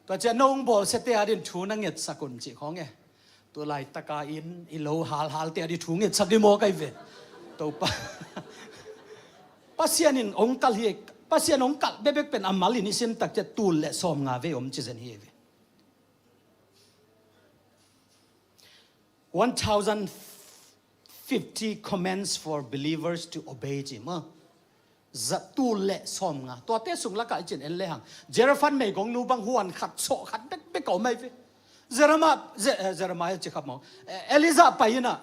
Tua ciah no ong bawlsiate a din thu na ngetsak un cih khong e. Tu laitaka in i lo halhalte a di thu ngetsak di maw kaih ve. Topa. Pasian in ong kalh hi, Pasian ong kalh bekbek pen a mal in i sim tak ciah tul le sawm nga vei om ci zen hi ve. One thousand fifty commands for believers to obey ci maw. Za tul le sawm nga. Tuate sung lakah i cin en le hang. Zarephath meigongnu bang huan khat sawh khat bekbek a om ai ve. Jeremiah, Ze-, eh, Jeremiah ci kha maw. Eh, Elijah pai in ah.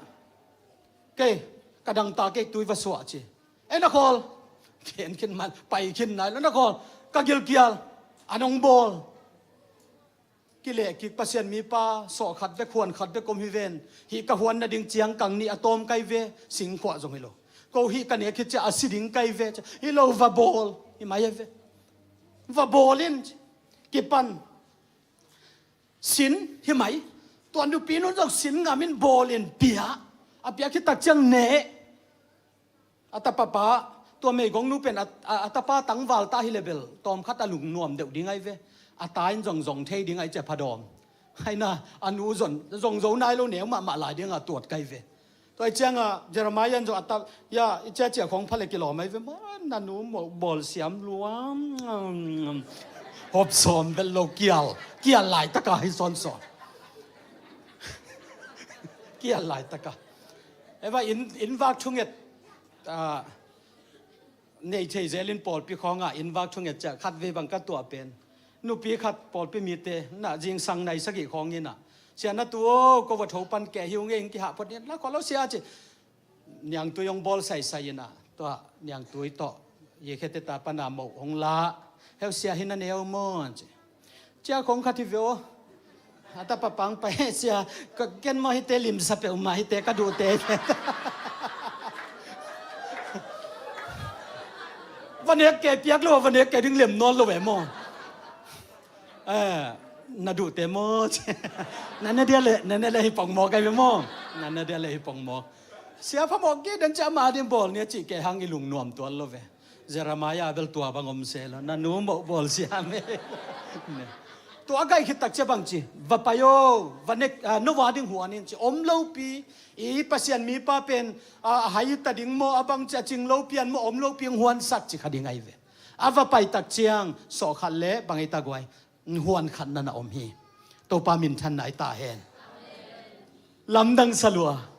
Kei, ka dangta kei tui va suah ci. Eh, na khawl. Kei en khin man, pai khin nai lo na khawl. Ka gilkial. An ong bawl. Kileh kik Pasian mipa sawh khat vek huan khat vek om hi ven. Hih ka huan nading ciang kang nih a tawm kai ve, singkhuah zong hi lo. Ko hih ka nek hi ciah a si ding kai ve, hi lo va bawl hi mai a ve. Va bawl in kipan sin hi mai. Tua nupi nun zong sin ngam in bawl in pia. A piak hi tak ciang neh. A tapapa, tua meigongnu pen a, a, a tapa tangval ta hi le bel tawmkhat a lungnuam deuh ding ai ve. A ta in zong zong thei ding ai cia phadawm. Hai na, a nu zon, zong zo nai lo neu mahmah lai ding a tuat kai ve. Tua ai cianga Jeremiah in zong a ta, ya, i cia cia khong pha le kilawm ai ve. Ma, na nu mo bawl siam luam. Hop sawm bel lo kial, kial lai taka hi sawnsawn. Kial lai taka. Eva in, in vak thunget, ah, nei thei zelin pawlpi khawngah in vak thunget ciah khat vei bang ka tuah pen. Nupi khat pawlpi mite na zingsang nai sagih khawng inah. Sia na tu aw, ko va tho pan keh hi ung e, ing kihah phot in la khuah lo sia ci. Niangtui hong bawl saisai inah. Tua niangtui tawh. Ye khete ta pana moh hong la. Heu sia hi na neu maw ci. Cia khong khat hi ve aw. A tapa pang pai sia, ka ken maw hite limsa peuhmah hite ka duhte. Va nek kei piak lo, va nek kei ding lem nawn lo ve maw. Eh, na duhte maw. Na ne dia le, na ne le hi pong maw kai ve maw. Na ne dia le hi pong maw. Sia phamawh kei den cia ma ding bawl nia cih kei hang i lungnuam tuan lo ve. Jeremiah bel tua bang om se lo, na nu moh bawl siam e. Tua a gaih khit tak cia bang ci, va pai aw, va nek, ah, no va ding huan in ci, om lopi, i Pasian mipa pen, ah, a hai ta ding maw, a bang ci a cing lopi an maw, om lopi ang huansak ci kha ding ai ve. A va pai tak ciang, sawh khat le bang ai ta guai, huan khat na na om hi. Topa minthanna ai ta hen. Lamdang salua.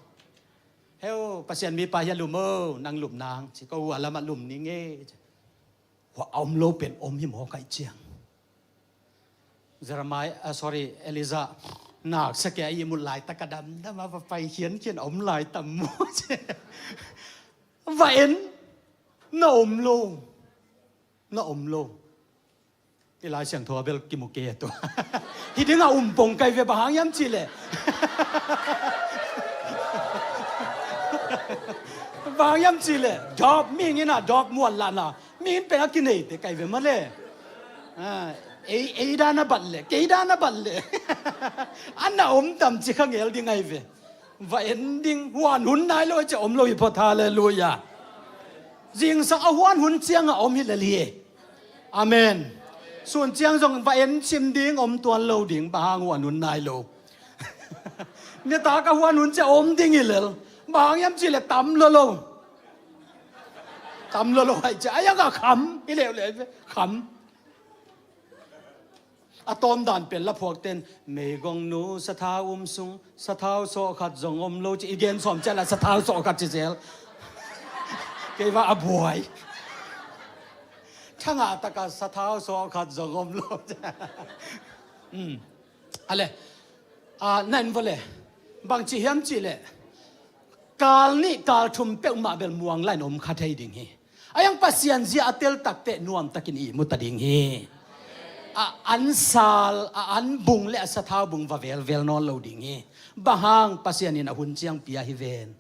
Heu, Pasian mipa hi a lum o, nang lum nang, ci ko ua lamah lum ning e. Hua a om lo pen om hi maw kaih ciang. Jeremiah, ah, sorry, Elijah, nak sake a imut lai taka damdam a va pai khiankhian a om lai tam maw ci. Va en, na om lo, na om lo. I Lai Siangtho bel kimu kei a tua. Hi ding a um pong kai ve, bang hang hiam cih leh, bang hang hiam cih leh, dawp, mihing in a dawp muan lahna, mihing in pen a kineite kai ve mah leh. Ah, ei, ei dan a bat leh, kei dan a bat leh. A na om tam ci kha ngel ding ahi ve. Va en ding, huan hun nai lo ciang om lo hi phot, halleluiah. Zingsang a huan hun ciang a om hi lel hi. Amen. Sun ciang zong va en sim ding om tuan lo ding, bang hang, huan hun nai lo. Nitak a huan hun ciang om ding hi lel. Bang hang hiam cih leh tam lo lo. Tam lo lo ahi ciang, a yang a kham hi leuleu ve, kham. A tawmdan pen laphuakte'n, meigongnu sathau um sung sathau sawh khat zong om lo ci, i gen sawm ciang la sathau sawh khat ci zel. Kei va a buai. Thangah taka sathau sawh khat zong om lo ci. Um. A leh, a, na en vua leh, bang ci hiam cih leh, kal nih kal thum peuhmah bel muang lai-in om kha thei ding hi. A yang Pasian zia a tel takteh nuamtakin ihmu ta ding hi. A an sal, a an bung leh a sathau bung va velvel nawn lo ding hi. Bang hang, Pasian in a hun ciang pia hi ven.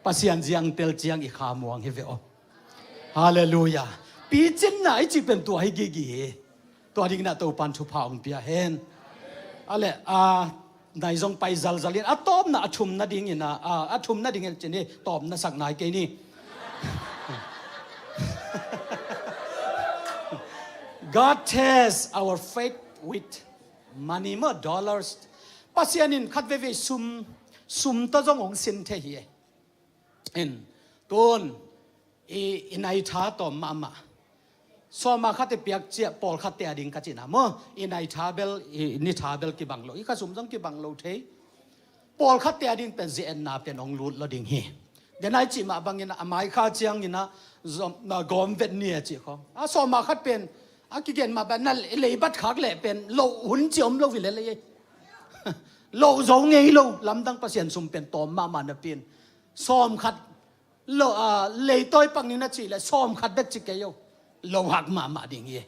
Pasian zia a tel ciang i kha muang hi ve aw. Halleluiah. Picinna i cih pen tua hi gige hi. Tua dingin a Topa'n thupha hong pia hen. A leh, a, nai zong pai zalzal in, a tawpna, a thumna dingin a, a, a thumna dingin cin hi, tawpna sak nai kei ni. God tests our faith with money maw, dollars. Pasian in khat veivei sum, sum tawh zong hong sin thei hi. In, tun, i, i nai tha tawm mahmah. Sawma khat i piak ciang pawlkhatte a ding ka cihna maw. I nai tha bel, i ni tha bel kibang lo. I kha sum zong kibang lo thei. Pawlkhatte a ding pen zi-etna pen hong lut lo ding hi. Denai cih mah bangin a mai kha ciangin a zom, na gawm vet ni a cih khawng. A sawma khat pen, a kigen mah bang na leibat khak leh pen, loh hun ci om lo hi lel ei. Loh zo ngei lo, lamdang Pasian sum pen tawm mahmah napi-in. Sawm khat, lo, a, leitawi pak ni na cih leh, sawm khat bek ci kei o. Lo hak mahmah ding hi.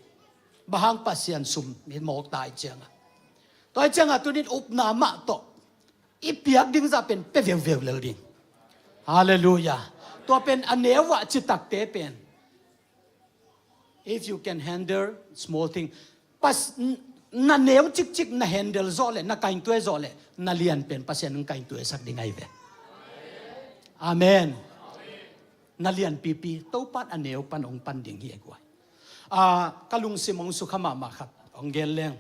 Bang hang, Pasian sum hi mawk ta ahih ciangin. Tua ahih ciangin tuni-in upna mah tawh i piak ding zah pen pia veuveu lel ding. Halleluiah. Tua pen a neu ah citakte pen. If you can handle small thing, Pas-, n-, na neu cikcik na handle zawh leh, na kaingtuai zawh leh, na lian pen Pasian in kaingtuai sak ding ahi ve. Amen. Na lianpipi, Topa'n a neu pan hong pan ding hi a guai. A, ka lungsim hong sukha mahmah khat hong gen leng.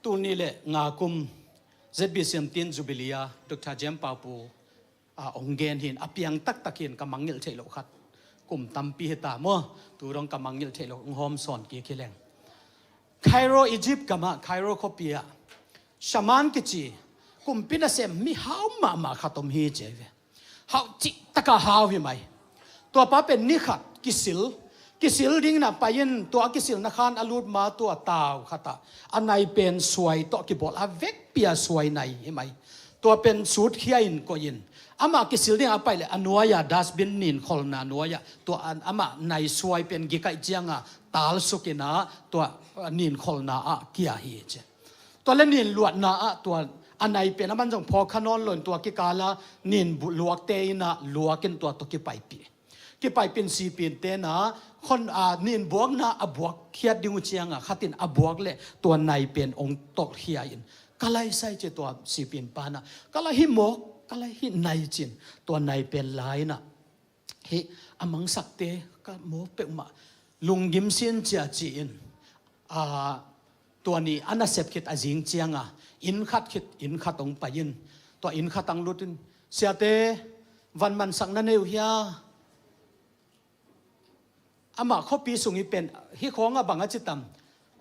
Tuni leh nga kum Z B C M tin Jubilee a Doctor Jem Pau Pu, a, hong gen hi-in, a piang taktak hi-in, ka mangngilh theih loh khat. Kum tampi hi ta maw, tu dong ka mangngilh theih loh, hong hawm sawn kik hi leng. Cairo, Egypt gamah, Cairo khuapi ah, shaman kici, kumpi nasem mi hau mahmah khat om hi ci ahi ve. Hau cihtak a hau hi mai. Tua pa pen ni khat kisil, kisil dingin a pai-in, tua a kisilna khan a lut ma tua tau khat ah a nai pen suai tawh kibawl a vekpi-a suai nai hi mai. Tua pen sutkhia-in koih-in, amah kisil dingin a pai leh a nuai-a dustbin, ninkholhna nuai-ah, tua a, amah nai suai pen gik ahih ciangin tal suk-in a, tua, a, ninkholhna ah kia hi ci. Tua leh nin luatna ah tua a nai pen a man zong phawk kha nawn lo-in, tua kikal ah nin bu-, luakte in a luakin tua tawh kipaipih. Kipaipih-in sipinte in a, khon, a, nin buakna a buak khiat ding uh ciangin khat in a buak leh tua nai pen hong tolhkhia-in, ka lai sai ci, tua sipin pa in a, ka lai hi mawk, ka lai hi nai ci-in, tua nai pen la-in a, hih a mangsakte ka mawk peuhmah, lunggim sin cia ci-in, a, tua ni a nasep khit a zing ciangin, inn khat khit inn khat hong pai-in, tua inn khat ah hong lut-in, siate, van mansak na nei uh hia? Amah khuapi sung i pen, hih khawng ah bang a ci tam,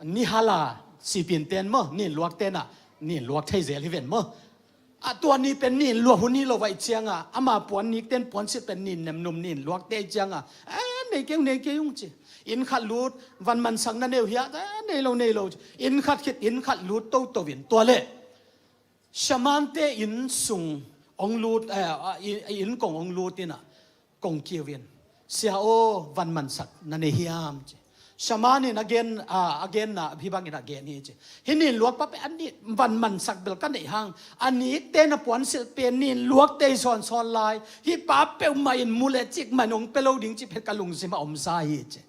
ni hal a, sipinten maw, nin luakten a, nin luak thei zel hi ven maw. A tua ni pen nin luak hun hi lo ahih ciangin, ama puan nikten puansilh pen nin nemnum, nin luakte ahih ciangin, "Eh, nei kei ung, nei kei ung," ci. Inn khat lut, "Van mansak na nei uh hia?" "Eh, nei lo, nei lo," ci. Inn khat khit inn khat lut toto-in, tua leh shamante inn sung hong lut, eh, a, i, i inn kong hong lut in a, kong kiu in, "Sia aw, van mansak na nei hiam?" ci. Shaman in a gen, a, a genna hih bangin a gen hi ci. Hih nin luakpa pen a nih van mansak bel ka neih hang, a nikte na puansilh pen nin luakte hi sawnsawn lai. Hih pa peuhmah in mu le cik man hong pia lo ding cih pen ka lungsim a omsa hi ci.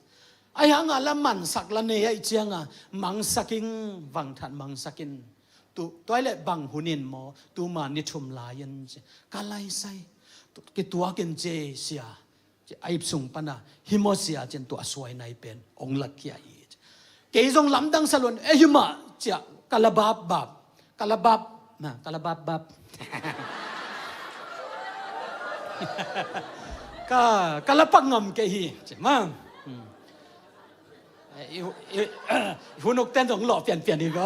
Ahi hanga la mansak la nei ahih cianga mangsak ing, vangthat mangsak in. Tu, tua hi leh bang hun in maw, tuma ni thum lai in ci. Ka laisai. Tu, kituak in ci sia. Ci, a ip sung pana, hi maw sia cin tua suai nai pen ong lakkhia hi ci. Kei zong lamdang sa luan, e hi mah cia, ka la bap bap. Ka la bap, na, ka la bap bap. Ka, ka la pak ngam kei hi ci, ma. Hmm. Eh, i, i, i hunuk ten zong lawh pianpian hi ko.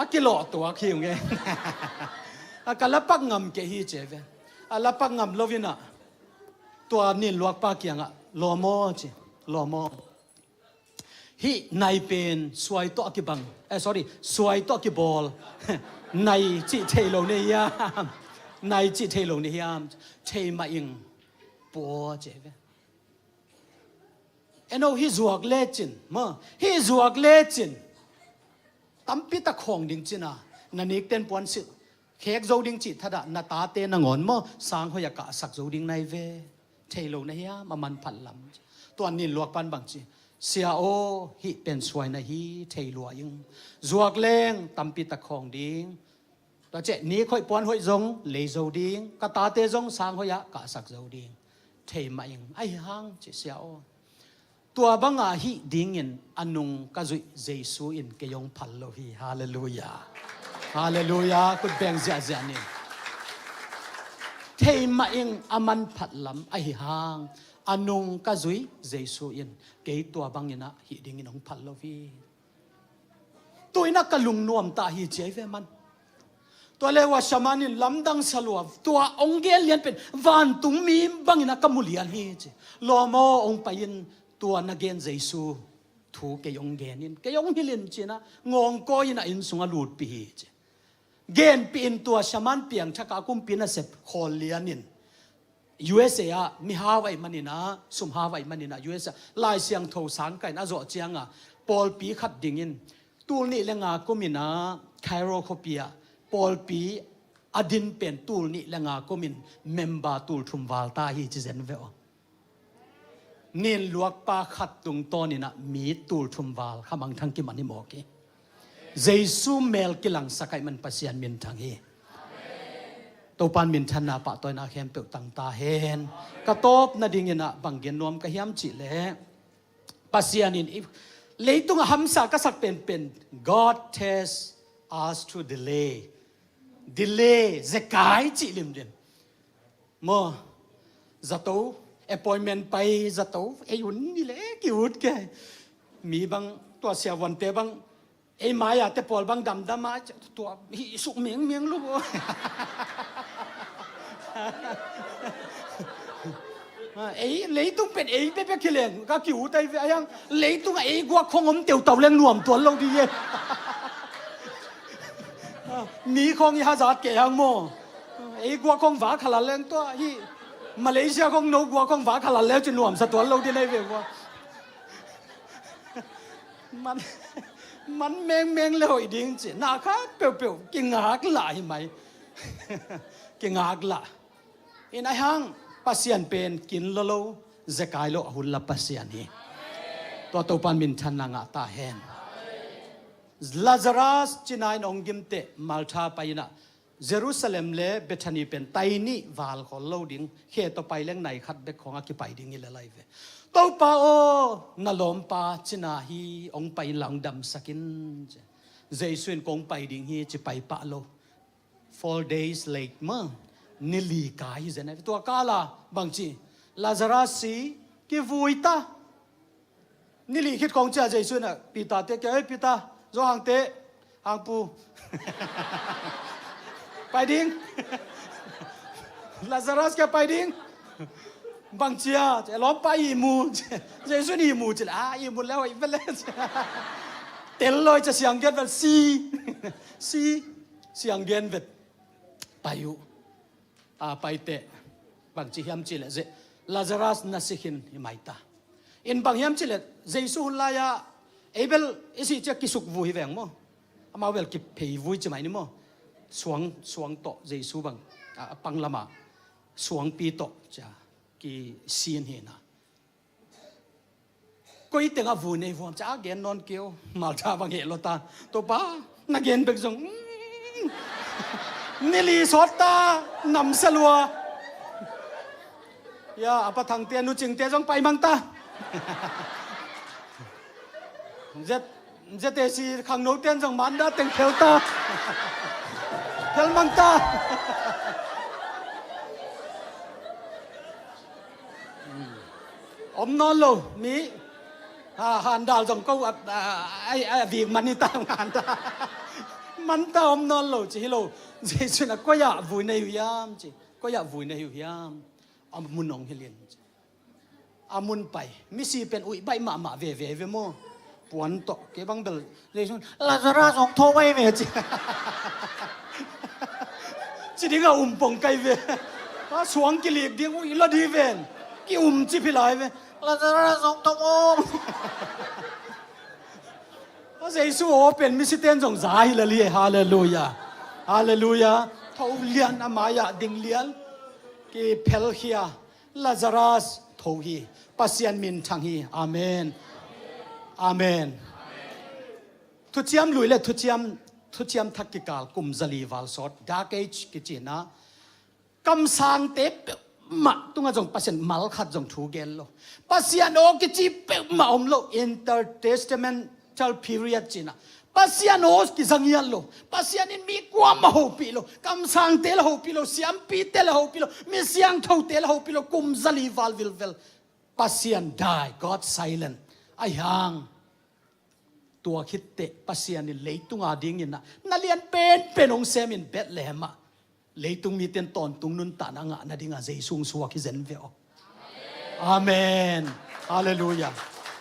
A kilawh tuak hi ung e. A ka la pak ngam kei hi ci ve. A la pak ngam lo in a. Tua nin luakpa kiangah, lawm aw ci, lawm aw. Hih nai pen suai tawh a kibang, eh, sorry, suai tawh a kibawl. Nai cih thei lo na hiam? Nai cih thei lo na hiam? Thei mah ing, pua ci ve. Eno, hih zuak lecin, maw, hih zuak lecin tampi tak khawng ding cina, na nikten puansilh khek zo ding cih thadah, na tate nangawn maw, sang hoih a kahsak zo ding nai ve. Thei lo na hiam, a manphat lam? Tua nin luakpan bang ci, sia aw, hih pen suai na hi, thei lua ing. Zuak leng tampi tak khawng ding. Tua ciah nik hoih puan hoih zong lei zo ding, ka tate zong sang hoih ah kahsak zo ding. Thei mah ing, ahi hang ci sia aw. Tua banga hih dingin a nung ka zuih Jesu in kei hong phal lo hi. Halleluiah. Halleluiah. Khut beng ziahziah ni. Thei mah ing, a manphat lam ahi hang, a nung ka zuih Jesu in kei tua bangin ah hih dingin hong phal lo hi. Tua in ah ka lungnuam ta hi ci ahi ve man. Tua le ua shaman in lamdang sa lua, tua ong gen lian pen vantungmi bangin ah ka mu lian hi ci. Lawm aw, ong pai in, tua na gen Jesu thu kei ong gen in, kei ong hilh in ci-in ah ngawngkawi in ah inn sungah lutpih hi ci. Genpih in tua shaman piangthak a kumpi nasep khawl lian in U S A ah mihau ahih manin ah, sumhau ahih manin ah, U S A ah Lai Siangtho sangkah in a zawh ciangah pawlpi khat dingin tul nih le nga kum in ah Cairo khuapi ah pawlpi a din pen tul nih le nga kum in member tul thum val ta hi ci zen ve aw. Nin luakpa khat tungtawn in ah mi tul thum val khamangthang kiman hi mawk hi. Jesu mel kilangsak ahih man Pasian minthang hi. Topan minthanna pahtawina khempeuh tang ta hen. Ka tawp nadingin ah bang gen nuam ka hiam cih leh, Pasian in i, leitungah hamsa ka sak penpen, God test us through delay. Delay, zekai cih limlim. Maw, zato, appointment pai zato ei un ni le ki-ut kei. Mi bang tua siavuante bang ei mai-a te pawl bang damdam a, tua hih suk mengmeng lo. Ei leitung pen ei pepek hi leng ka ki-ut ai ve a hiang, leitungah ei guak khong om teutau leng nuam tuan lo dih e. Mi khong i hazat kei hang maw. Ei guak khong va khalal leng tua hi. Malaysia khong no guak khong va khalal leng ci nuamsa tuan lo dih nei ve guak. Man, man mengmeng le hoih ding ci. Na khat peuhpeuh kingak lah hi mai. Kingak lah. In a hang Pasian pen kin lo lo, zekai lo a hun la Pasian hi. Tua Topan minthanna ngah ta hen. Lazarus cina in ong gimteh Martha pai in ah Jerusalem le Bethany pen tai nih val khol lo ding, khe tawh pai leng nai khat bek khong a kipai ding hi le lai ve. Topa aw, na lawmpa cina hi, ong pai in la ong damsak in ci. Jesu in kong pai ding hi ci pai pah lo. Four days late ma. Ni li kai hi zen a. Tua kala bangci Lazarus si kivui ta. Ni li khit kong cia Jesu in a Peter te kia, "Ei Peter, Johan te, hang pu." Pai ding. Lazarus kia pai ding. Bangcia, lawmpa i mu. Jesu in i mu ci la, a i mu leo i vele. Tel loi cia siang gen vel si. Si, siang gen vet. Pai uh. A paite bangci hiam ci le ze. Lazarus na si khin hi mai ta. In bang hiam cih leh Jesu hun lai-ah ei bel i sih ciang kisukvui hi veng maw. Amau bel kipheivui ci mai ni maw. Suang, suang tawh Jesu bang, a, a pang lamah suangpi tawh cia kisin hi na. Koi tengah vui nei vuam cia a gen nawn kei o. Martha bang heh lo ta. Topa, na gen bek zong, mm, ni li sawt ta, namsia lua. Ya, a pa Thangte, Nu Cingte zong pai mang ta. Zet, zet e si khangnote zong manda teng phel ta. Phel mang ta. Om nawn lo, mi. Ha, handal zong ko, a, a, a, a vik man hi ta, handal. Man ta om nawn lo, ci hi lo. Jesu in a koi ah vui nei uh hiam, ci. Koi ah vui nei uh hiam. A mun hong hilh in, ci. A mun pai. Misi pen uih baih mahmah veve ve maw. Puan tawh. Kei bang bel. Jesu in, Lazarus hong tho mai ve, ci. Ci ding a um pong kai ve. A suang kilik ding, uih la di ven. Ki um ci phi lai ve. Lazarus hong tho maw. A Jesu aw pen misite in zong za hi la li e. Halleluiah. Halleluiah. Tho lian a mai-ah ding lian. Kiphelkhia. Lazarus tho hi. Pasian minthang hi. Amen. Amen. Thuciam Lui le Thuciam, Thuciam Thak kikal kum zali val sawt, Dark Age kici na. Kamsangte peuhmah tungah zong Pasian mal khat zong thu gen lo. Pasian aw kici peuhmah om lo. Intertestamental period ci na. Pasian aw kiza ngiat lo. Pasian in mi kuamah hopih lo. Kamsangte la hopih lo. Siampite la hopih lo. Mi siangthote la hopih lo. Kum zali val vilvel. Pasian dai, God silent. Ahi hang. Tua khit teh Pasian in leitung a dingin ah na lian penpen hong sem in Bethlehem ah. Leitung mite in tawntung nuntakna ngah nading a Jesu hong suak hi zen ve aw. Amen. Halleluiah.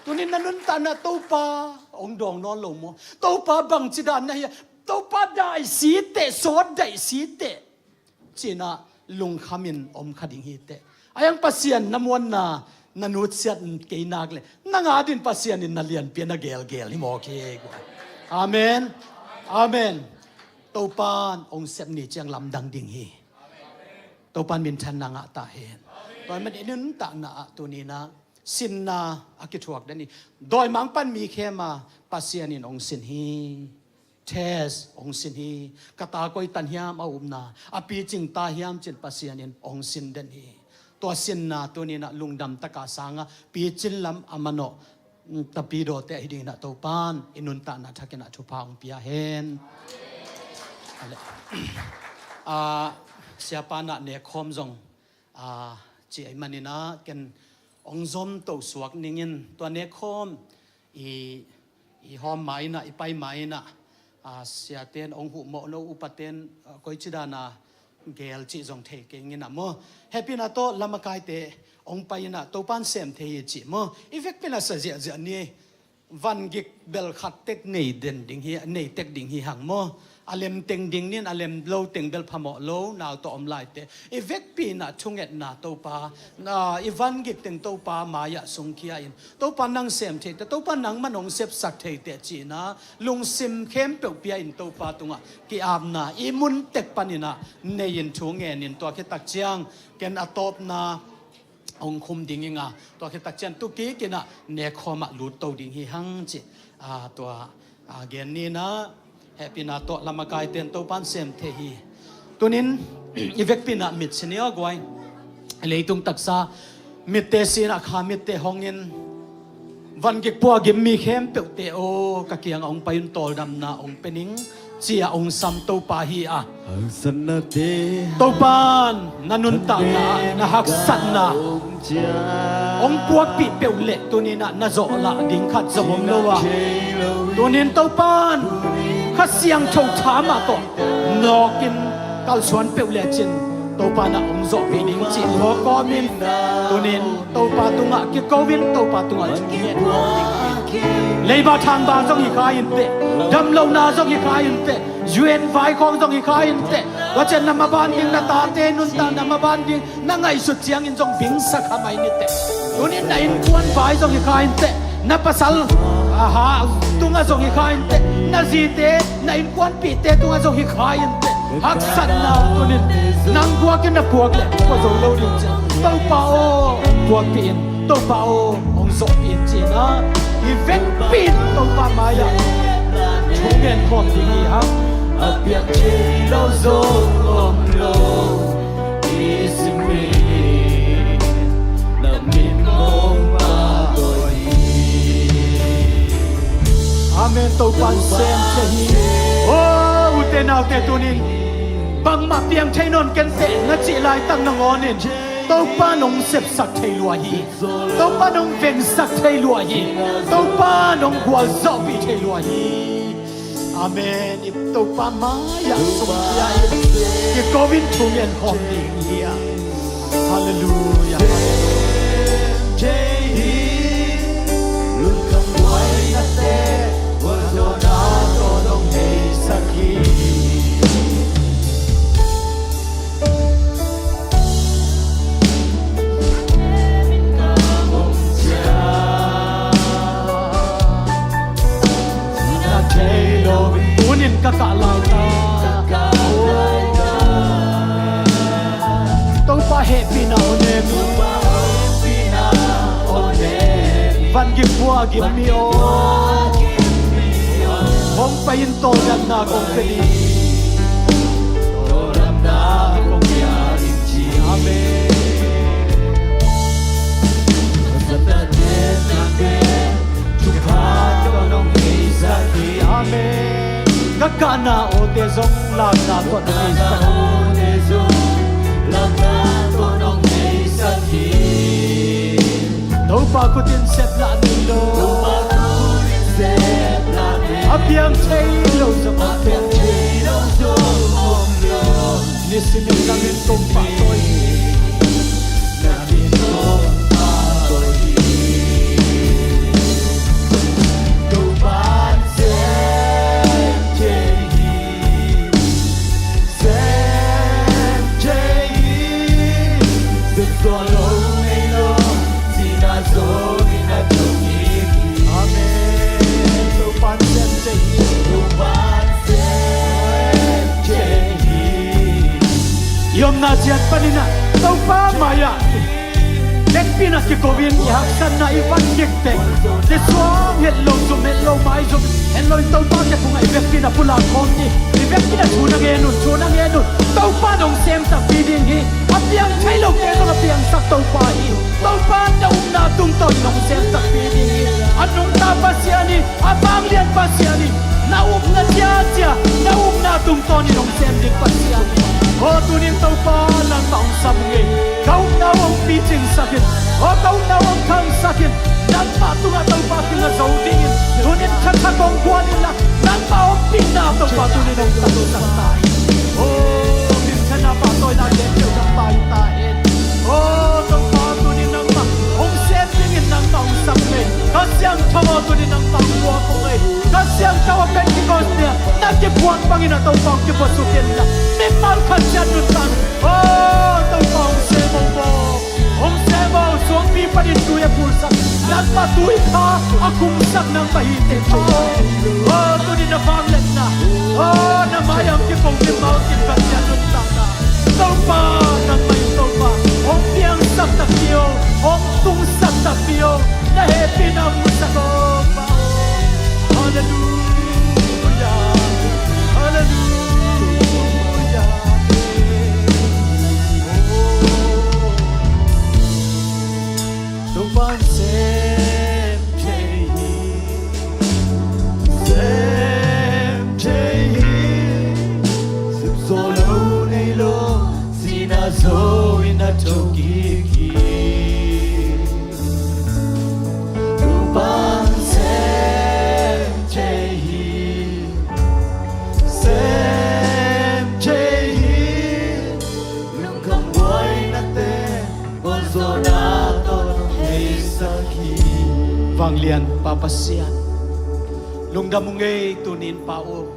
Tuni in na nuntakna Topa hong dawng nawn lo maw? Topa bangci dan na hi a, Topa daih si teh, sawt daih si teh. Ci-in ah lungkham in om kha ding hi teh. Ahi hang Pasian na muanna na nutsiat kei nak leh nang a dingin Pasian in na lianpi a na gelgel hi mawk hi. Amen. Amen. Topa in hong sep ni ciang lamdang ding hi. Topa in minthanna ngah ta hen. Tua ahih manin i nuntakna ah tuni in ah sinna a kithuak den hi. Dawimangpa'n mi khem a, Pasian in hong sin hi. Test hong sin hi. Ka ta koi tan hiam a upna, a picing ta hiam ci-in Pasian in hong sin den hi. Tua sinna tuni in ah lungdam tak a sang a, picin lam a manawh, mm, tapidawte ahi dingin ah Topa in i nuntakna thak in ah thupha hong pia hen. Ale. A, siapa in ah nekkhawm zong, a, ci ahih manin ah ken hong zom to suak ning in, tua nekkhawm i, i hawm ma-in ah, i pai ma-in ah, a, siate in hong huh mawh lo, upate in, a, koici dan a gel cih zong thei kei ing in ah maw. Hehpihna tawh lamakaite hong pai in ah Topa in sem thei hi cih maw. I vekpi in ah sa ziahziah ni. Vangik bel khat tek nei den ding hi, nei tek ding hi hang maw. A lem teng ding ni in, a lem lo teng bel phamawh lo, nau tawh om lai teh. I vekpi in ah thungetna Topa, na, i vangik teng Topa mai-ah sungkhia in, Topa nang sem thei teh, Topa nangman hong sepsak thei teh ci-in ah lungsim khempeuh pia in Topa tungah ki-apna i mun tek panin ah nei in thu ngen in, tua khit tak ciang ken a tawpna hong khum ding ing a, tua khit tak ciang tu kik in ah nekkhawm ah lut to ding hi hang ci. A, tua, a, gen ni in ah, hehpihna tawh lamakaite in Topa in sem thei hi. Tuni in i vekpi in ah mit si ni aw guai. Leitung taksa mitte si in ah kha mitte hong in, vangik puagim mi khempeuhte aw, ka kiangah hong pai un, tawldamna hong pia ning, ci-a hong sam Topa hi a. Topa in na nuntakna, na haksatna hong puakpih peuh leh tuni in ah na zawhlah ding khat zong om lo a. Tuni in Topa in Kha Siangtho tha mah tawh nawkin kalsuan peuh lecin Topa in ah hong zawhpih ding cih thawhkawm in, tuni in Topa tungah kiko in, Topa tungah thungen. Leiba thangba zong hi kha in teh, damlohna zong hi kha in teh, U N vaikhawng zong hi kha in teh, Tua ciang na maban ding, na tate nuntakna maban ding na ngaihsut ciangin zong bingsa kha mai ni teh. Tunin na innkuan vai zong hi kha in teh. Na pasal, aha, tungah zong hi kha in teh. Na zite, na innkuanpihte tungah zong hi kha in teh. Haksatna tunin nang guakin na puak leh pua zo lo ding ciang, Topa aw, puakpih in, Topa aw, hong zawhpih in ci-in ah, i vekpi in Topa mai-ah thungen khawm ding hi hang. A piang thei lo zo om lo, i simin na min ngong pa ko hi. Amen. Topa in sem thei hi. Oh, ute naute, tunin bangmah piang thei nawn ken teh na cih laitak nangawnin Topa in hong sepsak thei lua hi. Topa in hong vengsak thei lua hi. Topa in hong gualzawhpih thei lua hi. Amen. I Topa mai-ah sungkhia in, kiko in thungen khawm ding hi a. Halleluiah. Tunin ka kah lai ta. Topa hehpihna aw nem in. Van gim khua gim mi aw. Hong pai in tawldamna kong pia ding. Amen. Amen. Ka kahna awte zong lakna tawh na neisak. Topa khut in seplah nei lo. A piang thei lo zong om lo. Nisimin na min kong pahtawi hi. Na min kong pahtawi hi. Topa in sem thei hi. Sem thei hi. Sem zo lo nei lo, sihna zo in a thuk hi. Amen. Topa in sem thei hi. Topa in sem thei hi. I omna ciat panin ah Topa mai-ah vekpi in a kiko in i haksatna i van kik teh, kisuang het lo, zum het lo, maizum het lo in Topa kiangah i vekpi in a pulak khawm ni. I vekpi in a thu na ngen un, thu na ngen un. Topa in hong sem takpi ding hi. A piang thei lote zong a piangsak Topa hi. Topa in na upna tungtawn in hong sem takpi ding hi. A nungta Pasian hi. A vanglian Pasian hi. Na upna ciacia, na upna tungtawn in hong sem ding Pasian hi. Aw, tunin Topa nangmah hong sam ung ei. Ka upna uh hong picingsak in. Aw, ka upna uh hong khangsak in. Nangmah tungah Topa kiang a zo dingin tunin thatha kong guan inla, nangmah ompihna Topa tunin hong taksak ta in. Aw, minthanna pahtawinate peuh nangmah in ta hen. Aw, Topa tunin nangmah hong sem dingin nangmah hong sam ung ei. Kha Siangtho aw, tunin nangmah hong puak ung ei. Kha Siangtho a Pentecost ni-a na kiphuan bangin a Topa hong kipuasuk inla, mimal khat ciat nuntak in, aw, Topa hong sem ung maw. Hong sem aw, suangpi panin tui a phulsak, nangmah tui kha a khumsak nangmah hi teh Topa. Aw, tunin na vangliatna, aw, na mai-ah hong kiko mimal khat ciat nuntakna Topa, nangmah in Topa hong piangsak takpi aw, hong tungsak takpi aw, na hehpihna musak aw Pa. Halleluiah, halleluiah. Topa in sem thei hi. Sem thei hi. Sem zo lo nei lo, sihna zo in a thuk kik hi. Topa in sem thei hi. Sem thei hi. Lungkham buainate, gualzawhna tawh hong heisak hi. Vanglian Pa Pasian, lungdam ung ei tunin Pa aw.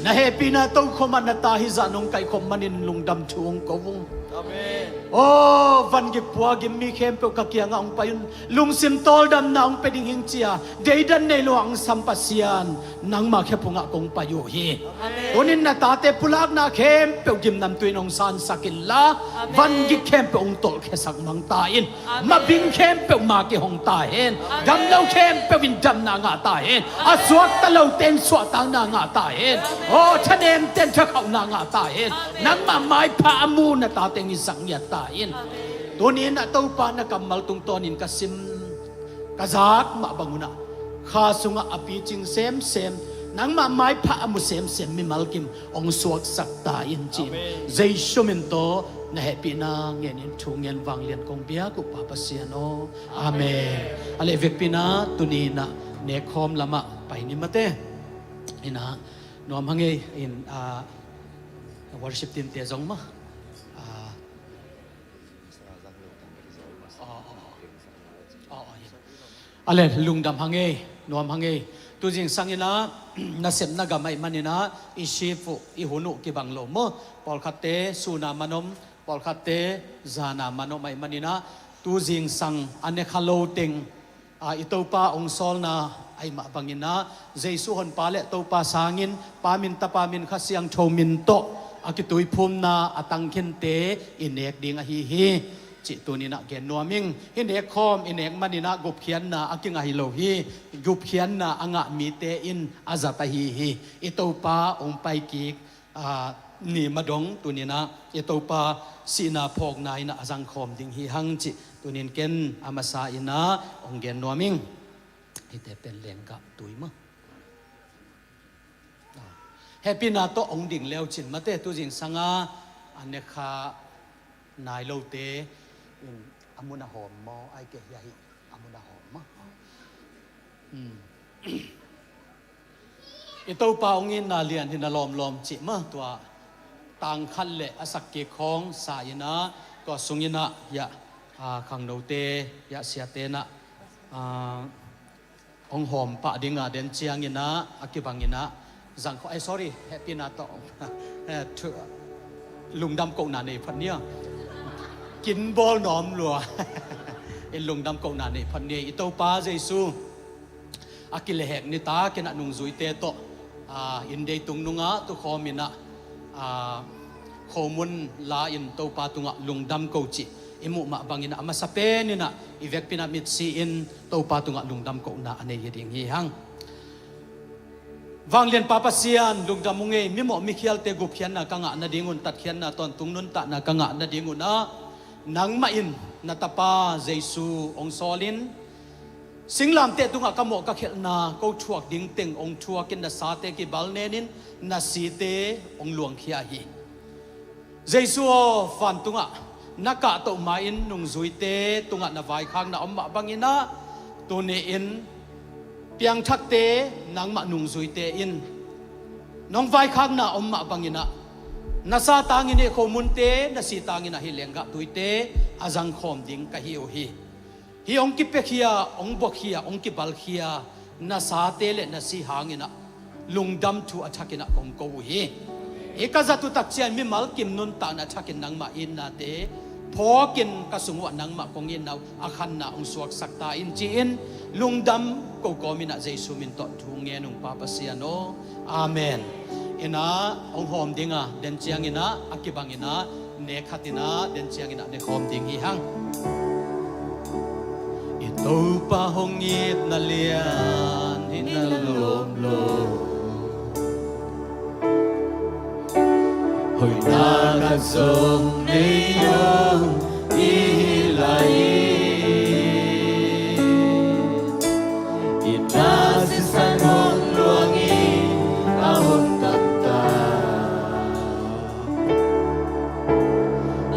Na hehpihna tokhom ah na ta hizah nong kaihkhop manin lungdam thu hong ko ung. Amen. Aw, vangik pua gim mi khempeuh ka kiangah hong pai un. Lungsim tawldamna hong pia ding hing cia deidan nei lo ah hong sam Pasian, nangma khephungah kong pai uh hi. Amen. Tunin na tate pulakna khempeuh gimnamtui in hong sansak inla, amen, vangik khempeuh hong tolhkhiasak mang ta in. Amen. Mabing khempeuh ma kihong ta hen. Amen. Damlo khempeuh in damna ngah ta hen. Amen. A suakta lote in suahtakna ngah ta hen. Amen. Aw, thanemte in thakhauhna ngah ta hen. Amen. Nangmah maipha a mu na tate hong hisak ngiat ta in. Amen. Tunin ah Topa na kammal tungtawnin ka sim, ka zak mah bangun ah kha sungah a picing semsem, nangmah maipha a mu semsem mimal kim hong suaksak ta in ci-in, amen, Jesu min tawh na hehpihna ngenin thu ngen vanglian kong biak uh Pa Pasian aw. Amen. Amen. A leh vekpi in ah tuni in ah nekkhawm lamah pai ni mate. In ah nuam hang ei in, ah, worship team te zong mah, ah, aw, aw, aw. Aw, aw, hi. A leh lungdam hang ei, nuam hang ei. Tuzingsang in ah nasepna gam ahih manin ah i shift uh, i hun uh kibang lo maw. Pawlkhatte sun a man om, pawlkhatte zan a man om ahih manin ah tuzingsang a ne kha lo teng, a, i Topa hong sawlna ahih mah bangin ah Jesu Honpa le Topa sangin Pa min, Tapa min, Kha Siangtho min tawh a kituiphumna a tangkhinte i nek ding ahi hi cih tuni in ah gen nuam ing. Hih nekkhawm i nek manin ah gupkhiatna a kingah hi lo hi. Gupkhiatna a ngah mite in a zat ahi hi. I Topa hong paikik, aa, ni madong tuni in ah i Topa sihna phawkna in ah a zangkhawm ding hi hang cih tuni in ken a masa in ah hong gen nuam ing. Hihte pen lenggah tui maw. Hehpihna tawh hong ding leucin mate, tuzingsang a a ne kha nai lote in a mun a hawm maw, ai kei hia hi a mun a hawm maw. Hmm. I Topa hong itna lian hi na lawmlawm cih mah tua tang khat le a sak kik khawng sa in ah tua sung in ah hiah, ah, khangnote hiah siate in ah, ah, hong hawm pah ding a den ciangin ah a kibangin ah zangkhaw, ai, sorry, hehpihna tawh, eh, thu, lungdam kohna nei phat nia. Kin bawl nawm lua. In lungdam kohna nei phat nia. I Topa Jesu a kilehhek nitak in ah nungzuite tawh, ah, in deitung nungah tukhawm in ah, ah, khomun la in Topa tungah lungdam ko cih i muh mah bangin ah a masa pen in ah i vekpi in ah mitsi in Topa tungah lungdam kohna a nei hi ding hi hang. Vanglian Pa Pasian, lungdam ung ei, mimawh mikhialte gupkhiatna ka ngah nadingun, tatkhiatna tawntung nuntakna ka ngah nadingun ah nangmah in na Tapa Jesu hong sawlin, singlamteh tungah ka mawh ka khelhna ko thuak ding teng hong thuakin na sate kibal nenin na site hong luangkhia hi. Jesu aw, vantungah na kahtoh ma-in nungzuite tungah na vaikhakna om mah bangin ah tuni-in piangthakte nangmah nungzuite in nong vaikhakna om mah bangin ah na sa tangin hih khomunte, na si tangin ah hih lenggah tuite a zangkhawm ding ka hi uh hi. Hih hong kipiakhia, hong buakhia, hong kibalkhia na sate le na si hangin ah lungdam thu a thakin ah kong ko uh hi. Hih ka zat uh takciang mimal kim nuntakna thakin nangmah itnate phawkin ka sung uh ah nangmah kong itna uh a khanna hong suaksak ta in ci-in lungdam ko kawmin ah Jesu min tawh thu ngen ung Pa Pasian aw. Amen. In ah hong hawm ding a den ciangin ah a kibangin ah nek khat in ah den ciangin ah ne khawm ding hi hang. I Topa hong itna lian hi na lawm lo. Hoihna khat zong nei lo i hi lai. I ta sisan hong luang in a hong kamta.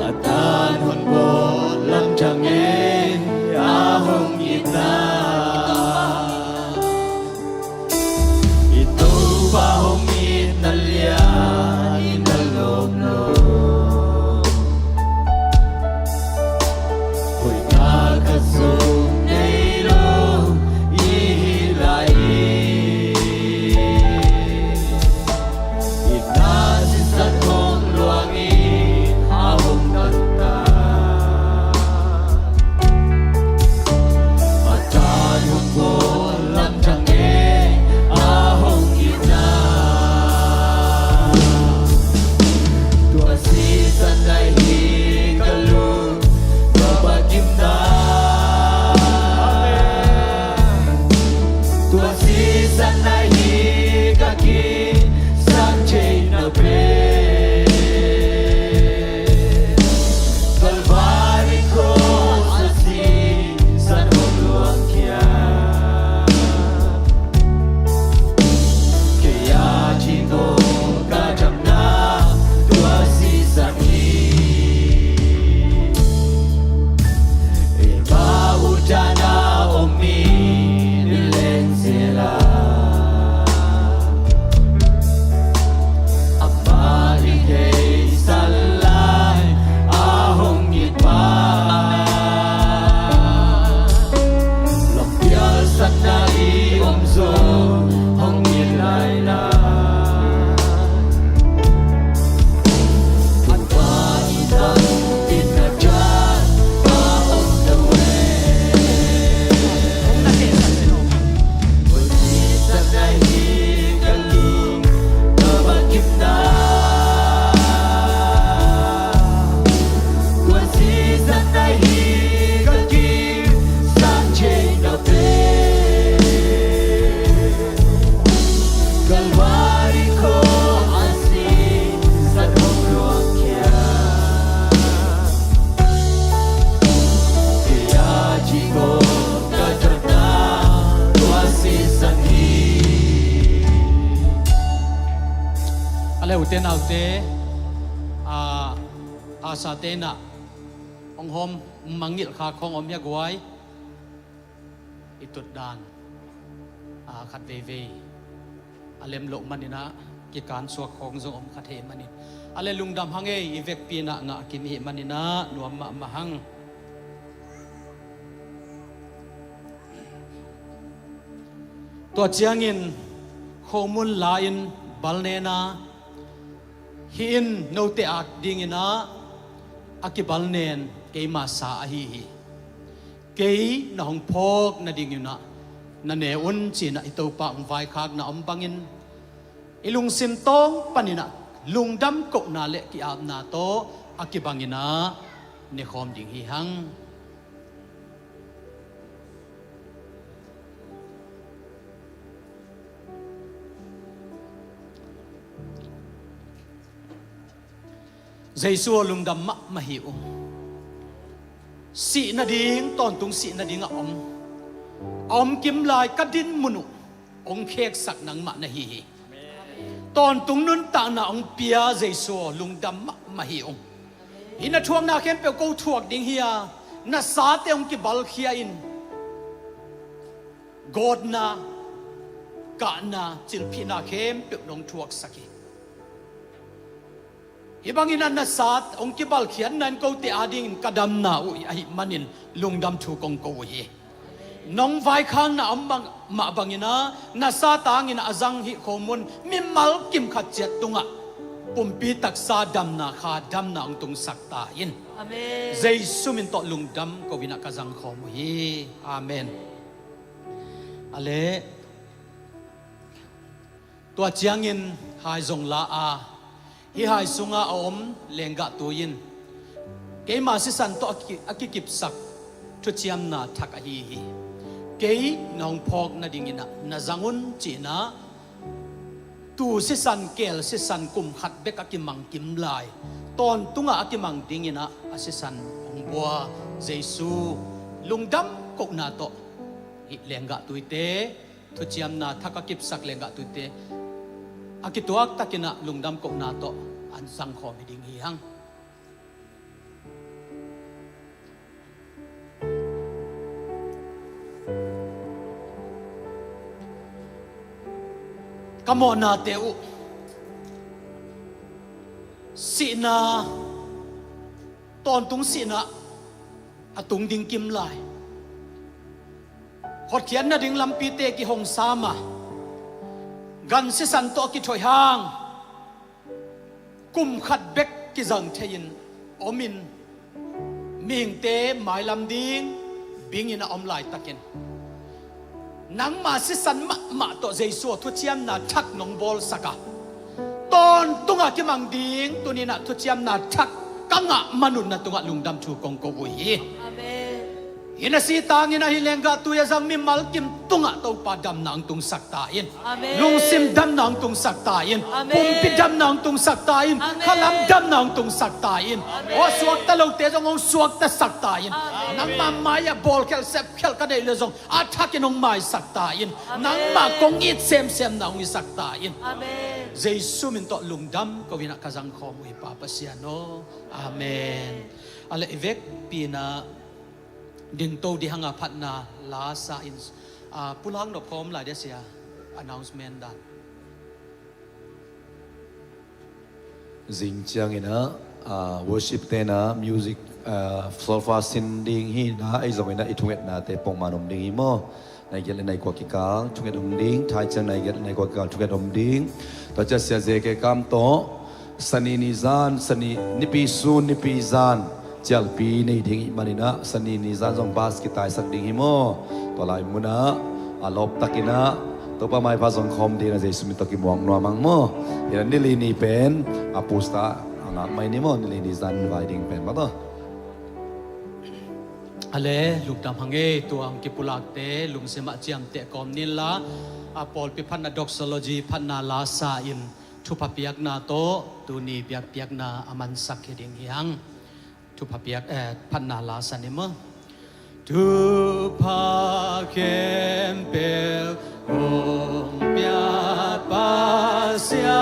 A tan hong pawt lam thang e a hong itna. I Topa hong itna lian in a lawm lo. Te naute, a, a sate inah hong hawm mangngilh kha khawng om hia guai. I tutdan, a, khat veivei a lem loh maninah kikan suak khawng zong om khat hei manin, a le lungdam hang ei, i vekpi inah ngah kim hei maninah nuam mahmah hang. Tua ciangin khomun la-in balnena hih in note adinginah a kibalnen keima sa ahi hi. Kei na hong phawk nadinginah na ne un cinah i Topa hong vaikhakna om bangin i lungsim tawng paninah lungdam kohna le ki-apna tawh a kibanginah nekhawm ding hi hang. Jesu aw, lungdam mahmah hi ung. Sih nading, tawntung sih nading a om, a om kim lai ka din mun uh hong kheksak nangmah na hi hi. Tawntung nuntakna hong pia Jesu aw, lungdam mahmah hi ung. Hih na thuakna khempeuh ko thuak ding hi a, na sate hong kibalkhia in gawtna, kahna, cilphihna khempeuh nong thuaksak hi. Hih bangin a na sa hong kibalkhiatna in kote adingin ka damna uh ahih manin lungdam thu kong ko uh hi. Nong vaikhakna om bang, mah bangin a na sa tangin a zang hih khomun mimal kim khat ciat tungah pumpi taksa damna kha damna hong tungsak ta in. Amen. Jesu min tawh lungdam ko-in a ka zang khawm uh hi. Amen. A le, tua ciangin hai zong la a, hih hai sunga a om lenggah tui in keima sisan tawh a ki-, a kikipsak thuciamna thak ahi hi. Kei na hong phawk nadinginah na zang un cinah, tu sisan, keel sisan kum khat bek a kimang kim lai, tawntungah a kimang dinginah a sisan hong bua Jesu lungdam kohna tawh hih lenggah tuite, thuciamna thak a kipsak lenggah tuite a kituaktakinah lungdam kohna tawh an zangkhawm hi ding hi hang. Ka mawhnate uh, sihna, tawntung sihna a tung ding kim lai, hotkhiat nading lampite kihong sam a, gan sisan tawh kithoih hang kum khat bek kizang thei-in omin, mihingte mailam ding bingin a om laitakin nangma sisan mahmah tawh Jesu aw thuciamna thak nong bawlsak a, tawntunga kimang ding tuninah thuciamna thak ka ngah manun na tungah lungdam thu kong ko uh hi. Amen. Hih na si tangin ahi lenggah tui a zang mimal kim tungah Topa damna hong tungsak ta in. Amen. Lungsim damna hong tungsak ta in. Amen. Pumpi damna hong tungsak ta in. Amen. Khalam damna hong tungsak ta in. Amen. Aw suakta lote zong hong suaktasak ta in. Amen. Nangma mai-ah bawlkhial sepkhial ka deih le zong a thakin hong maisak ta in. Amen. Nangma kong it semsemna hong hisak ta in. Amen. Jesu min tawh lungdam ko-in a ka zangkhawm uh hi Pa Pasian aw. Amen. A le i vekpi-in a dingto dihanga phatna la sa in, a, pulak nop khawm lai dia sia, announcement dan. Zing ciangin a, a, worship te na music, a, solfa sin ding hi na, ei zongin a i thungetnate pongman om ding hi maw. Nai giat le nai kua kikal thunget om ding, thai ciang nai giat le nai kua kikal thunget om ding. Tua ciang Sia J K Kam tawh Sani ni zan, Sani nipi sun, nipi zan cialpi nei ding ih maninah Sani ni zan zong bas kitaisak ding hi maw? Tua lai munah a lawptakinah Topa maipha zong khawm dinah Jesu min tawh kimuak nuam ang maw? Hinah nili ni pen a pusta a ngak mai ni maw? Nili ni zan vai ding pen maw tawh? A le lungdam hang ei, tua hong kipulakte lungsimah ciamteh kawm ninla, a pawlpi phatna doxology phatna la sa in thupha piakna tawh tuni biakpiakna a mansak hi ding hi hang. Thupha piak, eh, phatna la sa ni maw? Thupha khempeuh hong piak Pasian,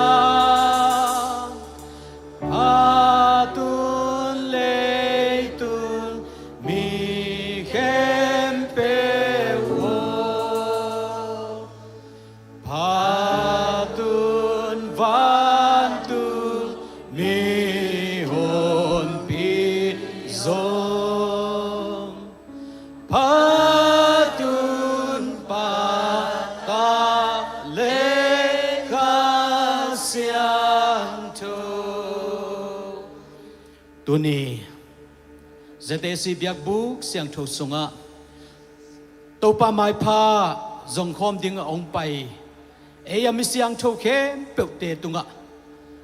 Phatun Pa, Ta le Kha Siangtho. Tuni Z A C biakbuk siangtho sungah Topa maipha zongkhawm ding a hong pai ei a mi siangtho khempeuhte tungah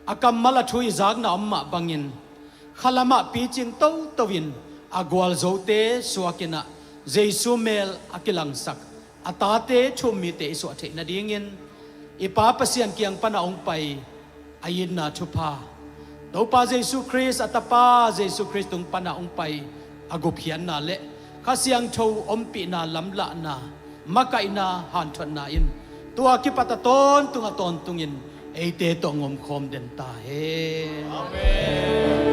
a kammal a thu i zakna om mah bangin khalamah picing toto in a gualzote suakin ah Jesu mel a kilangsak a tate thu-um mite i suah theih nadingin i Pa Pasian kiang pana hong pai a itna thupha, Topa Jesu Khrist a Tapa Jesu Khrist tung pana hong pai a gupkhiatna le Kha Siangtho ompihna, lamlahna, makaihna, hanthotna in tua kipat a tawntung a tawntungin eite tawh hong omkhawm den ta hen. Amen.